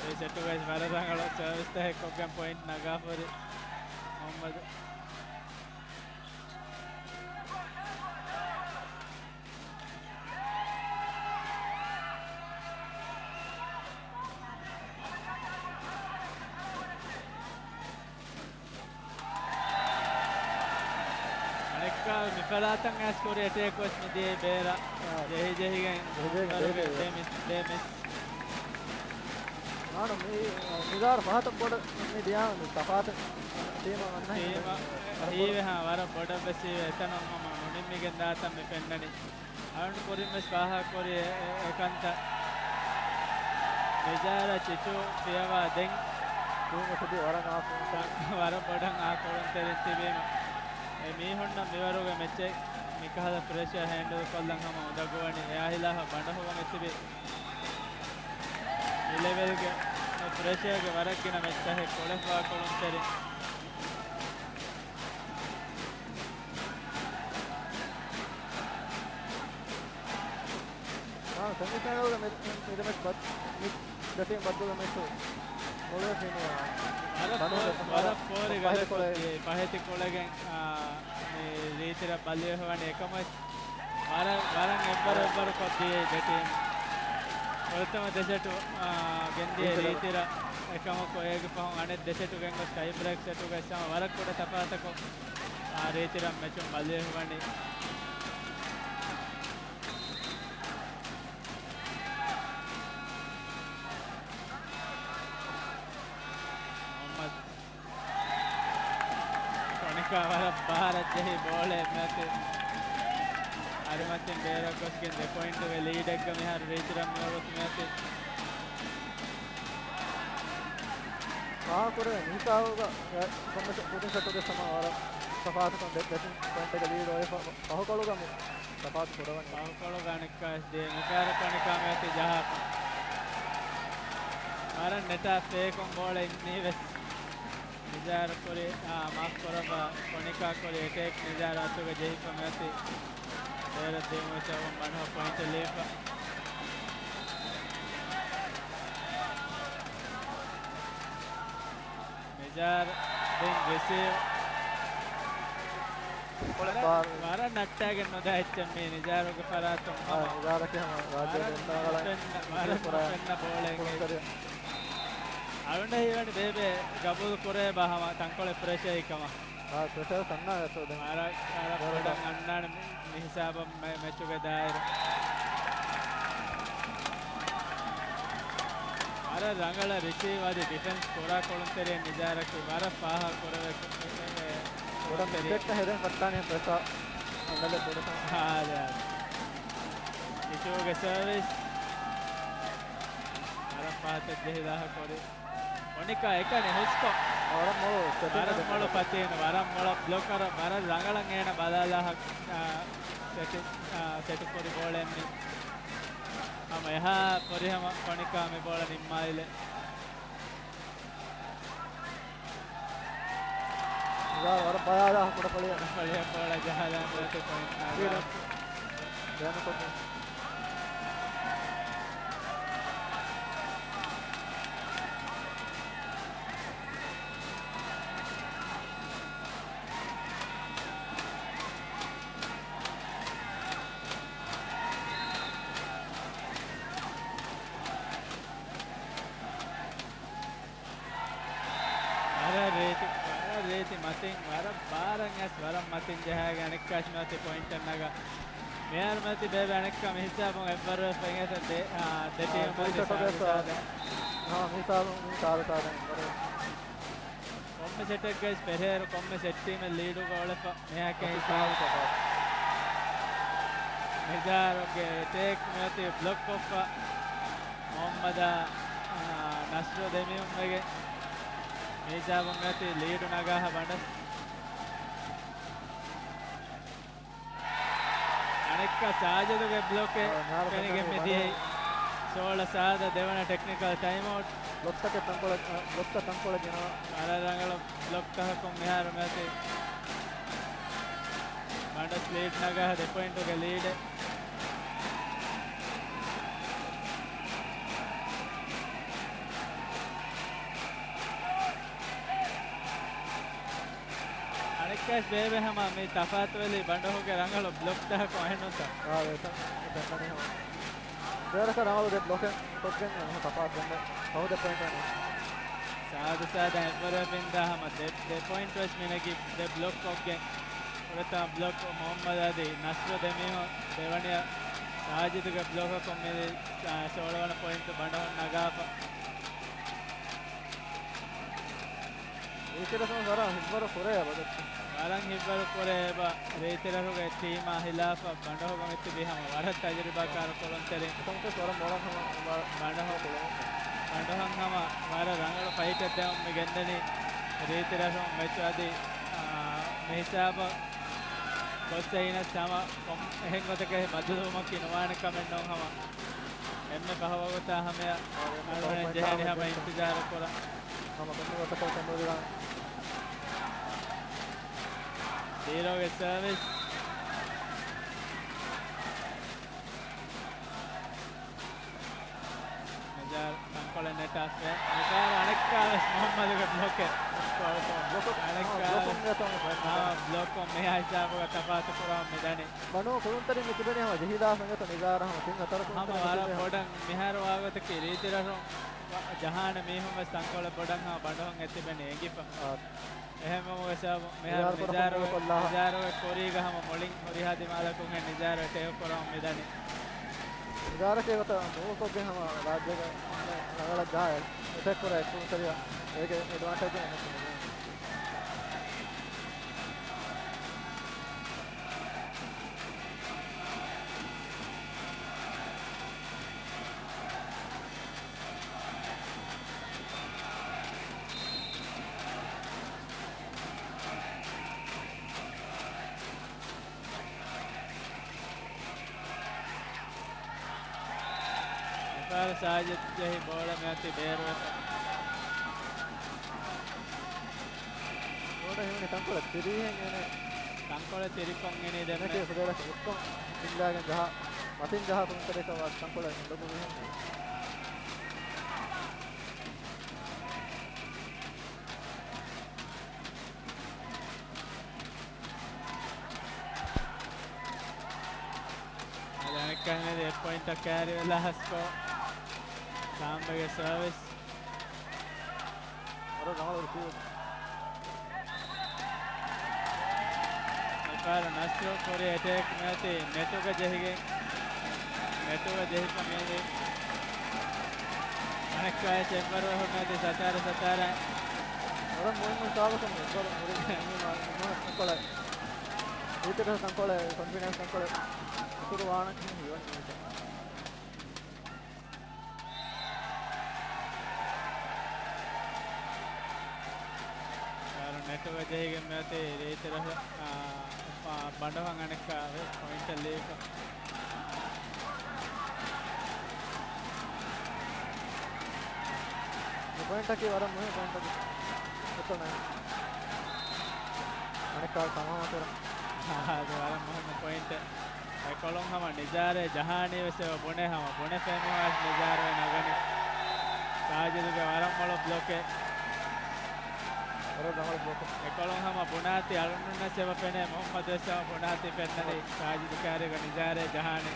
ރީ ސެޓުގައި ވަރަށް ރަނގަޅު ސަރވިސްތައް އެއްކޮށްގެން ޕޮއިންޓް ނަގާފައި މުހައްމަދު. އަނެއްކާ މިފަރާތަށް އައިސް ކުރި އެޓޭކް ވެސް މިދިޔައީ ބޭރަށް ޖެހި ޖެހިގެން ޖެހިގެން އުމްރަނުގެ ބޭބެ. ޑޭމިސް، ޑޭމިސް. މާނަ މި ނިޒާރު ފަހަތަށް ބޮޑަށް މި ދިޔާ ތަފާތު ޓީމަށް އަންނަ ހީވެ ހާ، ވަރަށް ބޮޑަށް ވެސް ހީވެ އެތަނުން ހަމަ ނުނިންމިގެން ދާތަން މި ފެންނަނީ. އަޅުން ކުރިން ވެސް ފާހަގަކުރި އެ، އެ، އެކަންތައް. ނިޒާރަށް ޗިޗޫ ފިޔަވާ ދެން ޓީމު ތިބީ ވަރަށް އާ ކުޅުންތެރި. ވަރަށް ބޮޑަށް އާ ކުޅުންތެރިން ތިބީމަ، އެ މީހުންނަށް މިވަރުގެ މެޗެއް މިކަހަލަ ޕްރެޝަރ ހޭންޑަލް ކޮށްލަން ހަމަ އުނދަގޫވަނީ. އެއާ ހިލާފަށް ބަނޑަހުގަ މިތިބީ މި ލެވެލްގެ ޕްރެޝަރގެ ވަރަށް ގިނަ މެޗްތަކެއް ކުޅެފަ ކުޅުންތެރިން. އާ، ސެމިފައިނަލްގެ މި-، މި-، މި މެޗް ބައް-، މި ދެ ޓީމް ބައްދަލު މެޗު މޮޅުވެ ފިނި، އާ، ވަރަށް ފޯ-، ވަރަށް ފޯރި ފަހެ ގަދަ ކޮޅެ. ކޮށްދިޔަ ފަހެތި ކޮޅެގެން، އާ، މި ރީތިރަށް ބަލިވެފަވަނީ އެކަމަށް ވަރަށް، ވަރަށް އެއްވަރު އެއްވަރު ކޮށްދިޔައީ ދެ ޓީމް. ފުރަތަމަ ދެ ސެޓު، އާ، ގެންދިޔަ ރީތިރަށް. ރީތިރަށް އެކަމަކު އޭގެ ފަހުން އަނެއް ދެ ސެޓު ގެންގޮސް ޓައި ބްރޭކް ސެޓުގައި ހަމަ ވަރަށް ކުޑަ ތަފާތަކުން، އާ، ރީތިރަށް މެޗުން ބަލިވެފަވަނީ. މުހައްމަދު ކޮނިކާ ވަރަށް ބާރަށް ޖެހި ބޯޅައެއް މިއޮތީ. އަރިމަތިން ބޭރަށް ގޮސްގެން ދެ ޕޮއިންޓުގެ ލީޑެއްގަ މިހާރު ރީތިރަށް މިވަގުތު މިއޮތީ. ފާހަގަކުރެވޭ މިހިސާބުގަ ކޮންމެސް ކުދިން ސެޓުގެ ސަމާ ވަރަށް ތަފާތުކަން ދެ-، ދެތިން ޕޮއިންޓެއްގެ ލީޑް އޮތް ފަ-، ފަހުކޮޅުގަ މި ތަފާތު ކުރަވަނީ. ފަހުކޮޅުގަ އަނެއްކާ ވެސް ދިޔަ މިފަހަރު ކޮނިކާ މިއޮތީ ޖަހާފަ. ވަރަށް ނެޓާ ފޭކޮން ބޯޅަ އިންނީ ވެސް. ނިޒާރު ކުރި، އާ، މާފް ކުރައްވާ، ކޮނިކާ ކުރި އެޓޭކް ނިޒާރު އަތުގަ ޖެހިފަ މިއޮތީ. ބޭރަށް ދިއުމުގެ ސަބަބުން ބަނޑުހަށް ޕޮއިންޓެއް ލިބިފަ. ނިޒާރު ދެން ރިސީވް. ވަރަށް، ވަރަށް ނައްޓާގެން ނުދާ އެއްޗެއް މީ ނިޒާރުގެ ފަރާތުން. އާ، ހަމަ ނިޒާރަކީ ހަމަ ރާއްޖޭގެ ވަރަށް އެންމެ ރަނގަޅަށް ނުފެންނަ، ވަރަށް ނުފެންނަ ބޯޅައެއް. އަޅުގަނޑަށް ހީވަނީ ބޭބެ ގަބޫލު ކުރޭ ބާ ހަމަ ތަންކޮޅެއް ޕްރެޝަރ ކަމަށް. އާ، ޕްރެޝަރ ސަންނާ އެތޯ ދެން. ވަރަށް، ވަރަށް ބޮޑަށް އަންނާނެ މި، މި ހިސާބަށް މެ-، މެޗުގެ ދާއިރު. ވަރަށް ރަނގަޅަށް ރިސީވް އަދި ޑިފެންސް ކުރާ ކޮޅުންތެރިއެއް ނިޒާރަކީ ވަރަށް ފާހަގަ ކުރެވޭ ކޮ-، އެ، އެ، ބޮޑަށް ކޮޅުންތެރި. އިމްޕެކްޓް ހެދެން ފައްޓާނެ ޕްރެޝަރ އަންނަލެ ބޮޑު ކަމަށް. އާ، އާދެ، އާދެ. އިޝޫގެ ސަރވިސް. ވަރަށް ފަހަތަށް ޖެހިލާހަ ކުރި. ކޮނިކާ އެކަނި ހުސްކޮށް. ވަރަށް މޮޅު ސެޓިން ވަރަށް މޮޅު ފަތީނު، ވަރަށް މޮޅަށް ބްލޮކަރ، ވަރަށް ރަނގަޅަށް އޭނަ ބަލާލާ ހަ-، އާ، ސެޓި-، އާ، ސެޓު ކުރި ބޯޅައެއް މީ. ހަމަ އެހާ ފުރިހަމަ ކޮނިކާ މި ބޯޅަ ނިންމާލިލެއް. ވަރަށް ބަޔާދާ ކުޑަފަޅިއަށް. ކުޑަފަޅިއަށް ބޯޅަ ޖަހާލާން ދެއްތި ޕޮއިންޓް ނަގާ. ދެން ކޮށް. ވަރަށް ރީތި، ވަރަށް ރީތި މަތިން، ވަރަށް ބާރަށް އައިސް، ވަރަށް މަތިން ޖަހާގެން އަނެއްކާސް މިއޮތީ ޕޮއިންޓެއް ނަގާ. މިހާރު މިއޮތީ ބޭބެ އަނެއްކާ މި ހިސާބުން އެއްވަރު ވެފަ އިނގޭތަ ދެ-، އާ، ދެ ޓީމު މި ސާދު ސާދަ. އާ، މި ސާދު، މި ސާދު ސާދަ. ކޮންމެ ސެޓެއްގައި ފެށޭއިރު ކޮންމެ ސެޓް ޓީމެއް ލީޑުގަ އުޅެފަ މިހާކަށް ހިސާބު. ނިޒާރުގެ އެޓޭކް މިއޮތީ ބްލޮކް ކޮށްފަ މުހައްމަދާ، އާ، ނަސްރު ދެމިއުންވެގެން މި ހިސާބުން މިއޮތީ ލީޑު ނަގާހަ ބަނޑަސް. އެއްކަ ސާޖިދުގެ ބްލޮކެއް ފެނިގެން މިދިޔައީ. ސޯޅަ ސާދަ ދެވަނަ ޓެކްނިކަލް ޓައިމްއައުޓް. ބްލޮކްތަކެއް ތަންކޮޅެއް، އަ، ބްލޮކްތައް ތަންކޮޅެއް ގެނައު. ވަރަށް ރަނގަޅު ބްލޮކްތަކަކުން މިހާރު މިއޮތީ. ބަނޑުސް ލީޑް ނަގާ ދެ ޕޮއިންޓުގެ ލީޑެއް. އަނެއްކާސް ބޭބެ ހަމަ މި ތަފާތުވެލި ބަނޑުހުގެ ރަނގަޅު ބްލޮކްތަކަކުން އެހެންނުތަ؟ އާ، އެތަން، އެތަން ފެންނަނީ ހަމަ. ދެވަރަކަށް ރަނގަޅު ދެ ބްލޮކެއް ކޮށްގެން ފަހު ދެ ޕޮއިންޓް ވަނީ. ސާދަ ސާދަ އެއްވަރެއް ވިންދާ ހަމަ ދެ، ދެ ޕޮއިންޓް ވެސް މިނެގި ދެ ބްލޮކް ކޮށްގެން. ފުރަތަމަ ބްލޮކް މުހައްމަދު އަދި ނަސްރު ދެމީހުން ދެވަނަޔަށް ސާޖިދުގެ ބްލޮކަކުން މި، އާ، ސޯޅަވަނަ ޕޮއިންޓު ބަނޑުހުން ނަގާފަ. ރީތިރަށުން ވަރަށް ހިތްވަރު ކުރޭ އެބަ. ވަރަށް ހިތްވަރު ކުރޭ އެބަ. ރީތިރަށުގެ ޓީމާ ހިލާފަށް ބަނޑުހުގަ މިތިބީ ހަމަ ވަރަށް ތަޖުރިބާކާރު ކުޅުންތެރިން. އެކަމަކުވެސް ވަރަށް މޮޅަށް ހަމަ ވަ-، ބަނޑުހު-، ބަނޑުހަން ހަމަ ވަރަށް ރަނގަޅު ފައިޓެއް ދެމުން މި ގެންދަނީ. ރީތިރަށުން މެޗު އަދި، އާ، މި ހިސާބަށް ގޮއްސައިނަސް ހަމަ ކޮން އެހެން ގޮތަކަށް ބަދަލުވުމަކީ ނުވާނެ ކަމެއް ނޫން ހަމަ. އެންމެ ފަހު ވަގުތާ ހަމަޔަށް އަޅުގަނޑު ޖެހެނީ ހަމަ އިންތިޒާރު ކުރަން. ހަމަ ކޮންމެ ގޮތަކަށް ކަންބޮޑުވާނެ. ޑީރޯގެ ސަރވިސް. މިޒާރު ތަންކޮޅެއް ނެޓާފަ. މިފަހަރު އަނެއްކާވެސް މުހައްމަދުގެ ބްލޮކެއް. ބްލޮކު، އަނެއްކާވެސް ބްލޮކު މި ހިސާބުގަ ތަފާތު ކުރަމުން މިދަނީ. ބަނޑު ކުޅުންތެރިން މި ތިބެނީ ހަމަ ޖެހިލާފަ އިނގޭތޯ ނިޒާރަށް ހަމަ ތިން ހަތަރަކުން ހަމަ ވަރަށް ބޮޑަށް މިހާރު ވާގޮތަކީ ރީތިރަށުން ޖަހާނެ މީހުން ވެސް ތަންކޮޅެއް ބޮޑަށް ހަމަ ބަނޑުހަން އެ ތިބެނީ އެނގިފަ. އާ. އެހެންވުމުގެ ސަބަބުން މިހާރު ނިޒާރު ކުރަން ނިޒާރުގެ، ކުރީގަ ހަމަ މުޅިން ހުރިހާ ދިމާލަކުން ހެން ނިޒާރު އެޓޭކް ކުރަމުން މިދަނީ. ނިޒާރަކީ ގޮތަށް މޫވް ކޮށްގެން ހަމަ ރާއްޖޭގަ ރަނގަޅަށް ޖަހާ އެޓޭކް ކުރާ އެއްކުޅުންތެރިޔާ. އޭގެ އެޑްވާންޓޭޖް އެނގޭ. މިފަހަރު ސާޖިދު ޖެހި ބޯޅަ މިއޮތީ ބޭރުވެފަ. ބޯޅަ ހިމެނި ތަންކޮޅެއް ތިރީހެން އިނޭ. ތަންކޮޅެއް ތިރިކޮށް އިނީ ދެންމެ. އެނެކޭ ފުދޭވަރަކަށް އުސްކޮށް ހިންގާގެން ޖަހާ، މަތިން ޖަހާ ކުޅުންތެރިޔަކަށް ވާ ތަންކޮޅެއް ނުލިބުނު ހެން. އަދި އަނެއްކާ މިއަދު އެއް ޕޮއިންޓަށް ކައިރިވެލާ ހަސްކޮށް، ސާމްބެގެ ސަރވިސް. ވަރަށް ރަނގަޅު ރިސީވަރު. މިފަހަރު ނަސްރު ކުރި އެޓޭކް މިއޮތީ ނެޓުގަ ޖެހިގެން، ނެޓުގަ ޖެހިފަ މިއަދި. އަނެއްކާވެސް އެއްވަރު ހުންނަތީ ސަތާރަ ސަތާރަ. ވަރަށް މުހިންމު ސާބަކުން އެއްވަރު ހުރި ތަންކޮޅެއް. ރީތިރަށު ތަންކޮޅެއް، ކޮންފިޑެންސް ތަންކޮޅެއް އިތުރު ވާނަން ހީވަނީ މީތަ. އަހަރު ނެޓުގަ ޖެހިގެން މިއޮތީ ރީތިރަށު، އާ، ބަނޑުހަން އަނެއްކާ ޕޮއިންޓެއް ލިބިފަ. މި ޕޮއިންޓަކީ ވަރަށް މުހިންމު ޕޮއިންޓަކީ. އެތޯ ނައި. އަނެއްކާ ސަމާލުކުރަން. އާ، އަދި ވަރަށް މުހިންމު ޕޮއިންޓެއް. އެކޮޅުން ހަމަ ނިޒާރޭ ޖަހާނީ ވެސް އެބަ ބުނޭ ހަމަ ބުނެފައި މިހާރު ނިޒާރު އެ ނަގަނީ. ސާޖިދުގެ ވަރަށް މޮޅު ބްލޮކެއް. ވަރަށް ރަނގަޅު ބްލޮކެއް. އެކޮޅުން ހަމަ ބުނާތީ އަޅުގަނޑުންނަށް އެބަ ފެނޭ މުހައްމަދު ވެސް ހަމަ ބުނާތީ ފެންނަނީ ސާޖިދު ކާރިގަ ނިޒާރޭ ޖަހާނީ.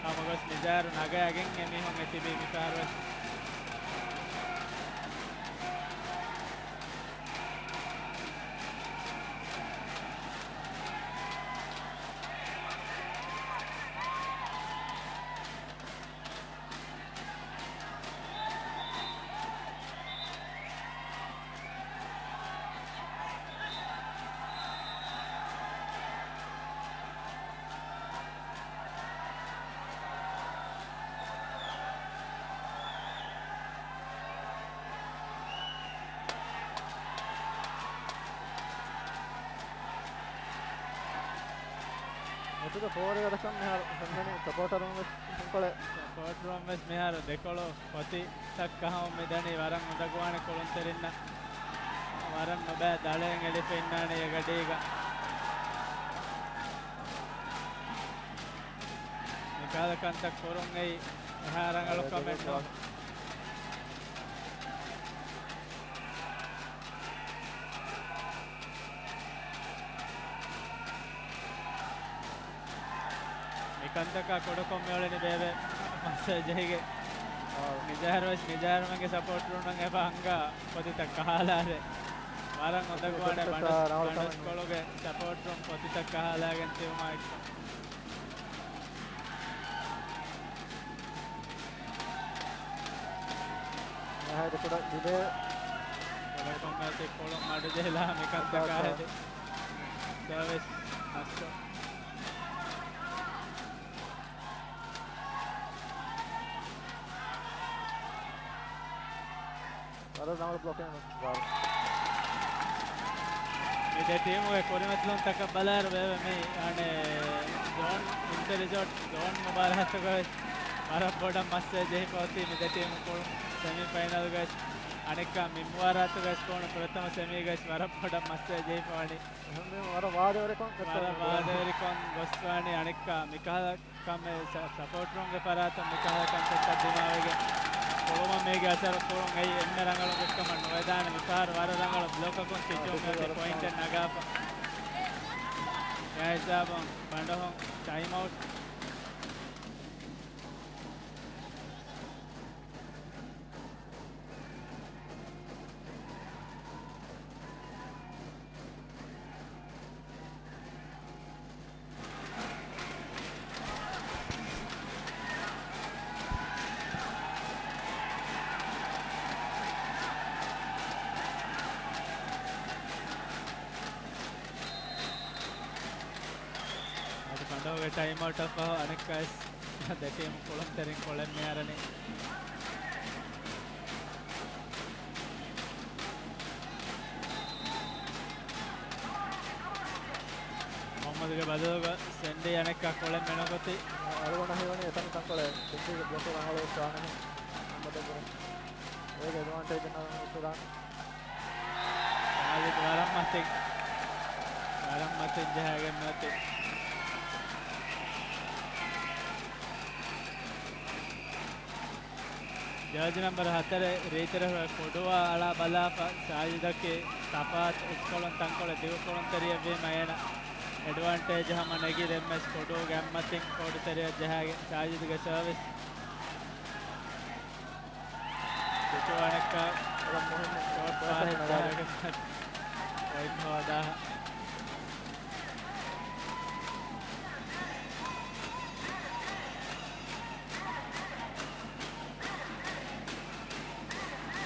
ހަމަ ގޮސް ނިޒާރު ނަގަޔަގެން އެމީހުން އެ ތިބީ މިފަހަރު ވެސް. ފޯރު ގަދަކަން މިހާރު ފެންނަނީ ސަޕޯޓަރުން ވެސް ކޮޅެ. ސަޕޯޓަރުން ވެސް މިހާރު ދެކޮޅު ފޮތިތައް ކަހަމުން މިދަނީ ވަރަށް އުނދަގޫވާނެ ކުޅުންތެރިންނަށް. ވަރަށް ނުބައި ދަޅައެއް އެޅިފަ އިންނާނެ އެގަޑީގަ. މިކަހަލަ ކަންތައް ކުރުން އެއީ އެހާ ރަނގަޅު ކަމެއް ނޫން. މިކަންތަކާ ކުޑަކޮށް މިއުޅެނީ ބޭބެ މައްސަލަ ޖެހިގެން. މިޖާހަރު ވެސް މިޖާހަރުމެންގެ ސަޕޯޓަރުންނަށް އެބަ އަންގާ ފޮތިތައް ކަހާލާދޭ. ވަރަށް އުނދަގޫވާނެ ބަނޑުސް، ބަނޑުސްކޮޅުގެ ސަޕޯޓަރުން ފޮތިތައް ކަހާލާގެން ދިއުމާ އެއްކޮށް. އެހާއިރު ކުޑަ ޑިލޭ. ކުޑަކޮށް މެޗު ކޮޅުން މަޑުޖެހިލާ މިކަންތަކާ ހެދި. ސާވެސް ނަސްކޮށް. ވަރަށް ރަނގަޅު ބްލޮކެއް ގާރު. މި ދެ ޓީމުގެ ކުރިމަތިލުންތަކަށް ބަލާއިރު ބޭބެ މި އަނެއް ޒޯން އިންޓަރިޒޯޓް ޒޯން މުބާރާތުގައި ވެސް ވަރަށް ބޮޑަށް މައްސަލަ ޖެހިފަ އޮތީ މި ދެ ޓީމު ކުޅުން ސެމީ ފައިނަލްގައި ވެސް. އަނެއްކާ މި މުބާރާތުގައި ވެސް ކުޅުނު ފުރަތަމަ ސެމީގައި ވެސް ވަރަށް ބޮޑަށް މައްސަލަ ޖެހިފަ ވަނީ. އެހެންވީމަ ވަރަށް ވާދަވެރިކޮށް ވަރަށް ވާދަވެރިކޮށް ގޮސްފަ ވަނީ. އަނެއްކާ މިކަހަލަ ކަމެއް ސަ-، ސަޕޯޓަރުންގެ ފަރާތުން މިކަހަލަ ކަންތައްތައް ދިމާވެގެން ކުޅުމަށް މީގެ އަސަރު ކުރުން އެއީ އެންމެ ރަނގަޅު ގޮތްކަމަށް ނުވެދާނެ. މިފަހަރު ވަރަށް ރަނގަޅު ބްލޮކަކުން ސިޖޫ މިއޮތީ ޕޮއިންޓެއް ނަގާފަ. އެހާ ހިސާބުން ބަނޑުހުން ޓައިމް އައުޓް. އަދި ބަނޑުހުގެ ޓައިމް އައުޓަށް ފަހު އަނެއްކާވެސް ދެ ޓީމު ކުޅުންތެރިން ކޮޅެއް މިއަރަނީ. މުހައްމަދުގެ ބަދަލުގަ ސެންޑީ އަނެއްކާ ކޮޅެއް މެނުކޮތީ. އަޅުގަނޑަށް ހީވަނީ އެތަން ތަންކޮޅެއް ސެންޑީގެ ބްލޮކު ރަނގަޅުވެސް ވާނެހެން މުހައްމަދަށްވުރެ. އޭގެ އެޑްވާންޓޭޖް ނަރަން އުފުރާނެ. ސާޖިދު ވަރަށް މަތިން، ވަރަށް މަތިން ޖަހައިގެން ނުވަތި. ޖާޒި ނަންބަރު ހަތަރެއް ރީތިރަށުގެ ކޮޑުވާ އަޅާ ބަލާފަ، ސާޖިދަކީ ތަފާތު އެއްކޮޅުން ތަންކޮޅެއް ދިގު ކުޅުންތެރިއެއްވީމަ އޭނަ އެޑްވާންޓޭޖް ހަމަ ނެގި ދެންމެސް ކޮޑުވުގެ އަތްމަތިން ކޯޑުތެރެއަށް ޖަހާގެން ސާޖިދުގެ ސާވިސް. ސިޖޫ އަނެއްކާ ޝޯޓް ފާހެއް ޖަހާގެން ޕޮއިންޓް ހޯދާ.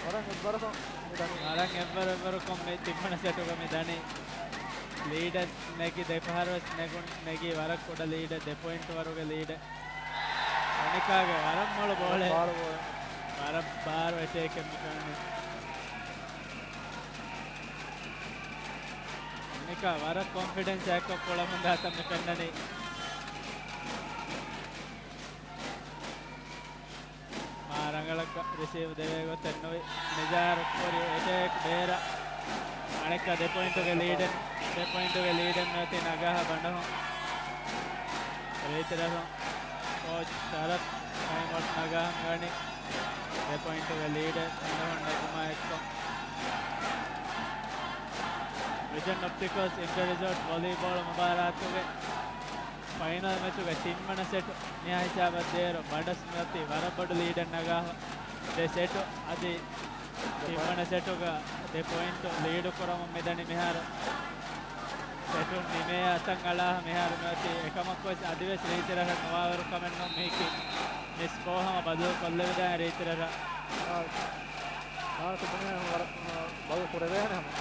ވަރަށް އެއްވަރަކަށް މި ދަނީ. ވަރަށް އެއްވަރު އެއްވަރުކޮށް މި ތިންވަނަ ސެޓުގަ މި ދަނީ. ލީޑެއް ނެގި ދެފަހަރުވެސް ނެގުން ނެގީ ވަރަށް ކުޑަ ލީޑެއް، ދެ ޕޮއިންޓް ވަރުގެ ލީޑެއް. އޮނިކާގެ ވަރަށް މޮޅު ބޯޅެއް. ވަރަށް ބާރު އެޓޭކެއް މި ފެނުނީ. އޮނިކާ ވަރަށް ކޮންފިޑެންސް އެއްކޮށް ކުޅަމުން ދާތަން މި ފެންނަނީ. މާ ރަނގަޅަށް ރިސީވް ދެވޭ ގޮތެއް ނުވި. މިޖާރު ކުރި އެޓޭކް ބޭރަށް. އަނެއްކާ ދެ ޕޮއިންޓުގެ ލީޑެއް، ދެ ޕޮއިންޓުގެ ލީޑެއް ނުވަތި ނަގާހަ ބަނޑުހުން. ރީތިރަށުން ކޯޗް ޝަރަފް ޓައިމް އައުޓް ނަގާހަ މިވަނީ. ދެ ޕޮއިންޓުގެ ލީޑެއް ބަނޑުހުން ނެގުމާ އެއްކޮށް. ވިޝަން އޮޕްޓިކަލްސް އިންޓަރ ރިސޯޓް ވޮލީބޯޅަ މުބާރާތުގެ ފައިނަލް މެޗުގެ ތިންވަނަ ސެޓު މިހާ ހިސާބަށް ދޭއިރު ބަނޑުސް މިއޮތީ ވަރަށް ބޮޑު ލީޑެއް ނަގާފަ. ދެ ސެޓު އަދި ތިންވަނަ ސެޓުގަ ދެ ޕޮއިންޓު ލީޑު ކުރަމުން މިދަނީ މިހާރު. ސެޓުން ނިމޭ އަތަށް އަޅާ މިހާރު މިއޮތީ އެކަމަކުވެސް އަދިވެސް ރީތިރަށަށް ނުވާވަރު ކަމެއް ނޫން މީކީ. މި ސްކޯ ހަމަ ބަދަލު ކޮށްލެވިދާނެ ރީތިރަށަށް. އާ، އާ، ތިބުނީ ވަރަށް، އާ، ބަދަލު ކުރެވޭނެ ހަމަ.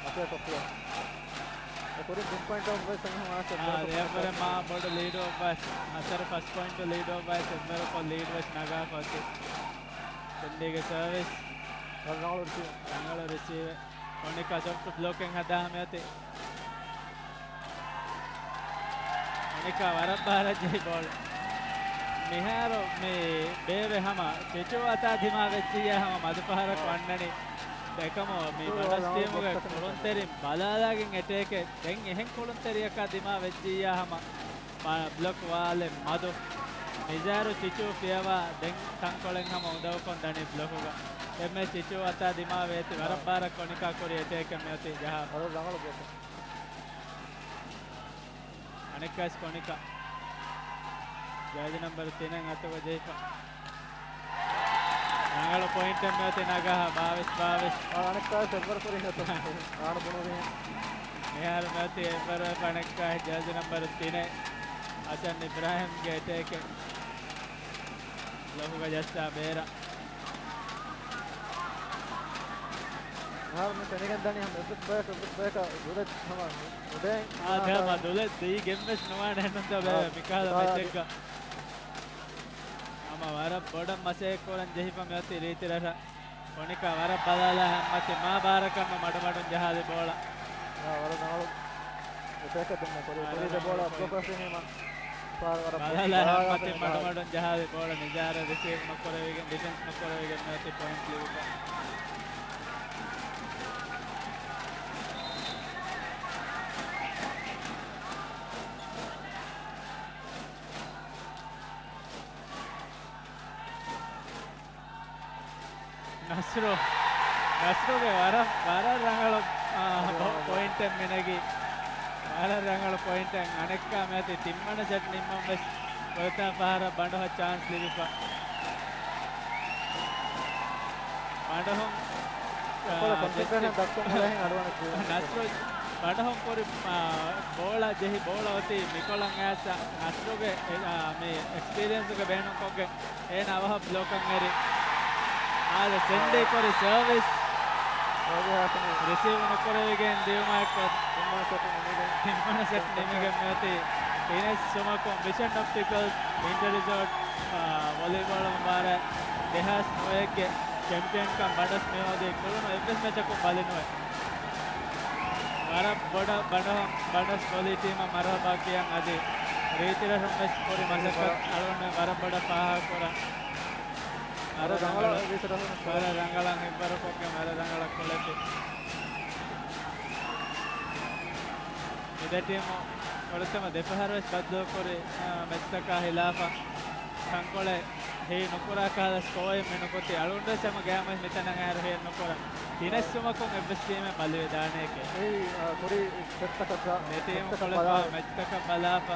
އަތޭ ކޮށްފިޔާ. އެކުރިން ތިން ޕޮއިންޓް އޮއްވެސް އެހެން ވާނެ ސެޓް އާ، ވަރަށް އެއަށްވުރެ މާ ބޮޑު ލީޑު އޮއްވާ، ހަތަރު ފަސް ޕޮއިންޓް ލީޑު އޮއްވާ ސެޓް ވަރަކޮށް ލީޑް ވެސް ނަގާފަ އޮތީ. ސެންޑީގެ ސަރވިސް. ރަނގަޅު ރިސީވް. ރަނގަޅު ރިސީވެއް. އޮނިކާ ސޮފްޓް ބްލޯކެއް ހަދާ ހަމައޮތީ. އެކަ ވަރަށް ބާރަށް ޖެހި ބޯޅަ. މިހާރު މި ބޭބެ ހަމަ ޗިޗޫ އަތާ ދިމާ ވެއްޖިއްޔާ ހަމަ މަދު ފަހަރަކު އަންނަނީ. އެކަމު މި ބަނޑޮސް ޓީމުގެ ކުޅުންތެރިން ބަލާލާގެން އެޓޭކެއް ދެން އެހެން ކުޅުންތެރިއަކާ ދިމާ ވެއްޖިއްޔާ ހަމަ ބްލޮކް ވާލެއް މަދު. ނިޒާރު ޗިޗޫ ފިޔަވާ ދެން ތަންކޮޅެއް ހަމަ އުނދަގޫކޮށް ދަނީ ބްލޮކުގަ. އެންމެ ޗިޗޫ އަތާ ދިމާ ވޭތި ވަރަށް ބާރަށް ކޮނިކާ ކުރި އެޓޭކެއް މިއޮތީ ޖަހާ. ވަރަށް ރަނގަޅު ބޯކޮށް. އަނެއްކާސް ކޮނިކާ. ޖާޒި ނަންބަރު ތިނެއް އަތުގަ ޖެހިފަ. ރަނގަޅު ޕޮއިންޓެއް މިއޮތީ ނަގަހަ ބާވީސް ބާވީސް. އަނެއްކާސް އެއްވަރު ކުރި އަތު. ރާނު ބުނުވި. މިހާރު މިއޮތީ އެއްވަރު އަނެއްކާ ޖާޒި ނަންބަރު ތިނެއް. ހަސަން އިބްރާހިމްގެ އެޓޭކެއް. ބްލޮކުގަ ޖައްސާ ބޭރަށް. މިހާރު މި ފެނިގެން ދަނީ ހަމަ އެއްވެސް ބަޔަކަށް، އެއްވެސް ބަޔަކަށް ދުލެއް ހަމަ ނުދޭ. އާ، ދެ ހަމަ ދުލެއް ދީގެން ވެސް ނުވާނެ އެހެންނުންތަ ބޭބެ މިކަހަލަ މެޗެއްގަ. ހަމަ ވަރަށް ބޮޑަށް މަސައްކަތް ކުރަން ޖެހިފަ މިއޮތީ ރީތި ރަށަށް. ކޮނިކާ ވަރަށް ބަލާލާ ހަމަތި މާ ބާރަކަށް މަޑުމަޑުން ޖަހާލި ބޯޅަ. އާ، ވަރަށް ރަނގަޅު އެޓޭކެއް ދެންމެ ކުރި. ވަރަށް ކުރީ ދެ ރަނގަޅު ބޯޅަ ޕޮއިންޓް. ބްލޮކް ވެސް ވީމަ. ބަލާލާ ހަމަތި މަޑުމަޑުން ޖަހާލި ބޯޅަ ނިޒާރަށް ރިސީވް ނުކުރެވިގެން، ޑިފެންސް ނުކުރެވިގެން މިއޮތީ ޕޮއިންޓް ލިބިފަ. ނަސްރު، ނަސްރުގެ ވަރަށް، ވަރަށް ރަނގަޅު، އާ، ޕޮ-، ޕޮއިންޓެއް މިނެގި. ވަރަށް ރަނގަޅު ޕޮއިންޓެއް. އަނެއްކާ މިއޮތީ ތިންވަނަ ސެޓް ނިންމަން ވެސް ފުރަތަމަ ފަހަރަށް ބަނޑޮހަށް ޗާންސް ލިބިފަ. ބަނޑޮހުން، އާ، ކޮންސެންޓްރޭޝަން ދައްކަން އަޅުވާނެ. ނަސްރު ބަނޑޮހުން ކުރި، އާ، ބޯޅަ ޖެހި ބޯޅަ އޮތީ މިކޮޅަށް އައިސް ނަސްރުގެ، އާ، މި އެކްސްޕީރިއަންސުގެ ބޭނުންކޮށްގެން އޭނަ އަވަހަށް ބްލޮކަށް އެރި. އާދެ، ސެންޑީ ކުރި ސަރވިސް. ރިސީވް ނުކުރެވިގެން ދިޔުމާއެކު ތިންވަނަ ސެޓް ނިމިގެން މިއޮތީ ތިނެއް ސުމަކުން. ވިޝަން އޮޕްޓިކަލްސް އިންޓަރ ރިސޯޓް، އާ، ވޮލީބޯޅަ މުބާރާތް ދެހާސް ނުވައެއްގެ ޗެމްޕިއަންކަން ބަނޑޮސް މިހޯދީ ކުޅުނު އެއްވެސް މެޗަކުން ބަލިނުވެ. ވަރަށް ބޮޑަށް ބަނޑޮހަ-، ބަނޑޮސް ވޮލީ ޓީމަށް މަރުހަބާ ކިޔަން އަދި ރީތިރަށުން ވެސް ކުރި މަސައްކަތް އަޅުގަނޑުމެން ވަރަށް ބޮޑަށް ފާހަގަކުރަން. ވަރަށް ރަނގަޅަށް ވަރަށް ރަނގަޅަށް ހިތްވަރުކޮށްގެން ވަރަށް ރަނގަޅަށް ކުޅެފި. މިދެ ޓީމު ފުރަތަމަ ދެފަހަރު ވެސް ބައްދަލުކުރި، އާ، މެޗްތަކާ ހިލާފަށް ތަންކޮޅެއް ހިއް ނުކުރާ ކަހަލަ ސްކޯއެއް މިނުކުތީ އަޅުގަނޑުވެސް ހަމަ ގަޔާމަސް މިތަނަށް އައިރު ހިއެއް ނުކުރަން. ތިނެއް ސުމަކުން އެއްވެސް ޓީމެއް ބަލިވެދާނެއެކޭ. އެއީ، އާ، ކުރީ މެޗްތަކަށް ބަލާ-، މެޗްތަކަށް ބަލާފަ.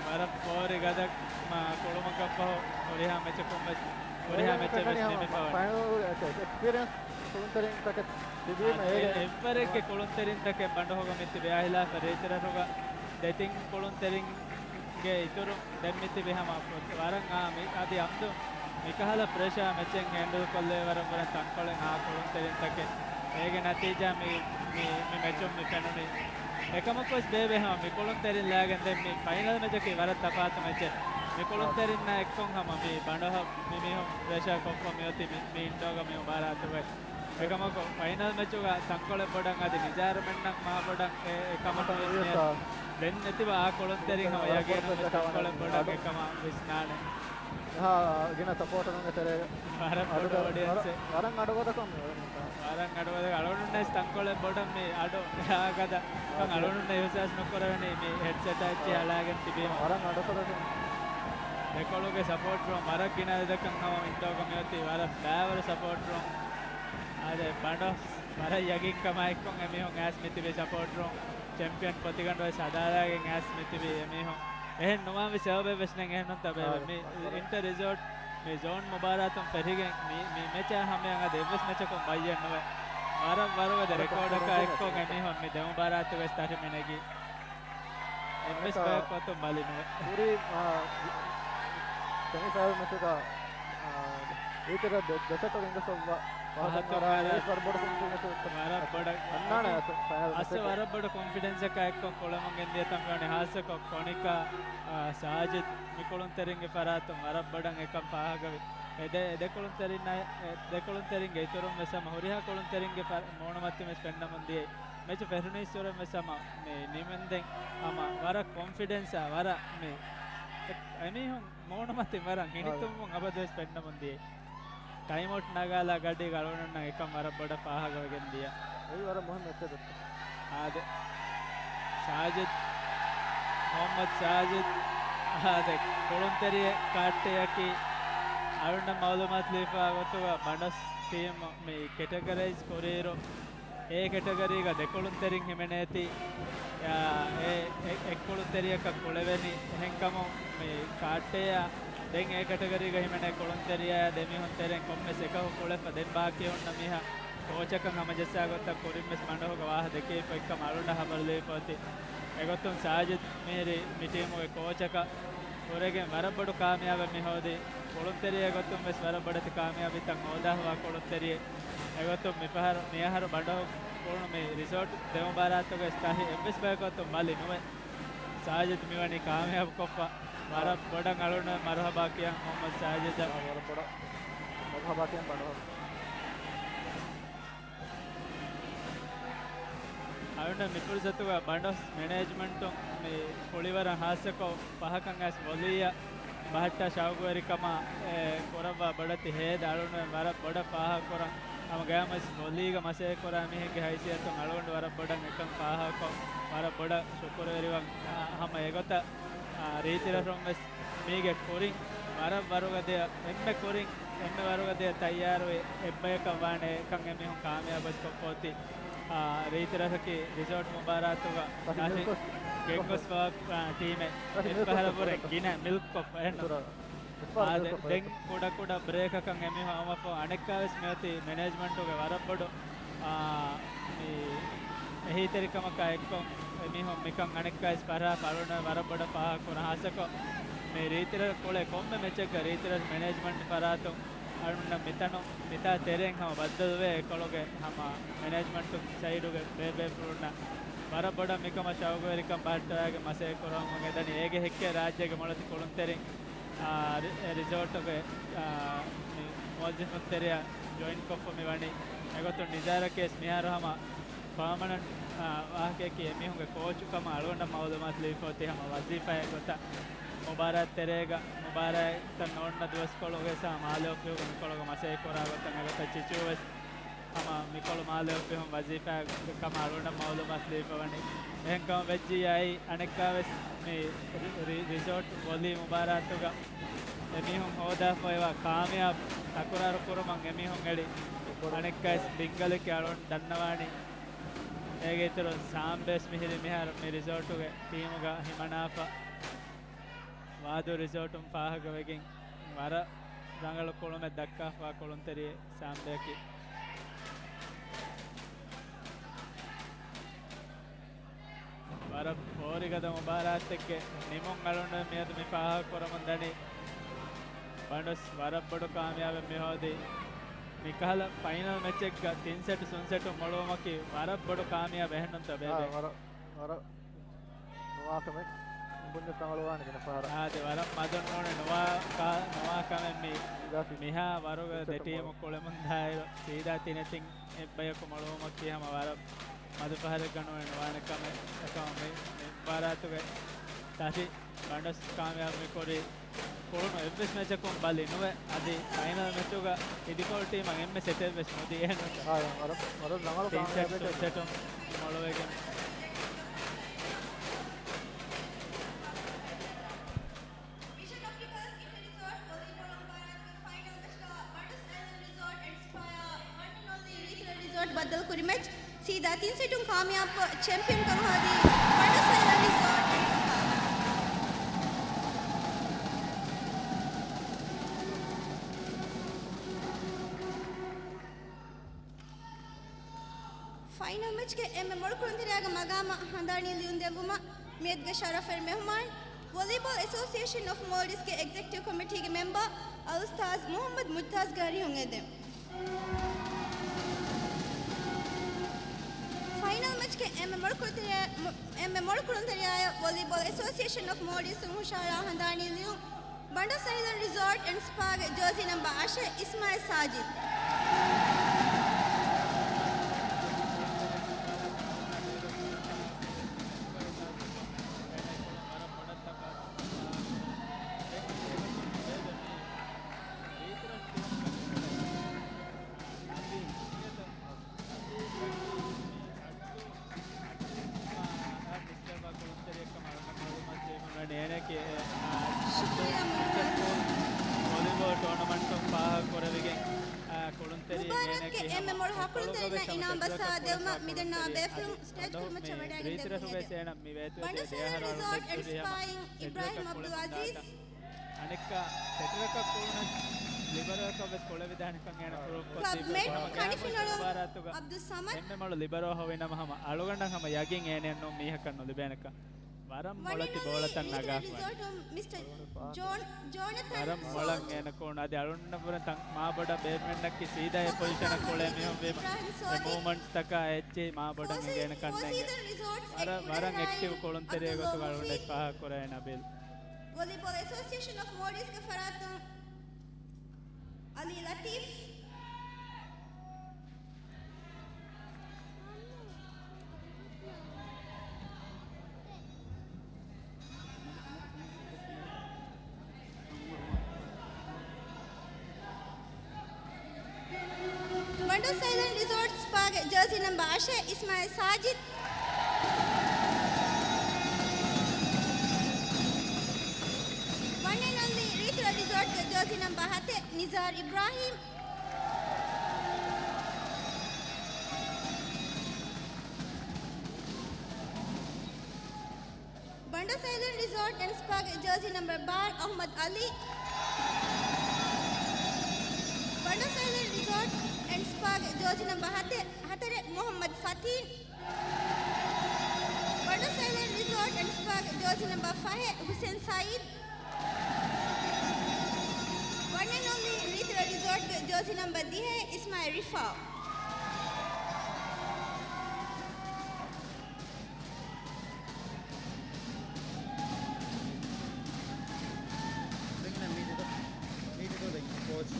ވަރަށް ފޯރި ގަދަ، މާ، ކުޅުމަކަށްފަހު ހުރިހާ މެޗަކުން ވެސް، ހުރިހާ މެޗެއް ވެސް ނިމިފަ ވަނީ. ފައިނަލް އެކްސްޕީރިއަންސް ކުޅުންތެރިންތަކެއް ތިބީމަ އާ، އޭގެ އެ-، އެއްވަރެއްގެ ކުޅުންތެރިންތަކެއް ބަނޑޮހުގަ މިތިބި އާ ހިލާފަށް ރޭތިރަށުގަ ދެތިން ކުޅުންތެރިންގެ އިތުރުން ދެން މިތިބި ހަމަ ފޮތް ވަރަށް އާ މި އަދި އަމްދު މިކަހަލަ ޕްރެޝާ މެޗެއް ހޭންޑްލް ކޮށްލެވޭ ވަރަށް ވަރަށް ތަންކޮޅެއް އާ ކުޅުންތެރިންތަކެއް. އޭގެ ނަތީޖާ މި، މި، މި މެޗުން މި ފެނުނީ. އެކަމަކުވެސް ބޭބެ ހަމަ މި ކުޅުންތެރިން ލާގެން ދެން މި ފައިނަލް މެޗަކީ ވަރަށް ތަފާތު މެޗެއް. މި ކުޅުންތެރިންނާ އެއްކޮށް ހަމަ މި ބަނޑޮހަށް މި މީހުން ޕްރެޝާ ކޮށްފަ މިއޮތީ މި، މި އިންޑޯގަ މި މުބާރާތުގައި. އެކަމަކު ފައިނަލް މެޗުގަ ތަންކޮޅެއް ބޮޑަށް އަދި ނިޒާރުމެންނަށް މާ ބޮޑަށް އެ، އެކަމަށް ވިސްނޭ. ދެން ނެތިބަ އާ ކުޅުންތެރިން ހަމަ ޔަގީނުން ތަންކޮޅެއް ބޮޑަށް އެކަމަށް ވިސްނާނެ. އެހާ ގިނަ ސަޕޯޓަރުންގެ ތެރޭގަ ވަރަށް ބޮޑު އޮޑިއަންސެއް. ވަރަށް އަޑުގަދަކަށް ވަރަށް އަޑުގަދަ އަޅުގަނޑުންނަށް ތަންކޮޅެއް ބޮޑަށް މި އަޑު އެހާ ގަދަ. އަޅުގަނޑުންނަށް އިހުސާސް ނުކުރެވެނީ މި ހެޑްސެޓާ އެއްޗެއް އަޅާގެން ތިބީމަ. ވަރަށް އަޑުގަދަ. ދެކޮޅުގެ ސަޕޯޓްރުން ވަރަށް ގިނަ އަދަދަކަށް ހަމަ އިންޑޯގަ މިއޮތީ ވަރަށް ބައިވަރު ސަޕޯޓްރުން. އާދެ، ބަނޑޮސް ވަރަށް ޔަގީންކަމާ އެއްކޮށް އެމީހުން އައިސް މިތިބީ ސަޕޯޓްރުން. ޗެމްޕިއަން ޕޮތިގަނޑު ވެސް ހަދާލާގެން އައިސް މިތިބީ އެމީހުން. އެހެން ނުވާންވީ ސަބަބެއް ވެސް ނެތް އެހެންނުންތަ ބޭބެ. މި އިންޓަ ރިސޯޓް މި ޒޯން މުބާރާތުން ފެށިގެން މި، މި މެޗާ ހަމަޔަށް އަދި އެއްވެސް މެޗަކުން ބައްޔެއް ނުވެ. ވަރަށް ވަރުގަދަ ރެކޯޑަކާ އެއްކޮށް އެމީހުން މި ދެ މުބާރާތުގައި ތަށި މިނެގީ. އެއްވެސް ބަޔަކު އަތުން ބަލި ނުވެ. ކުރީ، އާ، ސެމި ފައިނަލް މެޗުގަ، އާ، ރީތިރަށް ދެ، ދެ ސެޓު އިނގަސް އޮއްވާ ފަހަތުން އަރާ އެއްވެސް ވަރަށް ބޮޑު ކޮންފިޑެންސް އެއް އަންނާނެ އަސް، ފައިނަލް އަސް މެޗުގަ. ވަރަށް ބޮޑު ކޮންފިޑެންސްއަކާ އެއްކޮށް ކުޅެމުން ގެންދިޔަ ތަން ފެނި ހާއްސަކޮށް ކޮނިކާ، އާ، ސާޖިދް މި ކުޅުންތެރިންގެ ފަރާތުން ވަރަށް ބޮޑަށް އެކަން ފާހަގަވި. އެ ދެ، އެ ދެ ކުޅުންތެރިންނަށް، އެ ދެ ކުޅުންތެރިންގެ އިތުރުން ވެސް ހަމަ ހުރިހާ ކުޅުންތެރިންގެ ފަ-، މޫނުމަތިން ވެސް ފެންނަމުން ދިޔައީ. މެޗު ފެށުނީއްސުރެން ވެސް ހަމަ މި ނިމެންދެން ހަމަ ވަރަށް ކޮންފިޑެންސާ ވަރަށް މި އެ-، އެމީހުން މޫނުމަތިން ވަރަށް ހިނިތުންވުން އަބަދުވެސް ފެންނަމުން ދިޔައީ. ޓައިމްއައުޓް ނަގާލާ ގަޑި ގަޅުނުންނަށް އެކަން ވަރަށް ބޮޑަށް ފާހަގަވެގެން ދިޔަ. އެއީ ވަރަށް މުހިންމު އެއްޗެއް ދޮއްތަ؟ އާދެ. ސާޖިދް، މުހައްމަދު ސާޖިދް، އާދެ، ކުޅުންތެރިއެއް ކާއްޓެއަކީ އަޅުންނަށް މައުލޫމާތު ލިބިފާ ގޮތުގަ ބަނޑޮސް ޓީމް މި ކެޓަގަރައިޒް ކުރިއިރު، އޭ ކެޓަގަރީގަ ދެ ކުޅުންތެރިން ހިމެނޭތީ، އާ، އެ، އެ، އެއް ކުޅުންތެރިޔަކަށް ކުޅެވެނީ. އެހެންކަމުން މި ކާއްޓެއާ ދެން އޭ ކެޓަގަރީގަ ހިމެނޭ ކުޅުންތެރިޔާ ދެމީހުން ތެރެއިން ކޮންމެސް އެކަކު ކުޅެފަ ދެން ބާކީ ހުންނަ މީހާ ކޯޗަކަށް ހަމަޖައްސާ ގޮތަށް ކުރިންވެސް ބަނޑޮހުގަ ވާހަ ދެކެވިފަ އެއްކަމަށް އަޅުންނަށް ހަބަރު ލިބިފަ އޮތީ. އެގޮތުން ސާޖިދް މިހިރީ މި ޓީމުގެ ކޯޗަކަށް ހުރެގެން ވަރަށް ބޮޑު ކާމިޔާބެއް މި ހޯދީ. ކުޅުންތެރިޔާ ގޮތުން ވެސް ވަރަށް ބޮޑެތި ކާމިޔާބީތައް ހޯދާފަވާ ކުޅުންތެރިއެއް. އެގޮތުން މިފަހަރު، މިއަހަރު ބަނޑޮހު ކުޅުނު މި ރިސޯޓް ދެ މުބާރާތުގައި ތަށި އެއްވެސް ބަޔަކު އަތުން ބަލި ނުވެ، ސާޖިދް މިވަނީ ކާމިޔާބު ކޮށްފަ. ވަރަށް ބޮޑަށް އަޅުން މަރުހަބާ ކިޔަން މުހައްމަދު ސާޖިދަށް. އާ، ވަރަށް ބޮޑަށް މަރުހަބާ ކިޔަން ބަނޑޮހު. އަޅުން މި ފުރުސަތުގަ ބަނޑޮސް މެނޭޖްމަންޓުން މި ކުޅިވަރަށް ހާއްސަކޮށް ފަހަކަށް އައިސް ވޮލީއަށް ބަހައްޓާ ޝައުގުވެރިކަމާ، އެ، ކުރައްވާ ބޮޑެތި ހޭދަ އަޅުން ވަރަށް ބޮޑަށް ފާހަގަކުރަން. ހަމަ ގަޔަމަސް ވޮލީގަ މަސައްކަތް ކުރާ މީހެއްގެ ހައިސިއްޔަތުން އަޅުގަނޑު ވަރަށް ބޮޑަށް އެކަން ފާހަގަކޮށް، ވަރަށް ބޮޑަށް ޝުކުރުވެރިވަން. އާ، ހަމަ އެގޮތަށް، އާ، ރީތިރަށުން ވެސް މީގެ ކުރިން ވަރަށް ވަރުގަދަޔަށް، އެންމެ ކުރިން އެންމެ ވަރުގަދަޔަށް ތައްޔާރުވި އެއްބަޔަކަށް ވާނެ ކަން އެމީހުން ކާމިޔާބުވެސް ކޮށްފައޮތީ. އާ، ރީތިރަށަކީ ރިސޯޓް މުބާރާތުގަ ތަށި ގެންގޮސްފަ، އާ، ޓީމެއް. އެއްފަހަރަށްވުރެ ގިނަ މިލްކް ކޮށްފަ އެހެން. އާ، ދެ-، ދެން ކުޑަކުޑަ ބްރޭކަކަށް އެމީހުން އައުމަށްފަހު އަނެއްކާވެސް މިއޮތީ މެނޭޖްމަންޓުގެ ވަރަށް ބޮޑު، އާ، މި އެހީތެރިކަމަކާ އެއްކޮށް އެމީހުން މިކަން އަނެއްކާވެސް ފަރާ ފަޅުނަ ވަރަށް ބޮޑަށް ފާހަގަކުރަން. ހާއްސަކޮށް މި ރީތިރަށް ކުޅޭ ކޮންމެ މެޗެއްގަ ރީތިރަށް މެނޭޖްމަންޓް ފަރާތުން އަޅުންނަށް މިތަނުން މިތާ ތެރެއިން ހަމަ ބައްދަލުވޭ އެކޮޅުގެ ހަމަ މެނޭޖްމަންޓު ސައިޑުގެ ބޭބޭފުޅުންނަށް ވަރަށް ބޮޑަށް މިކަމަށް ޝައުގުވެރިކަން ބަހައްޓާގެ މަސައްކަތް ކުރަމުން އެދަނީ. އޭގެ ހެއްކޭ ރާއްޖޭގެ މޮޅަތި ކުޅުންތެރިން، އާ، ރި-، އެ ރިސޯޓުގެ، އާ، މި މުވައްޒިފުންތެރިޔާ ޖޮއިން ކޮށްފަ މި ވަނީ. އެގޮތުން ނިޒާރަކީ ވެސް މިހާރު ހަމަ ޕާމަނަންޓް، އާ، ވާހަކައަކީ އެމީހުންގެ ކޯޗު ކަމަށް އަޅުގަނޑަށް މައުލޫމާތު ލިބިފައޮތީ ހަމަ ވަޒީފާއެއް ގޮތަށް. މުބާރާތް ތެރޭގަ، މުބާރާތްތައް ނޯންނަ ދުވަސްކޮޅުގައި ހަމަ މާލެ އޮފީހުގަ މިކޮޅުގަ މަސައްކަތް ކުރާ ގޮތަށް އެގޮތަށް ޗިޗޫ ވެސް ހަމަ މިކޮޅު މާލެ އޮފީހުން ވަޒީފާ ކަމަށް އަޅުގަނޑަށް މައުލޫމާތު ލިބިފަ ވަނީ. އެހެންކަމަށް ވެއްޖިއްޔާ އައި އަނެއްކާވެސް މި ރި-، ރި-، ރިސޯޓް ވޮލީ މުބާރާތުގަ އެމީހުން ހޯދާފައިވާ ކާމިޔާބު ތަކުރާރު ކުރުމަށް އެމީހުން އެޅި އަނެއްކާވެސް ބިންގަލަކީ އަޅުން ދަންނަވާނީ. އޭގެ އިތުރުން ސާމްބެސް މިހިރީ މިހާރު މި ރިސޯޓުގެ ޓީމުގަ ހިމަނާފަ. ވާދޫ ރިސޯޓުން ފާހަގަވެގެން ވަރަށް ރަނގަޅު ކުޅުމެއް ދައްކާފަ ކުޅުންތެރި ސާމްބެއަކީ. ވަރަށް ފޯރިގަދަ މުބާރާތެއްގެ ނިމުން އަޅުން މިއަދު މި ފާހަގަ ކުރަމުން ދަނީ. ބަނޑޮސް ވަރަށް ބޮޑު ކާމިޔާބެއް މި ހޯދީ. މިކަހަލަ ފައިނަލް މެޗެއްގަ ތިން ސެޓް ސުން ސެޓުން މޮޅުވުމަކީ ވަރަށް ބޮޑު ކާމިޔާބެއް އެހެންނުންތަ ބޭބޭ؟ އާ، ވަރަށް، ވަރަށް ނުވާ ކަމެއް. ބުންޏަސް ރަނގަޅުވާނެ ގިނަ ފަހަރަށް. އާދެ، ވަރަށް މަދުން ނޫނެ ނުވާ ކާ-، ނުވާ ކަމެއް މި. ސީދާ ތި-، މިހާ ވަރުގަ ތިން ދެ ސެޓުން ޓީމު މޮޅު. ކުޅެމުން ދާއިރު ސީދާ ތިނެތިން އެއްބަޔަކު މޮޅުވުމަކީ ހަމަ ވަރަށް މަދު ފަހަރެއްގަ ނޫނެ ނުވާނެ ކަމެއް. އެކަމަކު މި، މި މުބާރާތުގެ ތަށި ބަނޑޮސް ކާމިޔާބު މި ކުރީ. ކުޅުނު އެއްވެސް މެޗަކުން ބަލި ނުވެ، އަދި ފައިނަލް މެޗުގަ އިދިކޮޅު ޓީމަށް އެންމެ ސެޓެއް ވެސް ނުދިޔަ އެހެން ނޫންތަ؟ އާ، ވަރަށް، ވަރަށް ރަނގަޅު ތިން ސެޓް، ކާމިޔާބެއް ތިން ސެޓުން މޮޅުވެގެން. ރިސޯޓް ވޮލީބޯޅަ މުބާރާތުގެ ފައިނަލް މެޗްގަ ބަނޑޮސް އައިލެންޑް ރިސޯޓް އެންޑް ސްޕަޔާ ވަން އެންޑް އޮންލީ ރީތިރަށް ރިސޯޓް ބައްދަލުކުރި މެޗް. ސީދާ ތިން ސެޓުން ކާމިޔާބުކޮށް، ޗެމްޕިއަންކަން ހޯދީ ބަނޑޮސް އައިލެންޑް ރިސޯޓް. ފައިނަލް މެޗްގެ އެންމެ މޮޅު ކުޅުންތެރިޔާގެ މަގާމަށް ހަނދާނީ ލިޔުން ދެއްވުމަށް މިއަދުގެ ޝަރަފުވެރި މެހުމާން، ވޮލީބޯލް އެސޯސިއޭޝަން އޮފް މޯލްޑިވްސްގެ އެގްޒެކެޓިވް ކޮމިޓީގެ މެމްބަރ އަލްއުސްތާޒް މުހައްމަދު މުޖްތާޒް ގާރިހުން އެދެން. ފައިނަލް މެޗްގެ އެންމެ މޮޅު ކުޅުންތެރިޔާ-، މު-، އެންމެ މޮޅު ކުޅުންތެރިޔާއަށް ވޮލީބޯލް އެސޯސިއޭޝަން އޮފް މޯލްޑިވްސުން ހުށަހަޅާ ހަނދާނީ ލިޔުން. ބަނޑުސައިލަން ރިސޯޓް އެންޑް ސްޕާގެ ޖާޒީ ނަމްބަރ އަށެއް، އިސްމާއިލް ސާޖިދު. ވޮލީބޯލް ޓޫނަމަންޓުން ފާހަގަކުރެވިގެން، އާ، ކުޅުންތެރި މުބާރާތްގެ އެންމެ މޮޅު ހަކުރުންތެރިންނަށް އިނާމް ބަސްއާ ދެވުމަށް މިދެންނެވި ބޭފުޅުން ސްޓޭޖް ކުރިމައްޗަށް ވަޑައިގެން ދެންނެވި. ބަނޑުސައިލަން ރިސޯޓް އެންޑް ސްޕާއިން އިބްރާހިމް އަބްދުލް އަޒީޒް. އަނެއްކާ ސެޓަރަކަށް ކުޅުނަސް ލިބަރޯއަކަށް ވެސް ކުޅެވިދާނެކަން އޭނަ ޕްރޫވް ކޮށްދީފަ. ކްލަބް މެޓް ކަނޑިފިނަޅު އަބްދުއްސަމަދު. އެންމެ މޮޅު ލިބަރޯ ހޮވި ނަމަ ހަމަ އަޅުގަނޑަށް ހަމަ ޔަގީން އޭނައެއް ނޫން މީހަކަށް ނުލިބޭނެކަން. ވަރަށް މޮޅަކި ބޯޅަތައް ނަގާފަ. ރިސޯޓުން މިސްޓަ ޖޯން، ޖޯނަތަން ވަރަށް މޮޅަށް ސޯދި. އޭނަ ކުޅުނު. އަދި އަޅުގަނޑަށްވުރެ ތަން މާ ބޮޑަށް ބޭޓްމެންއަކީ ސީދާ އެ ޕޮޒިޝަނަށް ކުޅޭ މީހުން ވީމަ، އިބްރާހިމް އެ ސޯދި. މޫވްމަންޓްސްތަކާ އެއްޗެހި މާ ބޮޑަށް ފޯ ސީ-، އިނގޭނެ ފޯ ކަންނޭނގެ. ސީޒަން ރިސޯޓްސް ވަރަށް، ވަރަށް އެކްޓިވް ކުޅުންތެރިއެއް ގޮތުގަ އަޅުގަނޑަށް ފާހަގަކުރެވޭ ނަބީލް. ވޮލީބޯލް އެސޯސިއޭޝަން އޮފް މޯލްޑިވްސްގެ ފަރާތުން އަލީ ލަތީފް. ބަނޑުސައިލަން ރިސޯޓް ސްޕާގެ ޖާޒީ ނަމްބަރ އަށެއް، އިސްމާއިލް ސާޖިދު. ވަން އެންޑް އޮންލީ ރީތިރަ ރިސޯޓްގެ ޖާޒީ ނަމްބަރ ހަތެއް، ނިޒާރް އިބްރާހިމް. ބަނޑުސައިލަން ރިސޯޓް އެންޑް ސްޕާގެ ޖާޒީ ނަމްބަރ ބާރަ، އަޙްމަދު އަލީ. ބަނޑުސައިލަން ރިސޯޓް އެންޑް ސްޕާގެ ޖާޒީ ނަމްބަރ ހަތެއް، ހަތަރެއް، މުޙައްމަދު ފަތީން. ބަނޑުސައިލަން ރިސޯޓް އެންޑް ސްޕާގެ ޖާޒީ ނަމްބަރ ފަހެއް، ހުސެން ސައީދު. ވަން އެންޑް އޮންލީ ރީތިރަ ރިސޯޓްގެ ޖާޒީ ނަމްބަރ ދިހައެއް، އިސްމާއިލް ރިފާ. ދެން މީޓިތޯ، މީޓިތޯ ދެން ކޯޗް.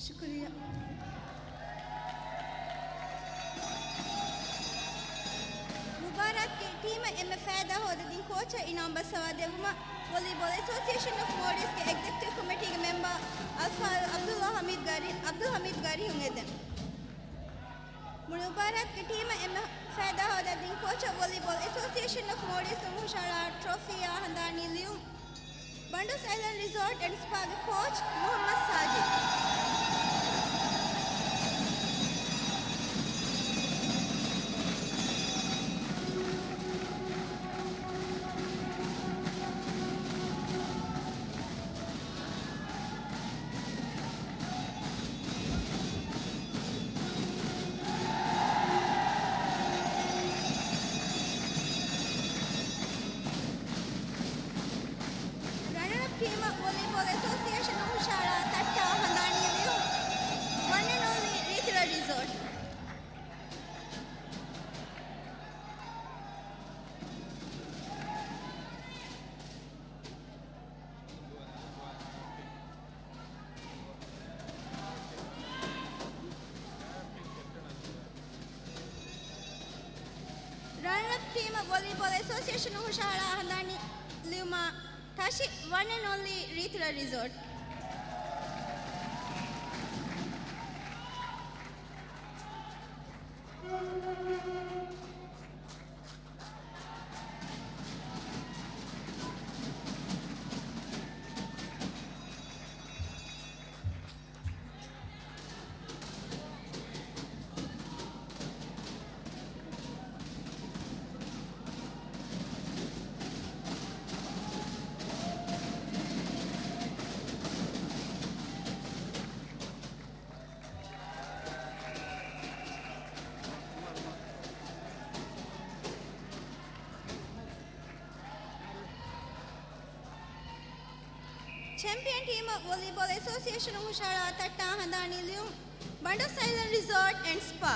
ޝުކުރިއްޔާ. މުބާރާތުގެ ޓީމަށް އެންމެ ފައިދާ ހޯދަ ދިން ކޯޗަށް އިނާމް ބަސްއަވާ ދެއްވުމަށް ވޮލީބޯލް އެސޯސިއޭޝަން އޮފް މޯލްޑިވްސްގެ އެގްޒެކެޓިވް ކޮމިޓީގެ މެމްބަރ އަލްފާޟިލް ޢަބްދުﷲ ޙަމީދު ގާރި، ޢަބްދުލް ޙަމީދު ގާރިހުން އެދެން. މުޅި މުބާރާތުގެ ޓީމަށް އެންމެ ފައިދާ ހޯދާ ދިން ކޯޗަށް ވޮލީބޯލް އެސޯސިއޭޝަން އޮފް މޯލްޑިވްސް ހުށަހަޅާ ޓްރޮފީއާ ހަނދާނީ ލިޔުން. ބަނޑުސައިލަން ރިސޯޓް އެންޑް ސްޕާގެ ކޯޗް މުޙައްމަދު ސާޖިދު. ރަނަރަޕް ޓީމަށް ވޮލީބޯލް އެސޯސިއޭޝަން ހުށަހަޅާ ތައްޓާ ހަނދާނީ ލިޔުން. ވަން އެންޑް އޮންލީ ރީތިރަ ރިސޯޓް. ރަނަރަޕް ޓީމަށް ވޮލީބޯލް އެސޯސިއޭޝަނުން ހުށަހަޅާ ހަނދާނީ ލިޔުމާ ތަށި ވަން އެންޑް އޮންލީ ރީތިރަ ރިސޯޓް. ޗެމްޕިއަން ޓީމަށް ވޮލީބޯލް އެސޯސިއޭޝަނުން ހުށަހަޅާ ތައްޓާ ހަނދާނީ ލިޔުން، ބަނޑުސް އައިލެންޑް ރިސޯޓް އެންޑް ސްޕާ.